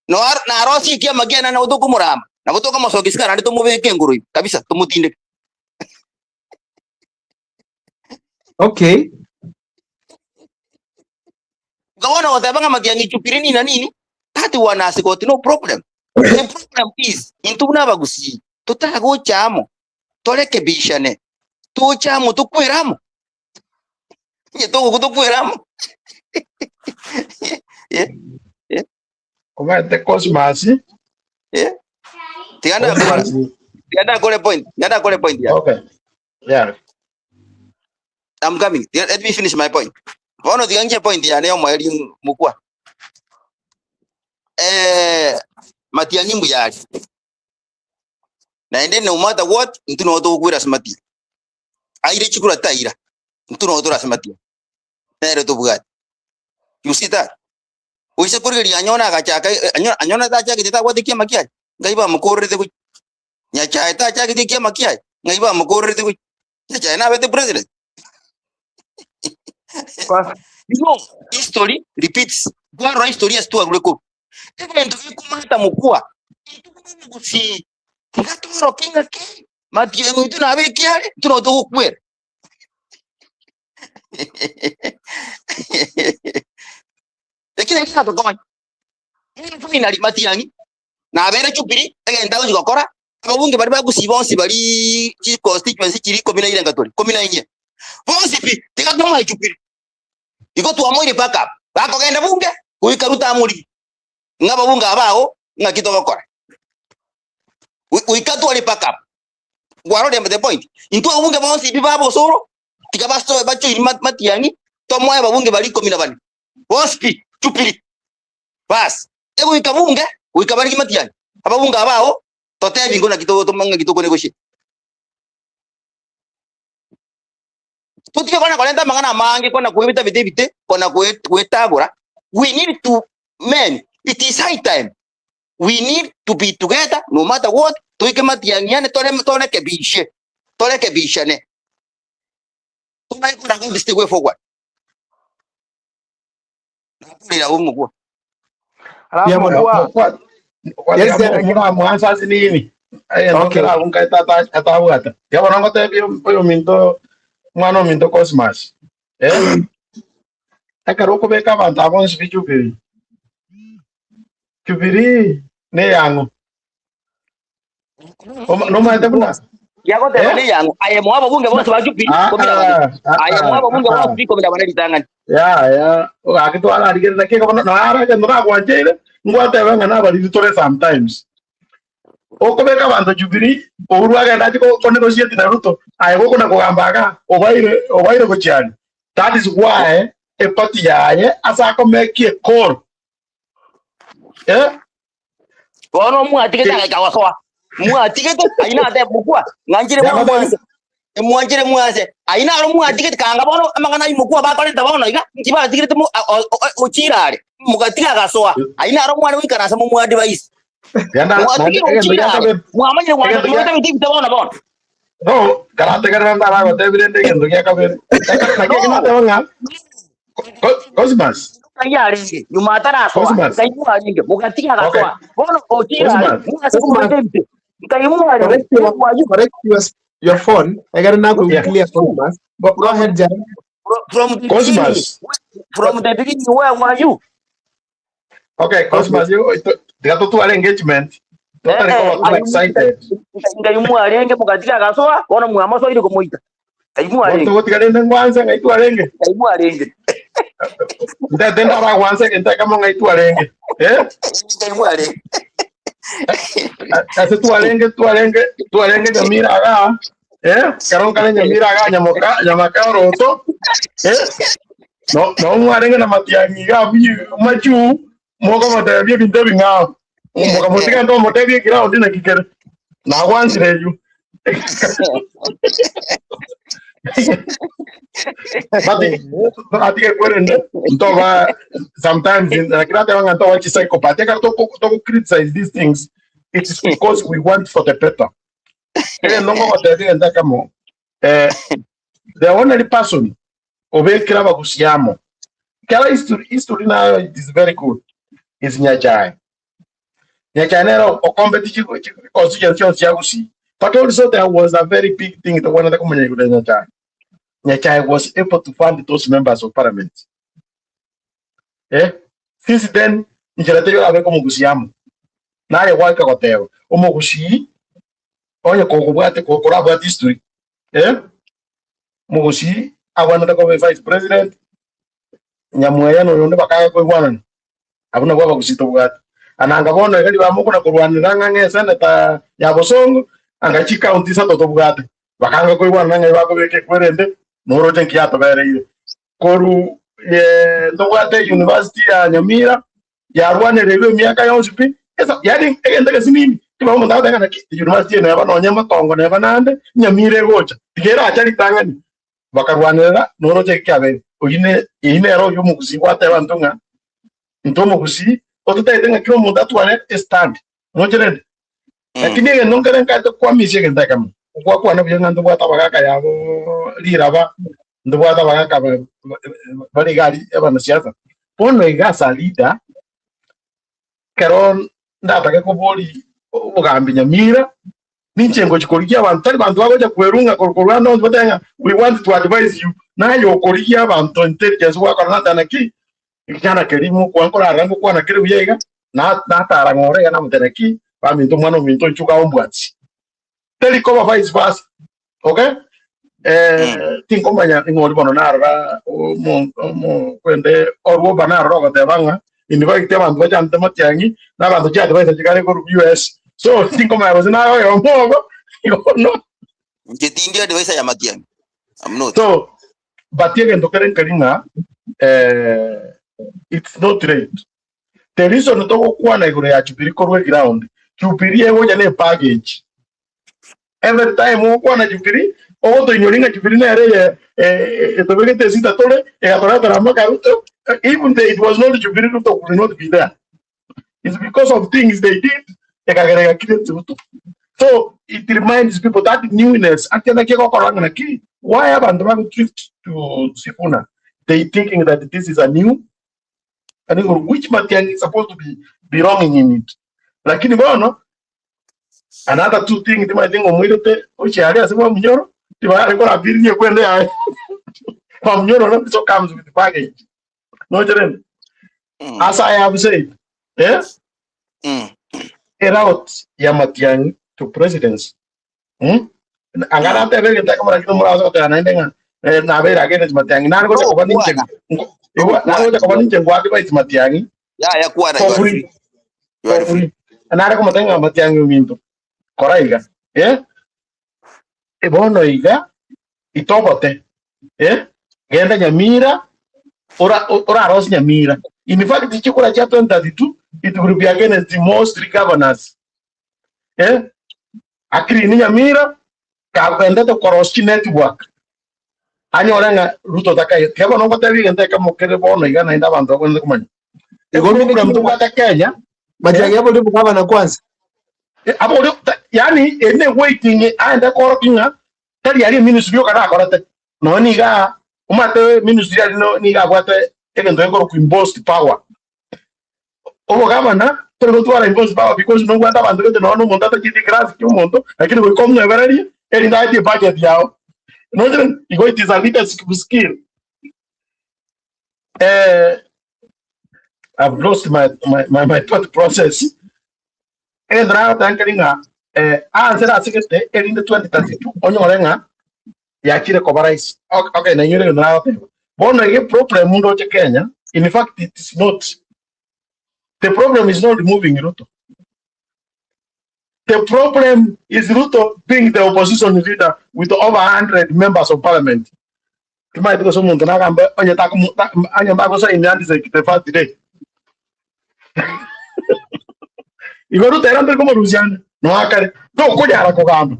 No narosie ekiama kiaye naende nabo tokomorama, nabo tokomosokia isiko naende tomobeke engoro ime kabisa tomotindeke. Okay. Bono goteba ng'a Matiang'i Jubilee nini na nini, that one has got no problem. The problem is, intwe buna abagusii, totagocha amo, torekebishane, toche amo tokwere amo. Onye togokwa tokwere amo. Eh, eh, Omanyete Cosmas, eh. Tiga ndakora, Cosmas. tiga ndakore point, tiga ndakore point ya. Okay. Yeah. I'm coming. Let me finish my point. Bono tiga nche point yane yomoerio mokwa. Eh, Matiang'i mbuya are. Naende no matter what, intwe nogo togokwera ase Matiang'i. Aire chikura taira, intwe nogo tore ase Matiang'i. Nere tobwate. You see that? Oise korigereria anyone agachaka eh, anyone anyone tachagete tabwate kiama kiaye, ngai bamokorerete gochia. Nyachae tachagete ekiama kiaye, ng'ai bamokorerete gochia. Nyachae nabete president. Kwa- You know, history repeats. Kwarora history ase twarure korwa. Egento gekomata mokwa, intwe buna omogusii, tiga tworoke ng'aki, matiang'i oito nabe ekiare, intwe nabo togokwera. Eki nakio gatokonya. Finally, matiang'i, nabere Jubilee, egento agochi gokora, ababunge baria ba Gusii bonsi barii chi constituency chiria ikomi na irenga tore, ikomi na inye, bonsi pi, tiga tomoe Jubilee. Igo twamoire backup, bakogenda bunge, goika Ruto amorigie, ng'a ababunge aba ao, ng'aki togokora. Goi- Goika tware backup. Gwarorire the point? Intwe ababunge bonsi pi ba Bosoro, tiga basoe bajoin ma- Matiang'i, tomoe ababunge baria ikomi na bane, bonsi pi, Jubilee. Baas, egoika bunge, goika barigie matiang'i, ababunge aba ao, totebi ingo naki to- to- ng'aki tokonegotiate. Totige kona korenta amang'ana amange kona koebita bite ebite, kona koe- koetagora, we need to men, it is high time, we need to be together no matter what, toike matiang'i ane tore torekebishe, torekebishane. Tomanye kora this the way forward. Nakurira omogwa. Alafu Yeah, mwana. mokwa Yes, yeah. muramwansa ase nini egento Okay. kerabunka atabwata yabona ngotebia oyo ominto omwana ominto Cosmas eh ekero okobeka abanto aba bonsi be Jubilee Jubilee neyang'o Nomanyete buna Yagoteba eh neyango aye mwabo bunge bonsi ba Jubilee ah komina bane. ah Aye ah mwabo bunge ah bonsi komina bane ritang'ani. Yaya, gaki twararigerera naki bono naro egento nagwancheire, ngwatebe ng'a nabariri tore sometimes. Okobeka abanto Jubilee, Uhuru agende achie ko ko negotiate na Ruto, aye gokona kogamba iga, obaire obaire gochia aria. That is why eparty yaye ase akomekia ecall eh, Bono mwatigete agaika gosoa. Mwatigete aye nate mokwa ng'anchire bono mwanse. Mwanchire mwanse. Aye naro mwatigete kanga bono amang'ana ayio mokwa bakorete bono iga nki batigerete mo ochire are. Mogatiga agasoa. Aye naro mwane goikaransa momwadvise. Genda Mwatigire egento ochire are. giakabe Mwamanyire gwansa egento gia moete gotigita bono bono. no karategerera ndaragotebire nde egento gia kabere. Ekero naki No. nateba ng'a Cosmas Ngai arenge nyuma atarasoa Cosmas ngai mwarenge mugatiga okay agasoa bono ochire are Cosmas mwase Cosmas komobeka ebite ngai mwarenge correct your mwayu correct your your phone egere naku yeah clear Cosmas go, go from ahead Jared from the beginning Cosmas from the beginning where were you okay okay Cosmas yo tiga totware engagement eh totari eh koba too ayu excited ngai mwarenge mugatiga agasoa bono mwamasoire komoita ngai bono mwarenge togotiga rende ngwanse ng'ai twarenge ngai mwarenge ndete ndaragwanse egento ekemo ng'ai twarenge eh ngai mwarenge ase twarenge twarenge twarenge nyamira igaa eh kero nkare nyamira igaa nyamoka nyamaka oroto eh no no mwarenge na matiang'i iga abwo machu mokomotebia ebinto ebing'ao mokamotiga ntomotebia eground naki kere nagwansire eywo but atige kwerende ntoba sometimes lakini ateba ng'a ntoba chi-psychopath ekero toko toko criticize these things it is because we want for the better egento ngogotebia egento ekemo eh, the only person obekire abagusi amo ekero history history nayo it is very good is Nyachae Nyachae nere okombeti constituency chionsi chia Gusii but also there was a very big thing togwenerete komanya igoro ya Nyachae Nyachae was able to fund those members of parliament eh since then inchera teiyo orabeke omogusii amo naye gwaika goteba omogusii onye kogobwate korabwate history eh Mogusii agwenerete koba vice president, Nyamweya na oyonde bakaga koigwanana, abwo nabwo abagusii tobwate. Ananga bono iga ribaga mokona korwanera ng'a ng'a eseneta ya Bosongo, anga chicounty isato tobwate, bakanga koigwanana ng'a bakobeka ekwerende, noroche nki yatobereire. Koru ntobwate university ya Nyamira, yarwanereirwe emiaka yonsi pi, esa yaani egento egesinini, tiba omonto agoteba ng'a naki university eye neba nonye matongo neba nande, Nyamira egocha, tiga eracha ritang'ani. Bakarwanerera noroche eki kiabeire. Oyio ne eyio nere oyio omogusii gwateba intwe ng'a intwe omogusii ototagete ng'a kera omonto atware estand. Moche rende? Lakini egento nkere nkaete kwamisia egento ekemo, ogwakwana buya ng'a ntobwate abagaka yabo riraba, ntobwate abagaka bare iga aria abanasiasa. Bono iga as a leader, ekero ndatake koboria obogambi Nyamira, ninche ngochia korigia abanto, tari banto bagocha kwerung'a korwa korwa ande onsi batebe ng'a we want to advise you, naye okorigia abanto intelligence gwakora nateba naki, ekiana keria mokwa nkorarora ngokwana kere buya iga, na natara ng'ora iga namotebia naki, baminto omwana ominto inchuka ombwati. Teri koba vice versa, okay? Eh, tinkomanya ing'ori bono narora omo omo kwende orwoba narora ogoteba ng'a invite abanto bachanete matiang'i na abanto chiadvice chikare korwa US so tinkomanya gose naye oyomo obo igo no Inche tindi advice ya Matiang'i. I'm not. so but egento kere nkeri ng'a eh, it's not right the reason togokwana igoro ya Jubilee korwa eground Jubilee egocha na epackage Every time ogokwana Jubilee, ogotoinyori ng'a Jubilee nere eye eh, etobegete esita tore, egatoretera mpaka Ruto. Even though it was not Jubilee, Ruto could not be there. It's because of things they did, ekagera egacreate Ruto. So it reminds people that newness, ake naki egokora ng'a naki, why abanto bago drift to Sifuna? They thinking that this is a new, and which Matiang'i is supposed to be belonging in it. Lakini bono, Another two thing timanyeti ng'a omoirete gochia aria ase Wamunyoro, tibare korapiririe ekwende yaye. Wamunyoro also comes with baggage. Noche rende? As I have said, eh, a route ya Matiang'i to presidency. Hmm? Anga natebe egento ekemo lakini omorase goteba naende ng'a eh, nabeire against Matiang'i. Nare gocha koba ninche Togokwana. Igo nagocha koba ninche ngwake baisi Matiang'i Yaya kwana for you are free. free. You For are free. free. Nare komotebia ng'a Matiang'i ominto kora iga. Eh? E bono iga itogote. Eh? Genda Nyamira ora orarosi Nyamira. In fact chikura chia 2032 it will be against the most governors. Eh? Akiri Nyamira kagendete korosi network anyore ng'a Ruto takayo. Tiga bono ngotebi egento ekemo kere bono iga naende abanto bagwenerete komanya. Igo Eproblem tobwate Kenya, Matiang'i abori omogabana kwanza. abori yani ene waiting aende korokia ng'a tari aria eministry yoka nakorete. Nonya niga omanyete ministry aria no niga abwate egento gekorokwa imposed power. Obogabana tori gotwara imposed power because nobwate abanto gete nonya na omonto atacheti ekerasi kia omonto lakini goika omwebererie erinde aetie ebudget yao. Nochire igo it is a leadership skill. Eh, I've lost my, my, my, my thought process. Egento nagoteba nkeri ng'a eh, answer asegete erinde 2032 onyore ng'a yachire koba rahisi. Okay, okay nainyore egento nagoteba. Bono ege problem ndoche Kenya, in fact it is not the problem is not removing Ruto. The problem is Ruto being the opposition leader with over 100 members of parliament. Timaeti gose omonto nagambe onye takomo ta onye mbagosaini handshake the first day. Igo Ruto ere ntari komorusia ande noakare tokonyara kogamba.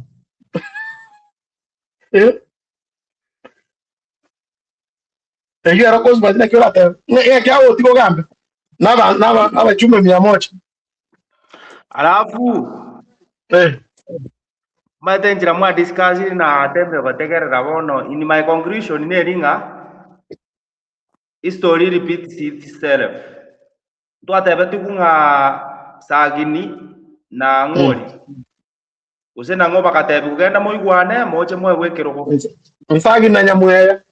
Eh? Eyio ero Cosmas naki oratebe ng'a ng'aki agotiga ogambe naba naba abachumbe mia moja. Alafu Eh. Omanyete enchera mwa discuss na tembe gotegerera bono in my conclusion neri ng'a history repeats itself. Ntwatebetigwe ng'a Sagini na Ng'ori gose nang'o bagatebiwa genda moigwane moche moegwe ekerogo. Nsagi na Nyamweya.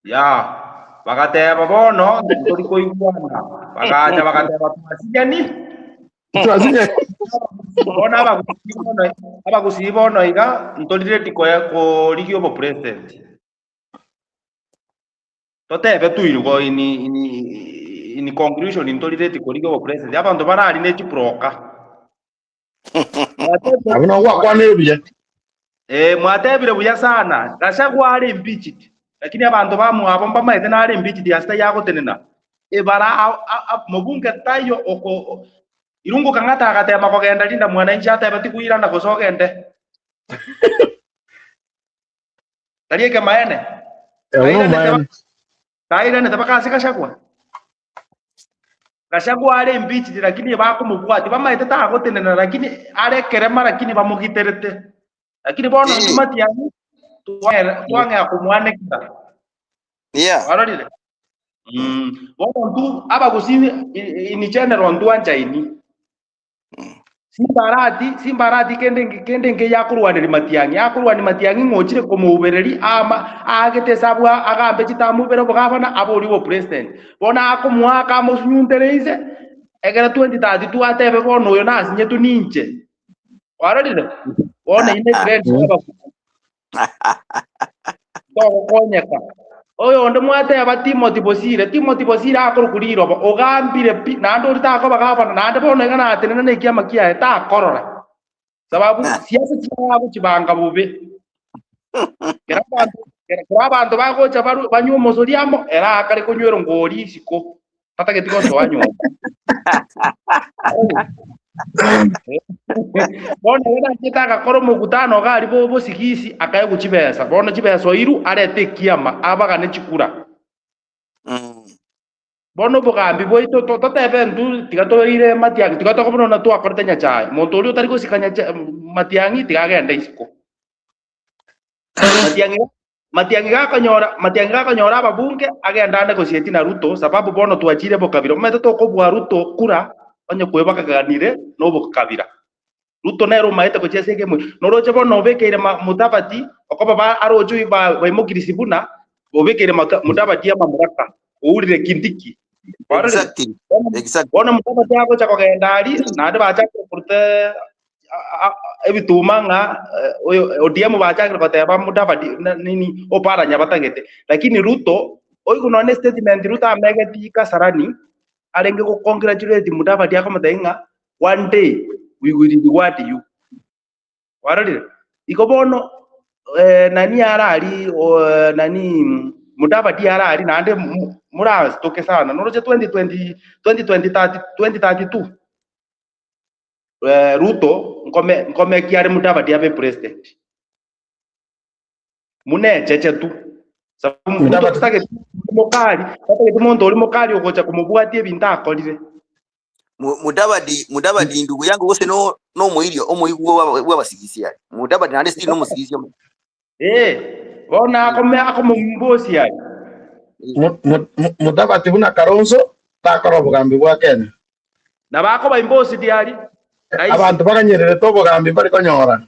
Ya, bagateba bono ntori koigwana, bagacha bagateba twasinyani. Twasinyani. Bono abagusii bono abagusii bono iga ntori ready koe korigia obopresident. Totebe tu igo in in in conclusion ntori ready korigia obopresident. Abanto bararine chibroka. Abwo nabo gwakwanire buya. Eh, mwatebire buya sana. Gachagua are impeached. Lakini abanto bamwabo mbamaete nare impeached ase taiyo agotenena. Ebara mobunge taiyo oko Irungu Kang'ata agatema kogenda Linda Mwananchi atebe tikuirana gose ogende. Tari ekemaene. Omaene. Tairanete mpaka ase Gachagua. Gachagua are impeached lakini bakomobwatia bamaete tagotenena lakini are ekerema lakini bamogiterete. Lakini bono Eh. intwe Matiang'i twang'era twang'ea komwanekera. Yeah. Warorire? Mm. Bono intwe abagusii in general ntwanchaini. Simbarati, simbarati kende kende nkeiyo akorwaneria Matiang'i, akorwania Matiang'i ng'a ochire komoubereria ama aagete esabu agambe chitamubere obogavana aborie obopresident. Bono akomoaka amosunyuntere inse, ekero 2032 atebe bono oyo nasinyetwe ninche. Kwarorire? Bono eyio ne trend ya abagusii. Togokonyeka. Oyonde mwateba Timothy Bosire, Timothy Bosire akorokwa riroba, ogambire pi, naende oria takoba gavana, naende bono iga natenena na ekiama kiaye, takorora. Sababu siasa chiaye agochibanga bobe. Kera abanto kera kera abanto bagocha barwe banywe omosori amo, ere akare konywera ngori isiko, tatageti gosoa nyomba. Bono ere nachete agakora omokutano iga aria bo- bosigisi, akaegwa chibesa. Bono chibesa oirwe, arete ekiama, abagane chikura. Bono obogambi bwaito to- totebe intwe tiga toire Matiang'i, tiga tokoba buna twakorete Nyachae. Monto oria otari gosika Nyachae Matiang'i tiga agende isiko. Matiang'i Matiang'i gakonyora Matiang'i gakonyora ababunge agende ande gosieti na Ruto sababu bono twachire bokabira omanyete tokobua Ruto kura onye kwebagaganire nobokabira Ruto nere omaete gochia ase egemwe noroche bono obekeire ma Mudavadi okoba ba aroche oyio ba baimokiri Sifuna obekeire Mata Mudavadi amamuraka ourire Kindiki kwarorire Exactly. bono Exactly. bono Mudavadi agocha kogenda aria naende bachakire koruta ebituma ng'a oyo ODM bachakire goteba Mudavadi na nini Oparanya batagete. Lakini Ruto Oigwe nonye statement Ruto amegeti Kasarani arenge go congratulate Mudavadi akomotebia ng'a one day we will reward you. Kwarorire? Igo bono nani arari nani Mudavadi arari naende morastoke sana noroche 2020 2020 2032 Ruto nkome nkomeki are Mudavadi abe president. Buna echeche tu. Sababu Ruto Mudavadi. totageti mokari, totageti monto ori mokari ogocha komobwatia ebinto akorire. Mudavadi Mudavadi ndugu yangu gose no nomoirio omoigwa bwa bw'abasigisi aye. Mudavadi naende still nomosigisi omo. Eh, bono akome akomombosia aye. Mudavadi buna Kalonzo takora obogambi bwa Kenya. Nabo akoba imbosi diari. Raisi. Abanto baganyererete obogambi mbari konyora.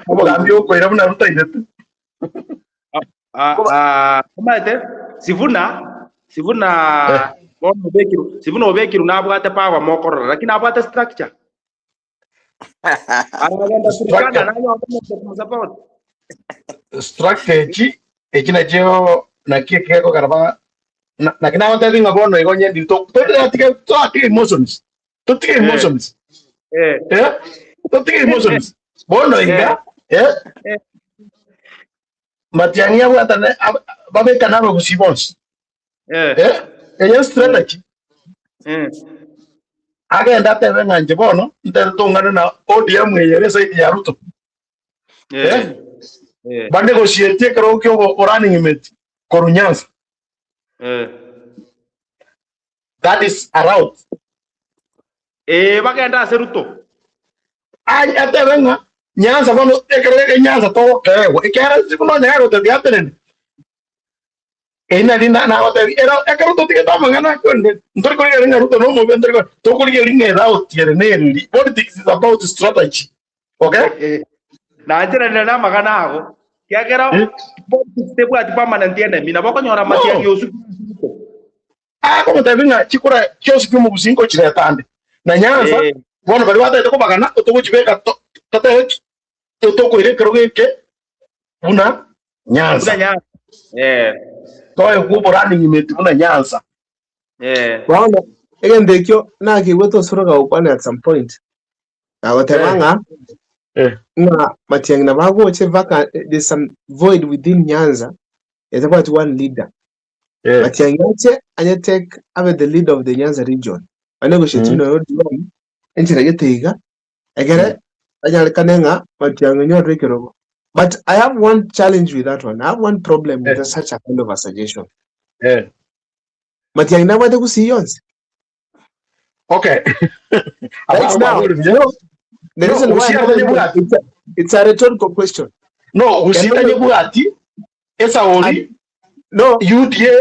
Obogambi okoira buna Ruto airete. Ah, ah, omanyete Sifuna Sifuna bono obekiru Sifuna obekiru nabwate power mokorora lakini abwate structure aragenda Turkana Structure. nanyore omonto okomosupport Structure echi echi nachio naki ekegokera ba naki nagotebi ng'a bono igo onye ndiri totige totige emotions totige emotions eh totige emotions bono iga eh Matiang'i abwatane babekane abagusii bonsi eh eye strategy agende atebe ng'a inche bono ntere tong'ane na ODM eye ere side ya Ruto eh banegotiate ekero kio running mate korwa Nyanza That is a route. Ee, bagende ase Ruto. Ai atebe ng'a Nyanza bono ekero geke Nyanza togokeegwa ekiagera inche buna onye gagotebia atenene eri nari nagotebi ero ekero totigete amang'ana akonde ntori korigereria ng'a Ruto nomobe ntori tokorigereria ng'a eroute ere nereri politics is about strategy okay Nancheranire namagana ago, kiagera Eh? politics tebwati permanent enemy, nabo okonyora No. matiang'i osu Akomotebi ng'a chikura chionsi chi'omogusi nkochireta ande na Nyanza, Eh. bono baria batagete kobagana otogochibeka to- totebe ki tokoira ekerogo eke buna Buna Nyanza, Nyanza. Eh. toegwe oborunning mate buna Nyanza. Eh. Bono egento ekio nakigwete osoro gagokwana at some point Nagoteba Eh. ng'a Eh. ng'a Matiang'i nabo agoche vacant, there's some void within Nyanza etabwati one leader. Eh. Matiang'i ache anye take abe the leader of the Nyanza region. Banegotiate Mm. na ODM enchera gete iga egere banyarekane ng'a Matiang'i onyorire ekerogo. But I have one challenge with that one. I have one problem with Eh. such a kind of a suggestion. Eh. Matiang'i nabwate gusii yonsi. Okay. Right Abana now, kwabori buya. no, the No, reason why gusii I'm telling you, atanyebwati. it's a rhetorical question. No, gusii Kendo- tanyebwati. Esauri No, UDA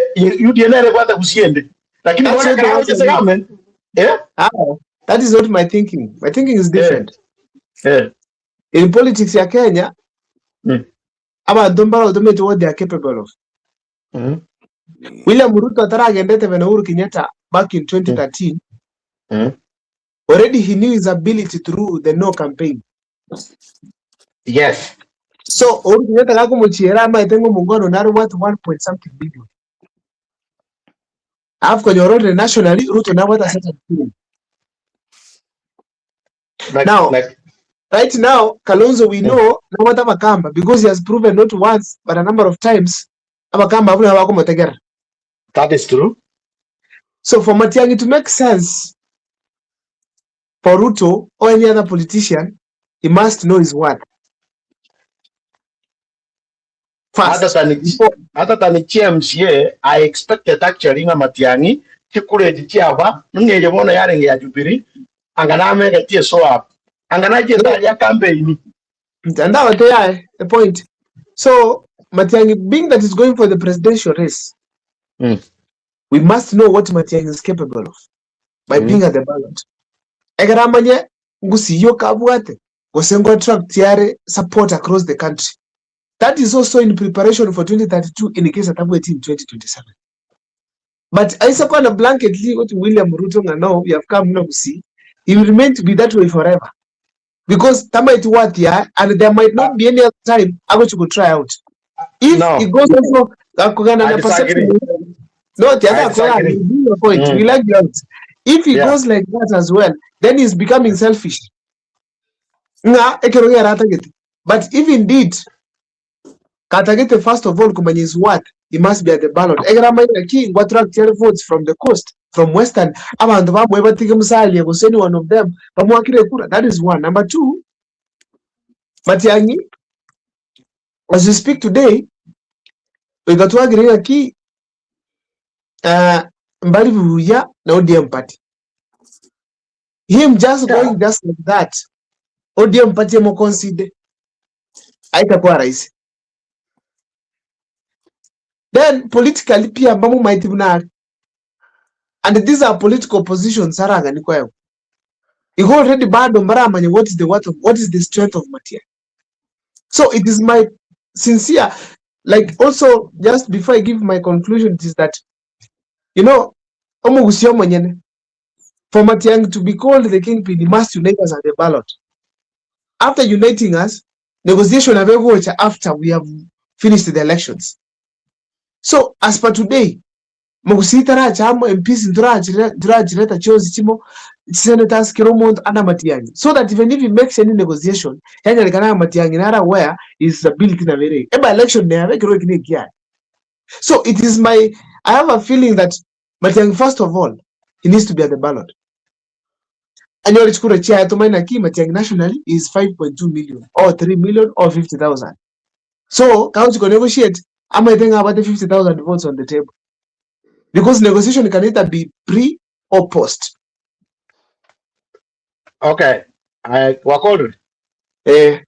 UDA nere bwata gusii ende. Lakini That's bona not the kara answer. gochese government. Eh? ah, that is not my thinking. My thinking is different. Eh. In politics ya Kenya, abanto mbaro automate what they are capable of. William Ruto ataragendete bene Uhuru Kenyatta back in 2013, already he knew his ability through the no campaign. Yes. So Uhuru Kenyatta gakomochiera amaete ng'a omongwana nare worth 1 point something billion. Alafu konyora ore nationally Ruto nabwate a certain team. Like, Now, like, right now Kalonzo we know nabwate abakamba because he has proven not once but a number of times abakamba abwo nabo bakomotegera. that is true. So for Matiang'i to make sense for Ruto or any other politician, he must know his worth. Other First, than before other than GMCA, I expected actually ng'a Matiang'i chikura echi chiaba ng'eyo bono yarenge ya Jubilee anga namegetie so up anga nachiete no, aria campaign mtandao tayari the point. So Matiang'i being that is going for the presidential race, we must know what Matiang'i is capable of by being at the ballot. Ekero amanye ngusiyo kabwate gose ngo attract yare support across the country. That is also in preparation for 2032 in case atabweti in 2027. But aise kwana blanketly what William Ruto nga no we have come no see he will remain to be that way forever because tamaiti worth ya and there might not be any other time agochi go try out. If no he goes also Gakogenda I na disagree. perception. No, I the other disagree. your point. We like yours. If he goes like that as well, then he's becoming selfish. Ng'a ekero gera atagete. But if indeed katagete first of all kumanya his worth, he must be at the ballot. Ekero amanyire ki ngwa attract votes from the coast, from western, abanto bamwe batige Musalia gose any one of them bamwakire kura. That is one. Number two, Matiang'i, as we speak today, goika twagire ng'aki uh, mbari buya na ODM party. Him just going just like that, ODM party emo consider haitakuwa rahisi. Then politically pia mbamumaiti buna are. And these are political positions arang'ani kwaegwa. Igo already bado mbaramanye what is the worth of, what is the strength of Matiang'i. So it is my sincere, like also just before I give my conclusion, it is that, you know, Omogusia omonyene, for Matiang'i to be called the kingpin, he must unite us at the ballot. After uniting us, negotiation abegocha after we have finished the elections. So as per today, Mogusii taracha amo MPs ntorachireta chionsi chimo senators kera omonto ana Matiang'i so that even if he makes any negotiation yanyarekana ng'a Matiang'i nare aware his ability nabo ere eba election nere ekero eki nekiaye. So it is my I have a feeling that Matiang'i first of all he needs to be at the ballot. Anyore chikura chiaye tomanye naki Matiang'i nationally is 5.2 million or 3 million or 50,000. So kagochi ko negotiate amaete ng'a abate 50,000 votes on the table. Because negotiation can either be pre or post. Okay. I wakorire. Eh,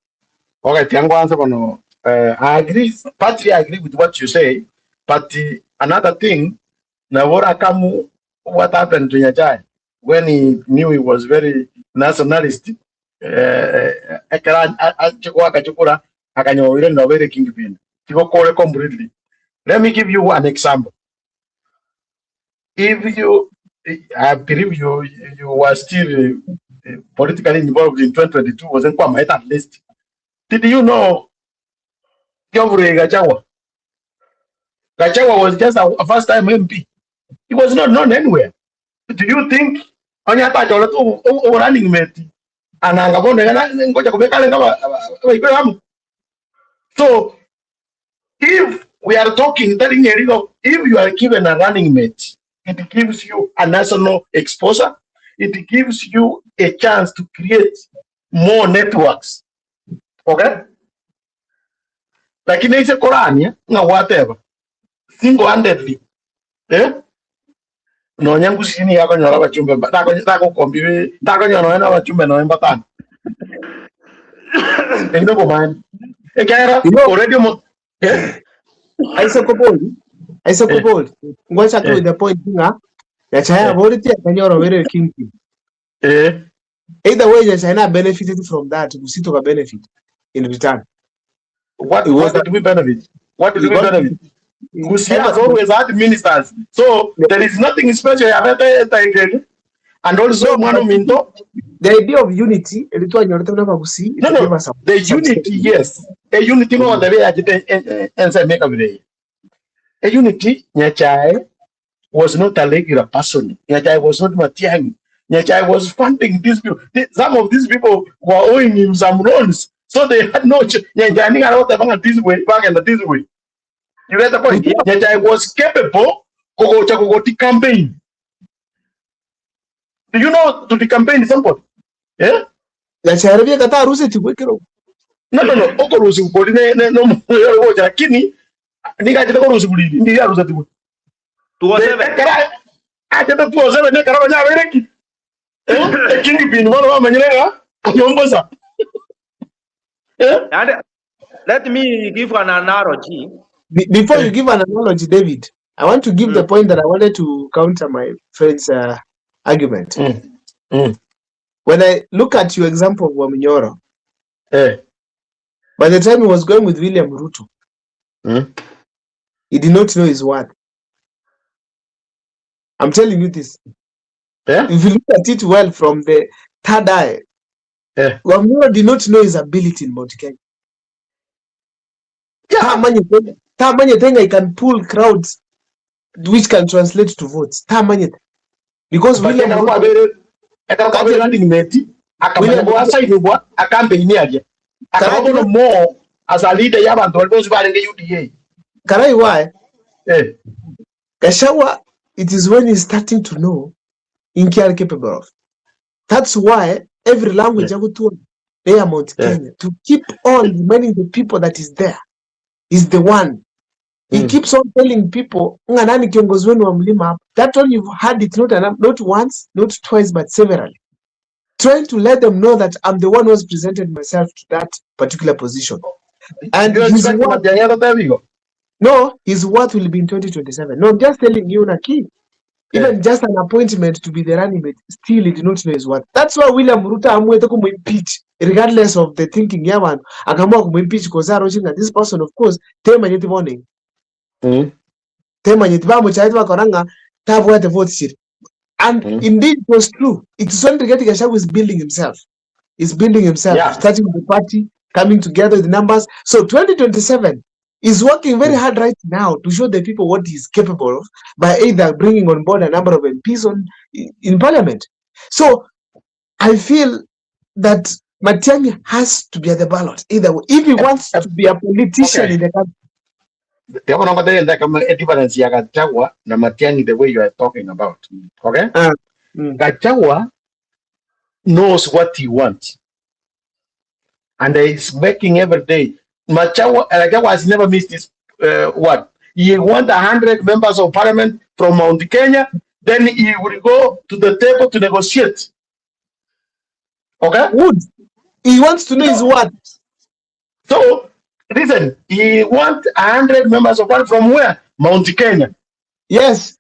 Okay, tiangwanza bono. I agree, partly I agree with what you say, but another thing, Nabora Kamu, what happened to Nyachae when he knew he was very nationalist, ekera achukua akachukura akanyoire nobere kingpin. Tigokore completely. Let me give you an example. If you, I believe you were still politically involved in 2022, wasn't quite at least. Did you know Geoffrey Gachagua? Gachagua was just a first time MP. He was not known anywhere. Do you think onye atachora tu running mate ananga bonde kana ngoja kubekale kama abaikwe So if we are talking telling Eriko, if you are given a running mate, it gives you a national exposure. It gives you a chance to create more networks. Okay? Lakini ise korania nga whatever single handedly eh nonya ngusini yakonyora abachumbe tagokombi takonyora nonya na abachumbe nonya mbatano endo komani ekiagera You know, already mo eh Isaac Oboli, Isaac eh Oboli, ngocha eh with the point ng'a Nyachae eh aboreti akanyora obere kingpin. eh Either way Nyachae na benefited from that, Gusii ka benefit in return. What It was what did we benefit? What did we we got benefit? Gusii ever has always had ministers. So there is nothing special about it. And also no, Mwana but Minto. the idea of unity elitwanyorete buna Abagusii it No, gave no. us a The some unity, sense. yes. A unity no the way I ensa make of A unity, Nyachae was not a regular person. Nyachae was not Matiang'i. Nyachae was funding these people. Some of these people were owing him some loans. So they had no choice. Nyachae ni arota banga this way, back and this way. You get the point? Nyachae was capable kugocha kugoti campaign. Do you know to the campaign somebody? Eh? Nyachae arabia kata aruse tigwekero. No, no, no. Okorusi kukori ne ne no gocha lakini nigachete korusi kulili ndi arusa tiwe. 207 Ekara achete 207 ne kara banya bereki. Eh? E kingpin bono bamanyire nyombosa. Eh? And let me give an analogy. Before you give an analogy, David, I want to give the point that I wanted to counter my friend's argument. When I look at your example of Wamunyoro, by the time he was going with William Ruto, he did not know his worth. I'm telling you this. If you look at it well from the third eye, Wamunyoro did not know his ability in Mount Kenya. Tamanyete ng'a he can pull crowds which can translate to votes. Tamanyete. Because But William ekero Ruto, kwabere ekero kwabere Kati- running mate akamanya William Ruto, goasainigwa acampaign aria akaba Karai bono more as a leader y'abanto bari bonsi barenge UDA Karai why? eh Gachagua, it is when he's starting to know inki are capable of. That's why every language eh agotua neya Mount eh Kenya to keep on reminding the people that is there is the one. He keeps on telling people ng'a nani kiongozi wenu wa mlima hapa. That one you've heard it not, not once, not twice, but severally. Trying to let them know that I'm the one who has presented myself to that particular position. And You his expect worth, Matiang'i agotebigo? no, his worth will be in 2027. No, I'm just telling you, Naki, Eh. even just an appointment to be the running mate, still he did not know his worth. That's why William Ruto amwete kumuimpeach, regardless of the thinking yabantu. Akaamua kumuimpeach because arochinga this person, of course, temanyeti morning. Temanyeti bamuchaiti bakora ng'a tabwate votes chiri. And indeed it was true. It is when Rigathi Gachagua is building himself. He's building himself, starting with the party, coming together with numbers. So 2027 is working very hard right now to show the people what he's capable of by either bringing on board a number of MPs on in parliament. So I feel that Matiang'i has to be at the ballot either way. If he wants to be a politician in the country. Tiago no ngothe kama a difference ya Gachagua na Matiang'i the way you are talking about. Okay? Gachagua knows what he wants and he's making every day. Machagua, Gachagua has never missed this word. He wants 100 members of parliament from Mount Kenya, then he will go to the table to negotiate. Okay? Would. He wants to know his word. So, listen, he wants 100 members of parliament from where? Mount Kenya. Yes.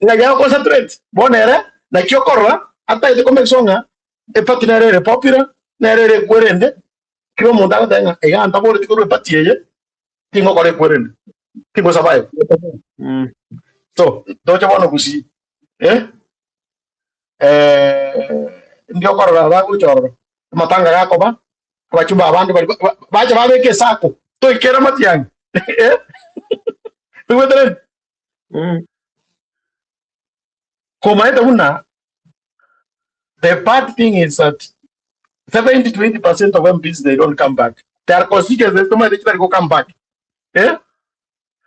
Ngaya concentrate. Bonere, na kiokorwa, ata ite komesonga, epati nerere popular, nerere kwerende, kiro mundu agotenga, iga ntabore tikorwa epati eye, tingokora ekwerende, tingo survive. So, ndoche bono gusi, eh? Eh, ndio korora baguchorora. Matanga gakoba, abachumba abandi bari bacha babeke esako, toikera matiang'i. Eh? Igwetere? Komaete buna, the bad thing is that 70 to 80% of MPs they don't come back. Their constituencies they don't go come back. Eh?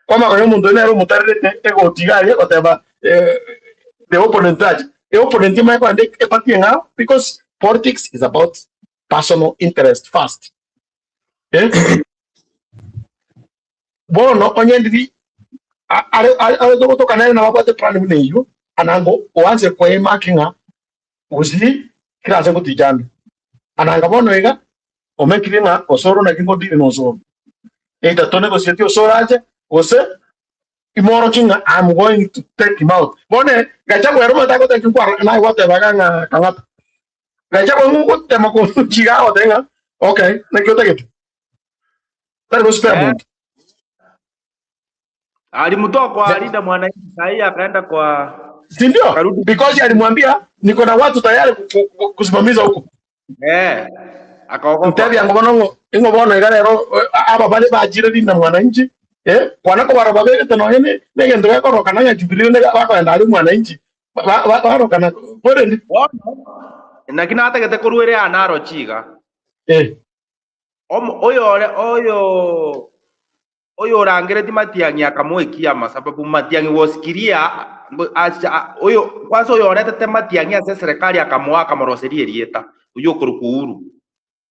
Kwama kwa omonto nere omotarerete egotiga aria egoteba eh, the opponent ache. E opponent mae kwande epatie ng'ao because politics is about personal interest first. Eh? Bono onye ndiri are are togotoka nere nababwate plan buna eywo anango oanse koemaki ng'a gusii kera ase ngoticha ande. Ananga bono iga omekire ng'a osoro naki ngodire na osoro. Either to negotiate osoro ache gose imworokie ng'a I'm going to take him out. Bono Gachagua ere omanyete agoteba nkwaro naye gwatebaga ng'a Kang'ata. Gachagua ng'ogotema kochiga agoteba ng'a okay naki otagete. Tari gospare Eh, monto. alimtoa kwa Linda Mwananchi sahi akaenda kwa Si ndio? akarudi Because alimwambia niko na watu tayari kusimamiza huko. eh, akaogopa. Ntebi yango bono ng'o ing'o bono iga rero eh, aba bare bachire Linda Mwananchi eh kwana kobara babegete nonye ne negento gekorokana ng'a Jubilee ne bakoenda aria Mwananchi barokana kwerendi Bono naki natagete korwa ere anaro chiga eh oyo ore oyo oyo orangereti Matiang'i akamoekia ama sababu Matiang'i wosikiria oyo kwanza oyo oretete Matiang'i ase serikali akamoa akamoroseria erieta oyo okorokwa Uhuru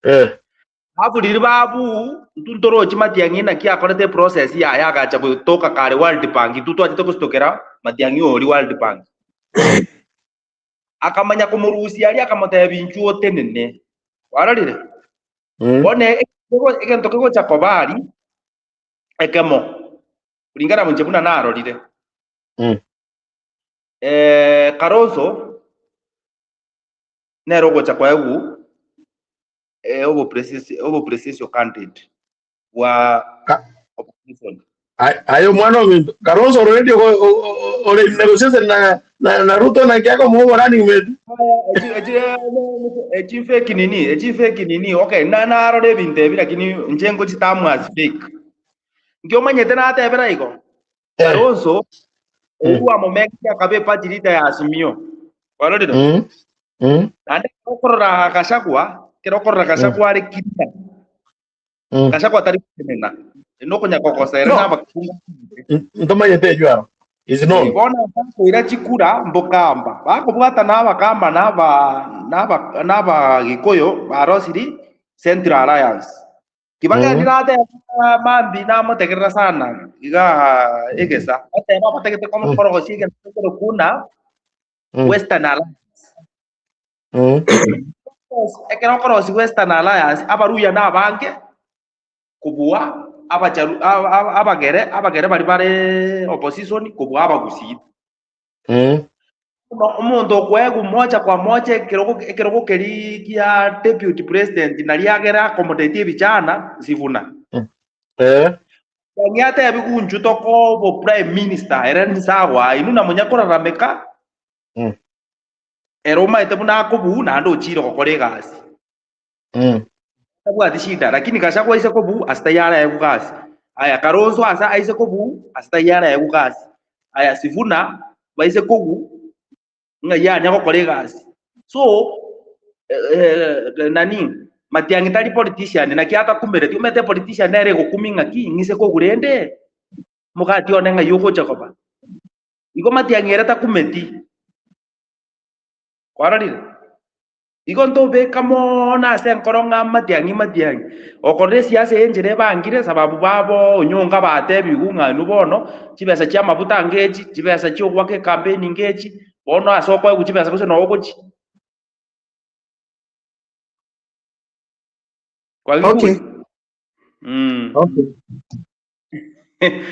eh Alafu riri babu ntu ntorochi Matiang'i naki akorete process yaye agacha gotoka kare World Bank ntu twachete gositokera Matiang'i ori World Bank akamanya komorusia aria akamotebia inchuo otenene warorire Bono egento kegocha koba aria ekemo kulingana inche buna narorire Kalonzo nere ogocha koegwa obopresidential candidate bwa opposition. Aye omwana ominto Kalonzo already ore in negotiation na na Ruto na kiako mo running mate. Echi fake nini echi fake nini okay na narora ebinto ebi lakini inche ngochitamu as fake. Nki omanyete natebera igo? Eh. Kalonzo Mm. oywo amomekire akaba eparty leader ya Azimio. Kwarorire? Mm. Mm. Naende ekero okorora Gachagua, ekero okorora Mm. Gachagua are clear, Mm. Gachagua tari gotenena. Nokonya kogosa ere No. nabakungu. Ntomanyete ejwo aro. Is known. Bono bakoira chikura mbokamba. Bakobwata nabakamba naba naba nabagikuyu barosiri Central Alliance. Kibageni Mm. nateba mambi namotegerera sana iga egesa. Bateba batagete Mm. korogosia egento ekerokuna Mm. Western Alliance. Mm. Ekero okorosia Western Alliance abaruya nabange kobua abacharu aba- aba- abagere abagere baria bare opposition kobua abagusii. Mm. Bono omonto okoegwa mocha kwa mocha ekerogo ekerogo keria kia deputy president naria agere accommodate ebichana Sifuna. Mm. Eh. Matiang'i atebi gunchu tokobo prime minister ere nsagoa inwe namonya korarameka Mm. ere omaete buna akobuu naende ochire gokora egasi. Mm. Tabwati shida lakini Gachagua aise kobuu ase taiyo araegwe gasi. Aya Kalonzo ase aise kobuu ase taiyo araegwe gasi. Aya Sifuna baise koguu ng'ai anya gokora egasi. So eh, eh, nani Matiang'i tari politician naki atakumereti omanyete politician nere egokumi ng'aki ng'ise kogura ende omogati one ng'ai ogocha koba. Igo Matiang'i ere takumeti. Kwarorire? Igo ntobeka mono ase enkoro ng'a Matiang'i Matiang'i. Okorora esiasa eye enchera ebangire sababu babo onyonga batebigwe ng'a inwe bono chibesa chi'amafuta ngechi, chibesa chi'ogoaka ecampaign ngechi, bono ase okoegwa chibesa gose noo ogochia. Kwabigure? Okay. Mm. Okay.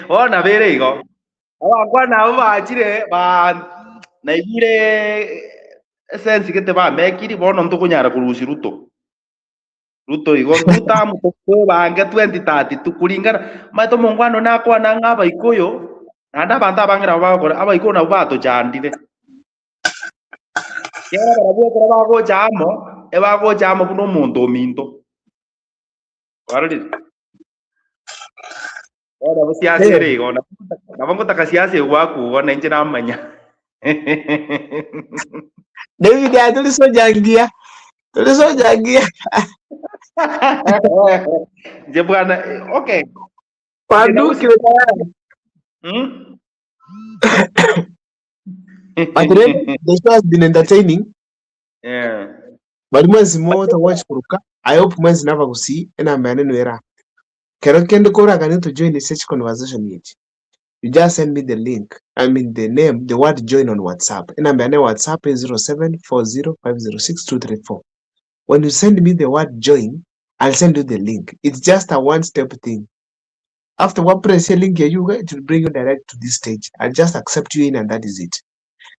Bono nabo ere igo. Abakwana abwo bachire ba naigure esensi gete bamekiri bono ntokonyara korusia Ruto. Ruto igo tutamu tokobange 2032 kulingana omanyete omongwana one nakwana ng'a abaikuyu naende abanto abange nabo bagokora abaikuyu nabwo batochandire. Ekiagera barabwo ekero bagocha amo, ebagocha amo buna omonto ominto. Kwarorire? Bono nabo siasa ere igo, nabo ngotaka siasa egwakwa igo na inche namanya. David aye toli soja ngiya. Toli soja ngiya. Inche bwana, eh, okay. Wadukire tayari. Hmm? But really, the show has been entertaining. Yeah. Bari mwensi mota watch kuruka. I hope mwensi naba gusii enamba yane nwera. Kero kende koragane to join such conversation yet. You just send me the link. I mean the name, the word join on WhatsApp. Enamba yane WhatsApp is 0740506234. When you send me the word join, I'll send you the link. It's just a one step thing. After one press a link here, you it will bring you direct to this stage. I'll just accept you in and that is it.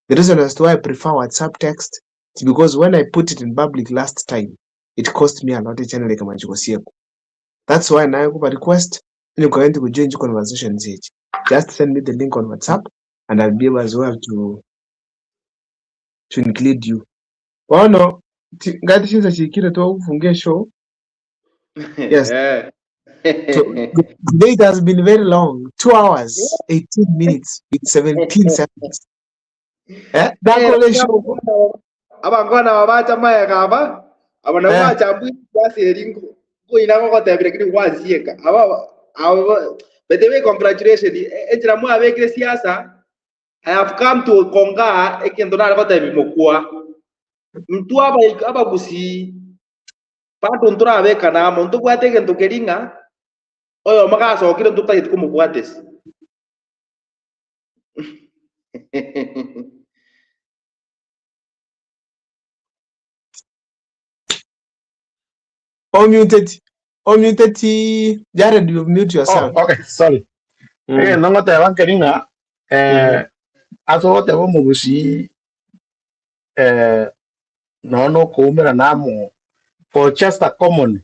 The reason as to why I prefer WhatsApp text is because when I put it in public last time, it cost me a lot channel like Majigosieko. That's why now I request and you're going to join the conversation stage. Just send me the link on WhatsApp and I'll be able as well to to include you. Bono ngati chinsa chikire tokufunga show. Yes. Eh. So, today it has been very long. 2 hours, 18 minutes with 17 seconds. Eh, dakole show. Abangwana aba bacha mayega aba aba nabo Eh. bachambwire siasa eri nkoina gogotebire kiri gwansieka aba abo by the way congratulations enchera mwabekire siasa I have come to konga ekento nare gotebi mokwa intwe aba abagusii bado ntorabekana amo ntobwate egento keri ng'a oyomo gasokire ntotageti komobwatesi Omuted. Omuted. Jared, you mute Oh, yourself. okay, sorry. Mm. Eh, nongoteba nkeri ng'a eh, ase ogoteba omogusii eh, nonya na okoumera namo for just a common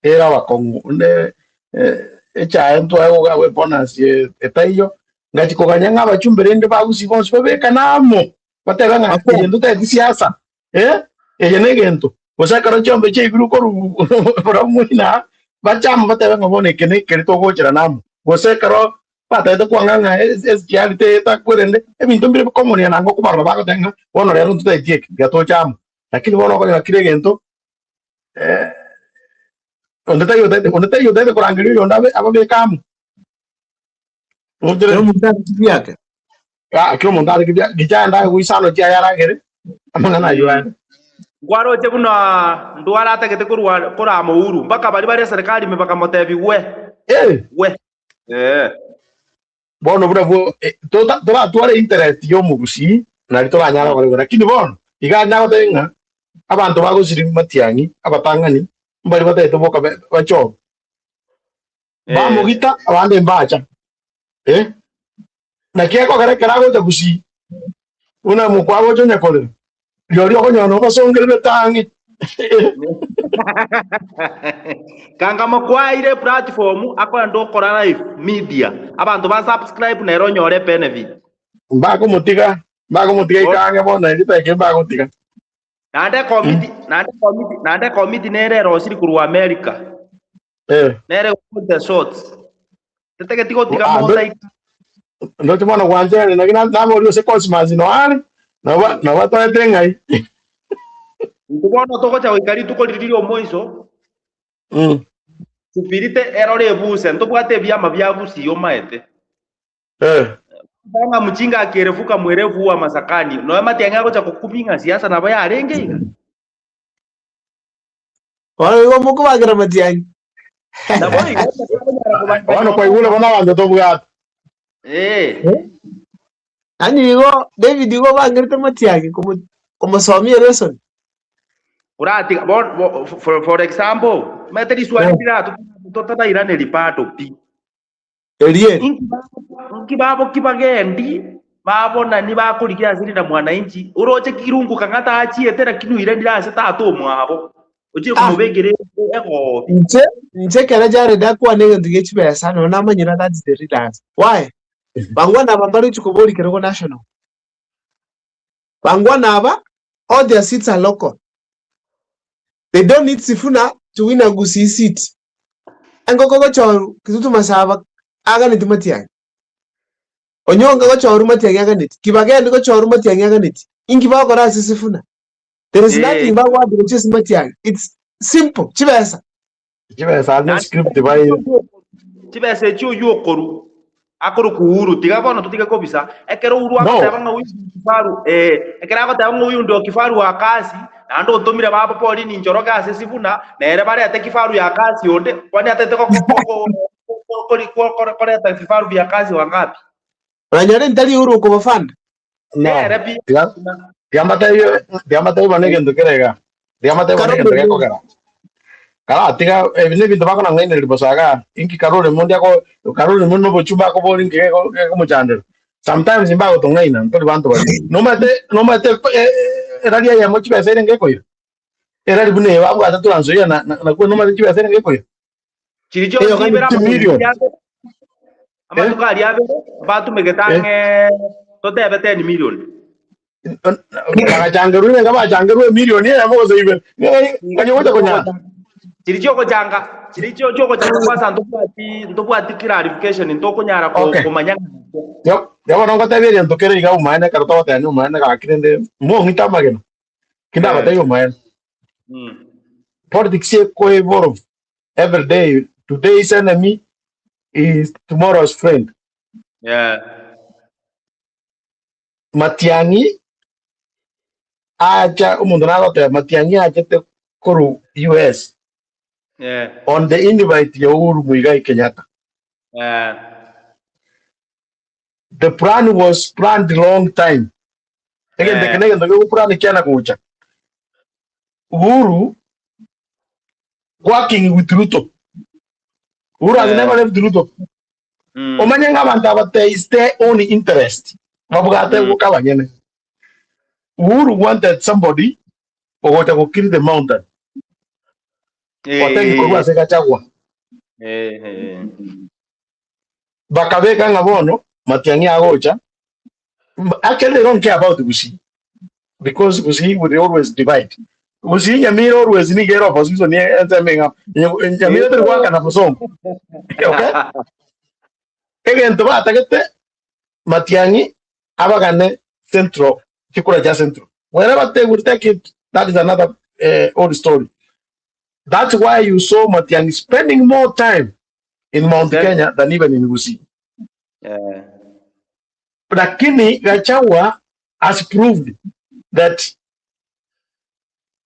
ere abakong'u onde eh, echae ntwae goga ebonus etaiyo ngachi koganya ng'a abachumbe rende bagusii bonsi babekane amo batebe ng'a Bakwe. eye ntotageti siasa eh, eye na egento gose ekero chiombe chiaibirwe korwa korwa moina bache amo batebe ng'a bono eke na ekeri togocherana amo. Gose ekero batagete kwang'a ng'a SGR tetakwerende, ebinto mbire bikomonia nang'o kobarora bagoteba ng'a bono rero ntotageti eke, tiga toche amo. Lakini bono okonyora kera egento onde taiyo otagete onde taiyo otagete korangeria oyonde abe ababeke amo. Kera omonto are kibiake. Ah, kera omonto are kibiake, gichaye ndaye goisano chiaye aragere, amang'ana ayio are. Nkwaroche buna ndware atagete korwa korama Uhuru, mpaka baria bare eserekari ime bakamotebia gwe, Eh, gwe. Eh. bono buna bwo eh, tota- toratware interest y'omogusii nari toranyara gokora igo lakini bono iga nagotebia ng'a abanto bagosiri matiang'i abatang'ani mbari batagete boka be- bachobe Eh. bamogita abande mbacha eh naki ekogera ekero agocha gusii buna mokwa agocha onye korera rirorio okonyora nobasongererete ang'e Kanga mokwaire platform akorenda okora live media abanto ba subscribe nere onyore benefit. Mbakomotiga, mbakomotiga ika ang'e bono naende teke mbagotiga. Naende komiti naende komiti naende komiti nere erosiri korwa America. Eh. Nere call the shots. Tetageti gotiga Ah, monto aika. Ndoche bono gwanchere naki naboria gose Cosmas no are nabo nabo atoete ng'ai. Intwe bono togocha goika rituko riria ri'omoiso, Mm. Supirite erore ebuse, ntobwate ebiama bia Gusii omaete. Eh. Ng'a mchinga akierefuka mwerevu wa masakani, noe matiang'i agocha gokumia ng'a siasa nabo yarenge iga. Bono igo mokobakera matiang'i. Nabo igo bakonyara koba- Bono kwaigure bono abanto tobwate. Eh. Yaani igo David igo obangerete matiang'i komo- komosomia elesson. Oratiga bo- bo- for, for example, omanyete riswali Eh. rirato totarairaneria bado pi. Eria eri. Inki babo- inki babo ki bagendi babonani bakorigia ase rinda mwananchi oroche kirungu kang'a tachiete lakini oiranire ase tata omwabo ochire Ah. komobekera egobi Inche, inche ekero Jared akwana egento gie chibesa, nonya namanyire that is the real answer. Why? Bangwana aba mbarochi koboria kerogo national. Bangwana aba, all their seats are local. They don't need Sifuna to win a Gusii seat. Engoko gochoru Kitutu Masaba aganeti Matiang'i. Onyonka gochoru Matiang'i aganeti. Kibagendi gochoru Matiang'i aganeti. Inki bagokora ase Sifuna? There is Eh. nothing bagoaka gochia ase Matiang'i. It's simple, chibesa. Chibesa ne script baire. Chibesa echio oyio okoru akorokwa Uhuru tiga bono totige kobisa ekero Uhuru No. agoteba ng'a huyu ndio kifaru eh, ekero agoteba ng'a huyu ndio kifaru wa kasi naende otomire babo Pauline Njoroge ase Sifuna nere barete kifaru ya kasi onde kwani atete ko- ko- ko- ko- kori- ko- ko- koreta vifaru vya kasi wangapi Oranyore ntari Uhuru okobafanda. No. nere pi Tiga tiga mbatebie tiga mbatebie bono egento kere iga. Tiga mbatebie bono egento gekogera. Kara tiga ebi nebinto bakonang'ainereria bosa igaa, inki kare ore monto ako kare ore monto nobochumba akobori inki geko gekomochandera. Sometimes mbagotong'aina ntori banto baria. Nomanyete nomanyete erari eyemo chibesa ere ngekoira? Erari buna eye babwate Trans Nzoia na na nakwo nomanyete chibesa ere ngekoira? Chiri chionsi Eyo ibere Fifty million. amatuko aria abere batumegete ang'e totebe 10 million. Bagachangerwa nigo bachangerwa emilioni eyemo gose ibere. Ng'ai gocha konyara. Chiri chiogochanga chiri chio chiogochanga kwanza ntobwati ntobwati clarification ntokonyara ko- Okay. komanya Yo, yo bono ngotebia egento kere iga omaene ekero togotebia omaene gaki rende mong'ite amagena. Kindabatebie omaene. Mm. Politics eko evolve every day. Today's enemy is tomorrow's friend. Yeah. Matiang'i acha omonto nagoteba Matiang'i achete korwa US Yeah. on the invite ya Uhuru Muigai Kenyatta. Yeah. The plan was planned long time. Egento eke Eh. negento gegoplan kiana gocha. Uhuru working with Ruto. Uhuru has Eh. never left Ruto. Mm. Omanye ng'a abanto aba they is their own interest. Babwate Mm. goka abanyene. Uhuru wanted somebody ogocha go kill the mountain. Otegi korwa Eh. ase Gachagua. Eh. Eh. Bakabeka ng'a bono Matiang'i agocha. Actually they don't care about Gusii. Because Gusii will always divide. Gusii Nyamira always nigo ere opposition ensemo eng'ao. Nyamira teri goakana bosongo. Okay? Egento batagete Matiang'i abagane Central, chikura chia Central. Wherever they will take it, that is another old story. That's why you saw Matiang'i spending more time in Mount Kenya than even in Gusii. Lakini Gachagua has proved that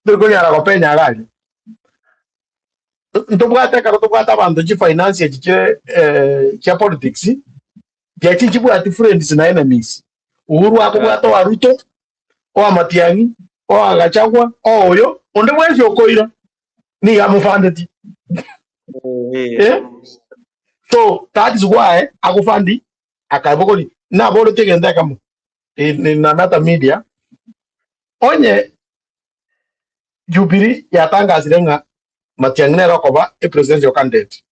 torikonyara gopenya iga aria. Ntobwate ekero tobwate abanto chifinance echi chire eh, chia politics, chiachi nchibwati friends na enemies. Uhuru akobwata owa Ruto, owa Matiang'i, owa Gachagua, owa oyo, onde bwensi okoira nigo amofandeti. Eh? So that is why agofandi akabogori naboretie egento ekemo in, in another media onye Jubilee yatangasire ng'a Matiang'i nere okoba a presidential candidate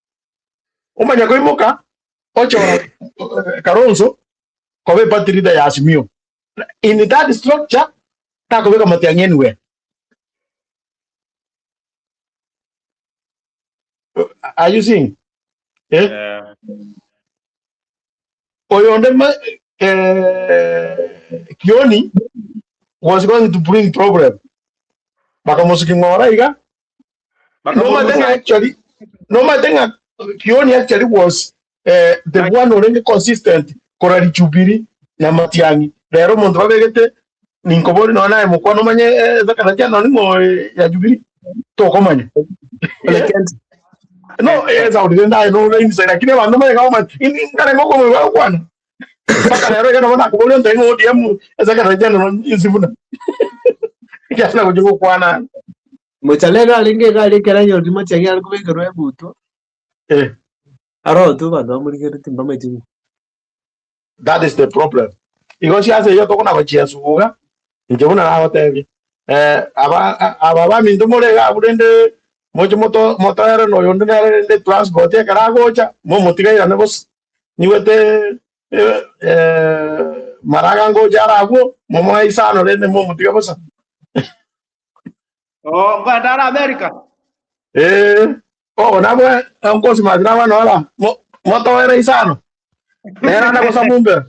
omanya koimoka ochora eh, Kalonzo koba e party leader ya Azimio in that structure takobeka Matiang'i anywhere. Are you seeing? Eh? Yeah. Oyonde ma- eh, Kioni was going to bring problem. Bakamosuki ng'ora iga. No matter actually, no matter Kioni actually was eh, the one orenge consistent korari Jubilee na Matiang'i. Rero omonto babegete ninkobori nonya naye mokwana omanye eh, esakara nonye ng'o eh, ya Jubilee tokomanya. Ole Kent. No, esaudi rende aye nore inside lakini abanto manye ng'a ngare ngokomo bagokwana. Mpaka rero iga nabo nakoboria nte ng'a ODM esakara general insibuna. Ekiagera gochia gokwana. Mochale iga arenge iga aria ekero anyorire Matiang'i are kobekerwa ebuto, Eh, aroro tu abanto bamorigereti mbamaeti ng'o. That is the problem. Igo siasa eyio tokona gochiesuga, inche buna nagotebia, eh, aba aba baminto more iga abwo rende moche moto motoere na oyonde nere rende transport ekero agocha, momotiga airane bosa. Nigwete eh, eh, maraga ngocha are abwo, momoe isano rende momotige bosa. Oh, nkoenda are America. Eh, oh, nabwe nkosimati nabwe nora motoere isano. Nera na gosamumbera.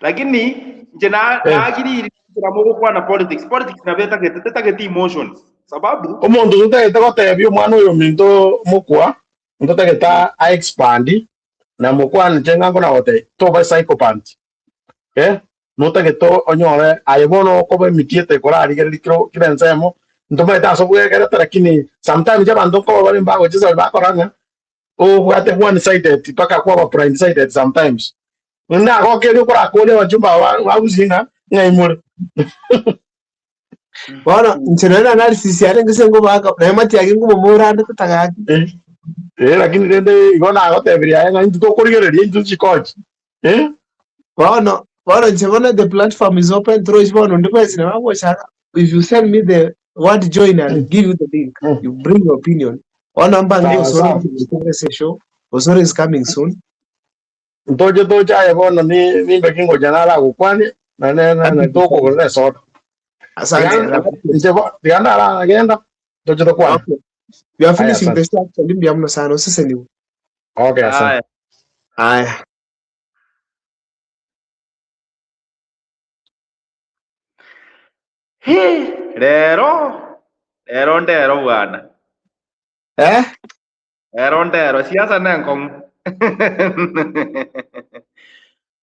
Lakini nche na Eh. naagiriri nchera mogokwana politics. Politics nabo etagete tetageti emotions. Sababu Omonto totagete gotebia omwana oyo ominto mokwa, ntotagete a expand na mokwa nche ng'a nkona gotebia toba psychopath. Eh, notagete onyore aye bono okoba emitiete ekorarigereria kero kera ensemo, ntomaete ase obwegerete lakini sometimes abanto nkoba bare mbagochesa bakora ng'a obwate one sided mpaka kwaba blind sided sometimes. Nagokeria okorakoria abachumba aba ba Gusii ng'a ng'ai more. Bono inche nonya na analysis yane ng'ise ngobaka naye Matiang'i ngomomorande totagaki. Eh, eh, lakini rende igo nagotebirie aye ng'a intwe tokorigereria intwe chikochi. Eh? Bono bono inche bono the platform is open through bono onde bwensi nabo agochaka if you send me the word join I'll give you the link you bring your opinion bono mbange Sawa Osoro sawa. ase show Osoro is coming soon Ntoche toche aye bono ni nimbe kingocha naragokwanie na ne na na tokogorera esoda. asante Tiga inche bo tiga ndaragenda toche tokwane. okay we are Aya finishing the asante. show actually mbuya muno sana oseseniwe Okay asante. aya aya He, rero rero ndero bwana eh rero ndero siasa nenkong'u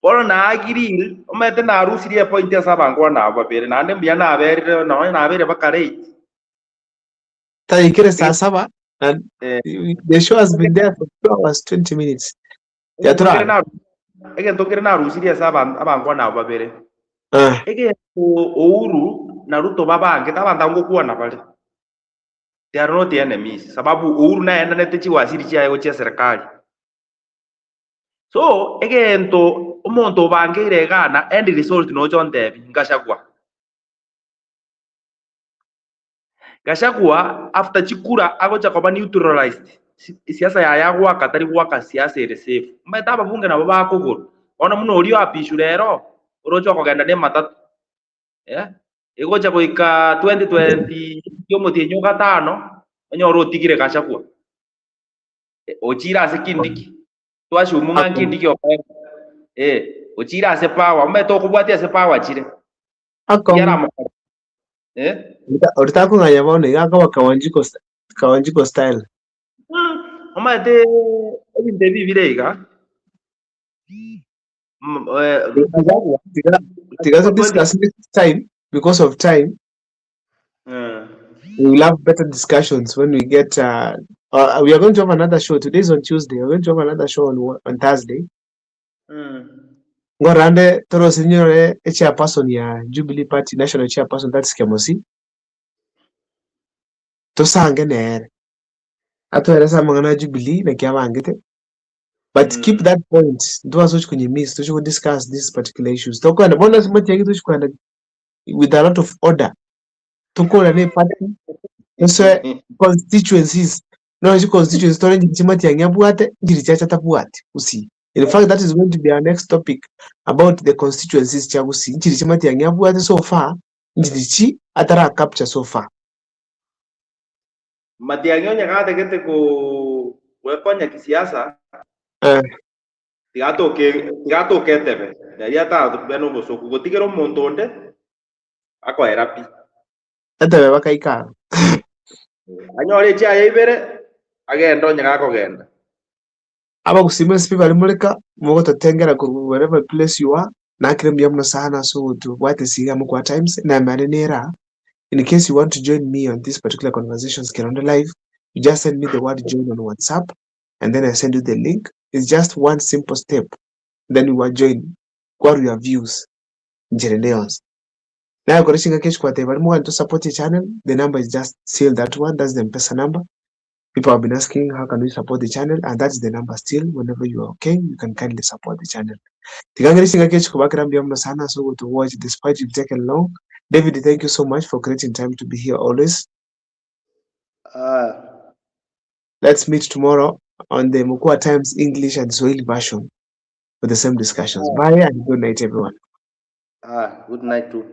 bono naagirire omanyete narusirie epoint ase abankwana aba babere naende mbuya naberire nonye nabeire mpaka late tarikire saa saba and Eh, the show has been there for 2 hours 20 minutes egento kere yaturara naru egento kere narusirie ase abankwana aba babere ah egento Uhuru na Ruto babangete abanto abwo ngokwana bare they are not enemies sababu Uhuru naendanete chiwasiri chiaye gochia eserekari so egento omonto obangeire iga na end result noche ontebi Gachagua Gachagua after chikura agocha koba neutralized siasa yaye agoaka tari goaka siasa ere safe omanyete ababunge nabo bakogorwa bono buna oria oapishwe rero oroche okogenda na ematatu eh, egocha goika 2020 omotienyi o gatano onyore otigire Gachagua ochire ase Kindiki. Twashumu ng'a Akong'u. nkindi giokoera. Eh, ochire ase power, omanyete okobwatia ase power chire. Ki Akong'u. aramokore? Eh? Oritakong'anya bono iga akoba Kawanjiko Kawanjiko style. Omanyete ebinto ebi bire iga. Tiga tiga tiga to discuss next time because of time. We will have better discussions when we get we are going to have another show. Today is on Tuesday. We're going to have another show on Thursday. Ngorande torosinyore a chairperson ya Jubilee Party national chairperson that's Kemosi. Tosange nere. Atoerese amang'ana a Jubilee naki abangete. But keep that point. Ntobasa gochi konyemiss tochi go discuss these particular issues. Tokoenda bono ase matiang'i tochi koenda with a lot of order. Tokore ne party tosoe constituencies. Nonye chi constituencies tore nchiri chimatiang'i abwate nchiri chiacha atabwati gusii. In fact that is going to be our next topic about the constituencies chia gusii. Nchiri chimatiang'i abwate so far nchiri chi atara capture so far. Matiang'i onye gatagete gwekonya kisiasa, Eh. tiga atoke etebe, riaria atabe nobosoku, gotigera omonto onde akoera pi. Etebe bakaika aro. Anyore echiaye ibere, agende onye gakogenda. Abagusii mwensi pi bare moreka, mogototengera korwa wherever place you are, nakire mbuya mono sana ase ogotobwatisia iga amo kwa times, enamba yane nere aa, in case you want to join me on this particular conversations kero onde live, you just send me the word join on WhatsApp and then I send you the link, it's just one simple step then you are join, kwarwa your views inchera ende yonsi. Naye kore chingaki echi kwateba baria mogani to support echannel, the number is just still that one, that's the mpesa number, people have been asking how can we support the channel and that's the number still whenever you are okay you can kindly support the channel. Tiga ng'ere chingaki echi kobakera mbuya mono sana ase ogoto watch despite you've taken long. David thank you so much for creating time to be here always. Let's meet tomorrow on the Mokua Times English and Swahili version for the same discussions. Bye and good night everyone. Good night too.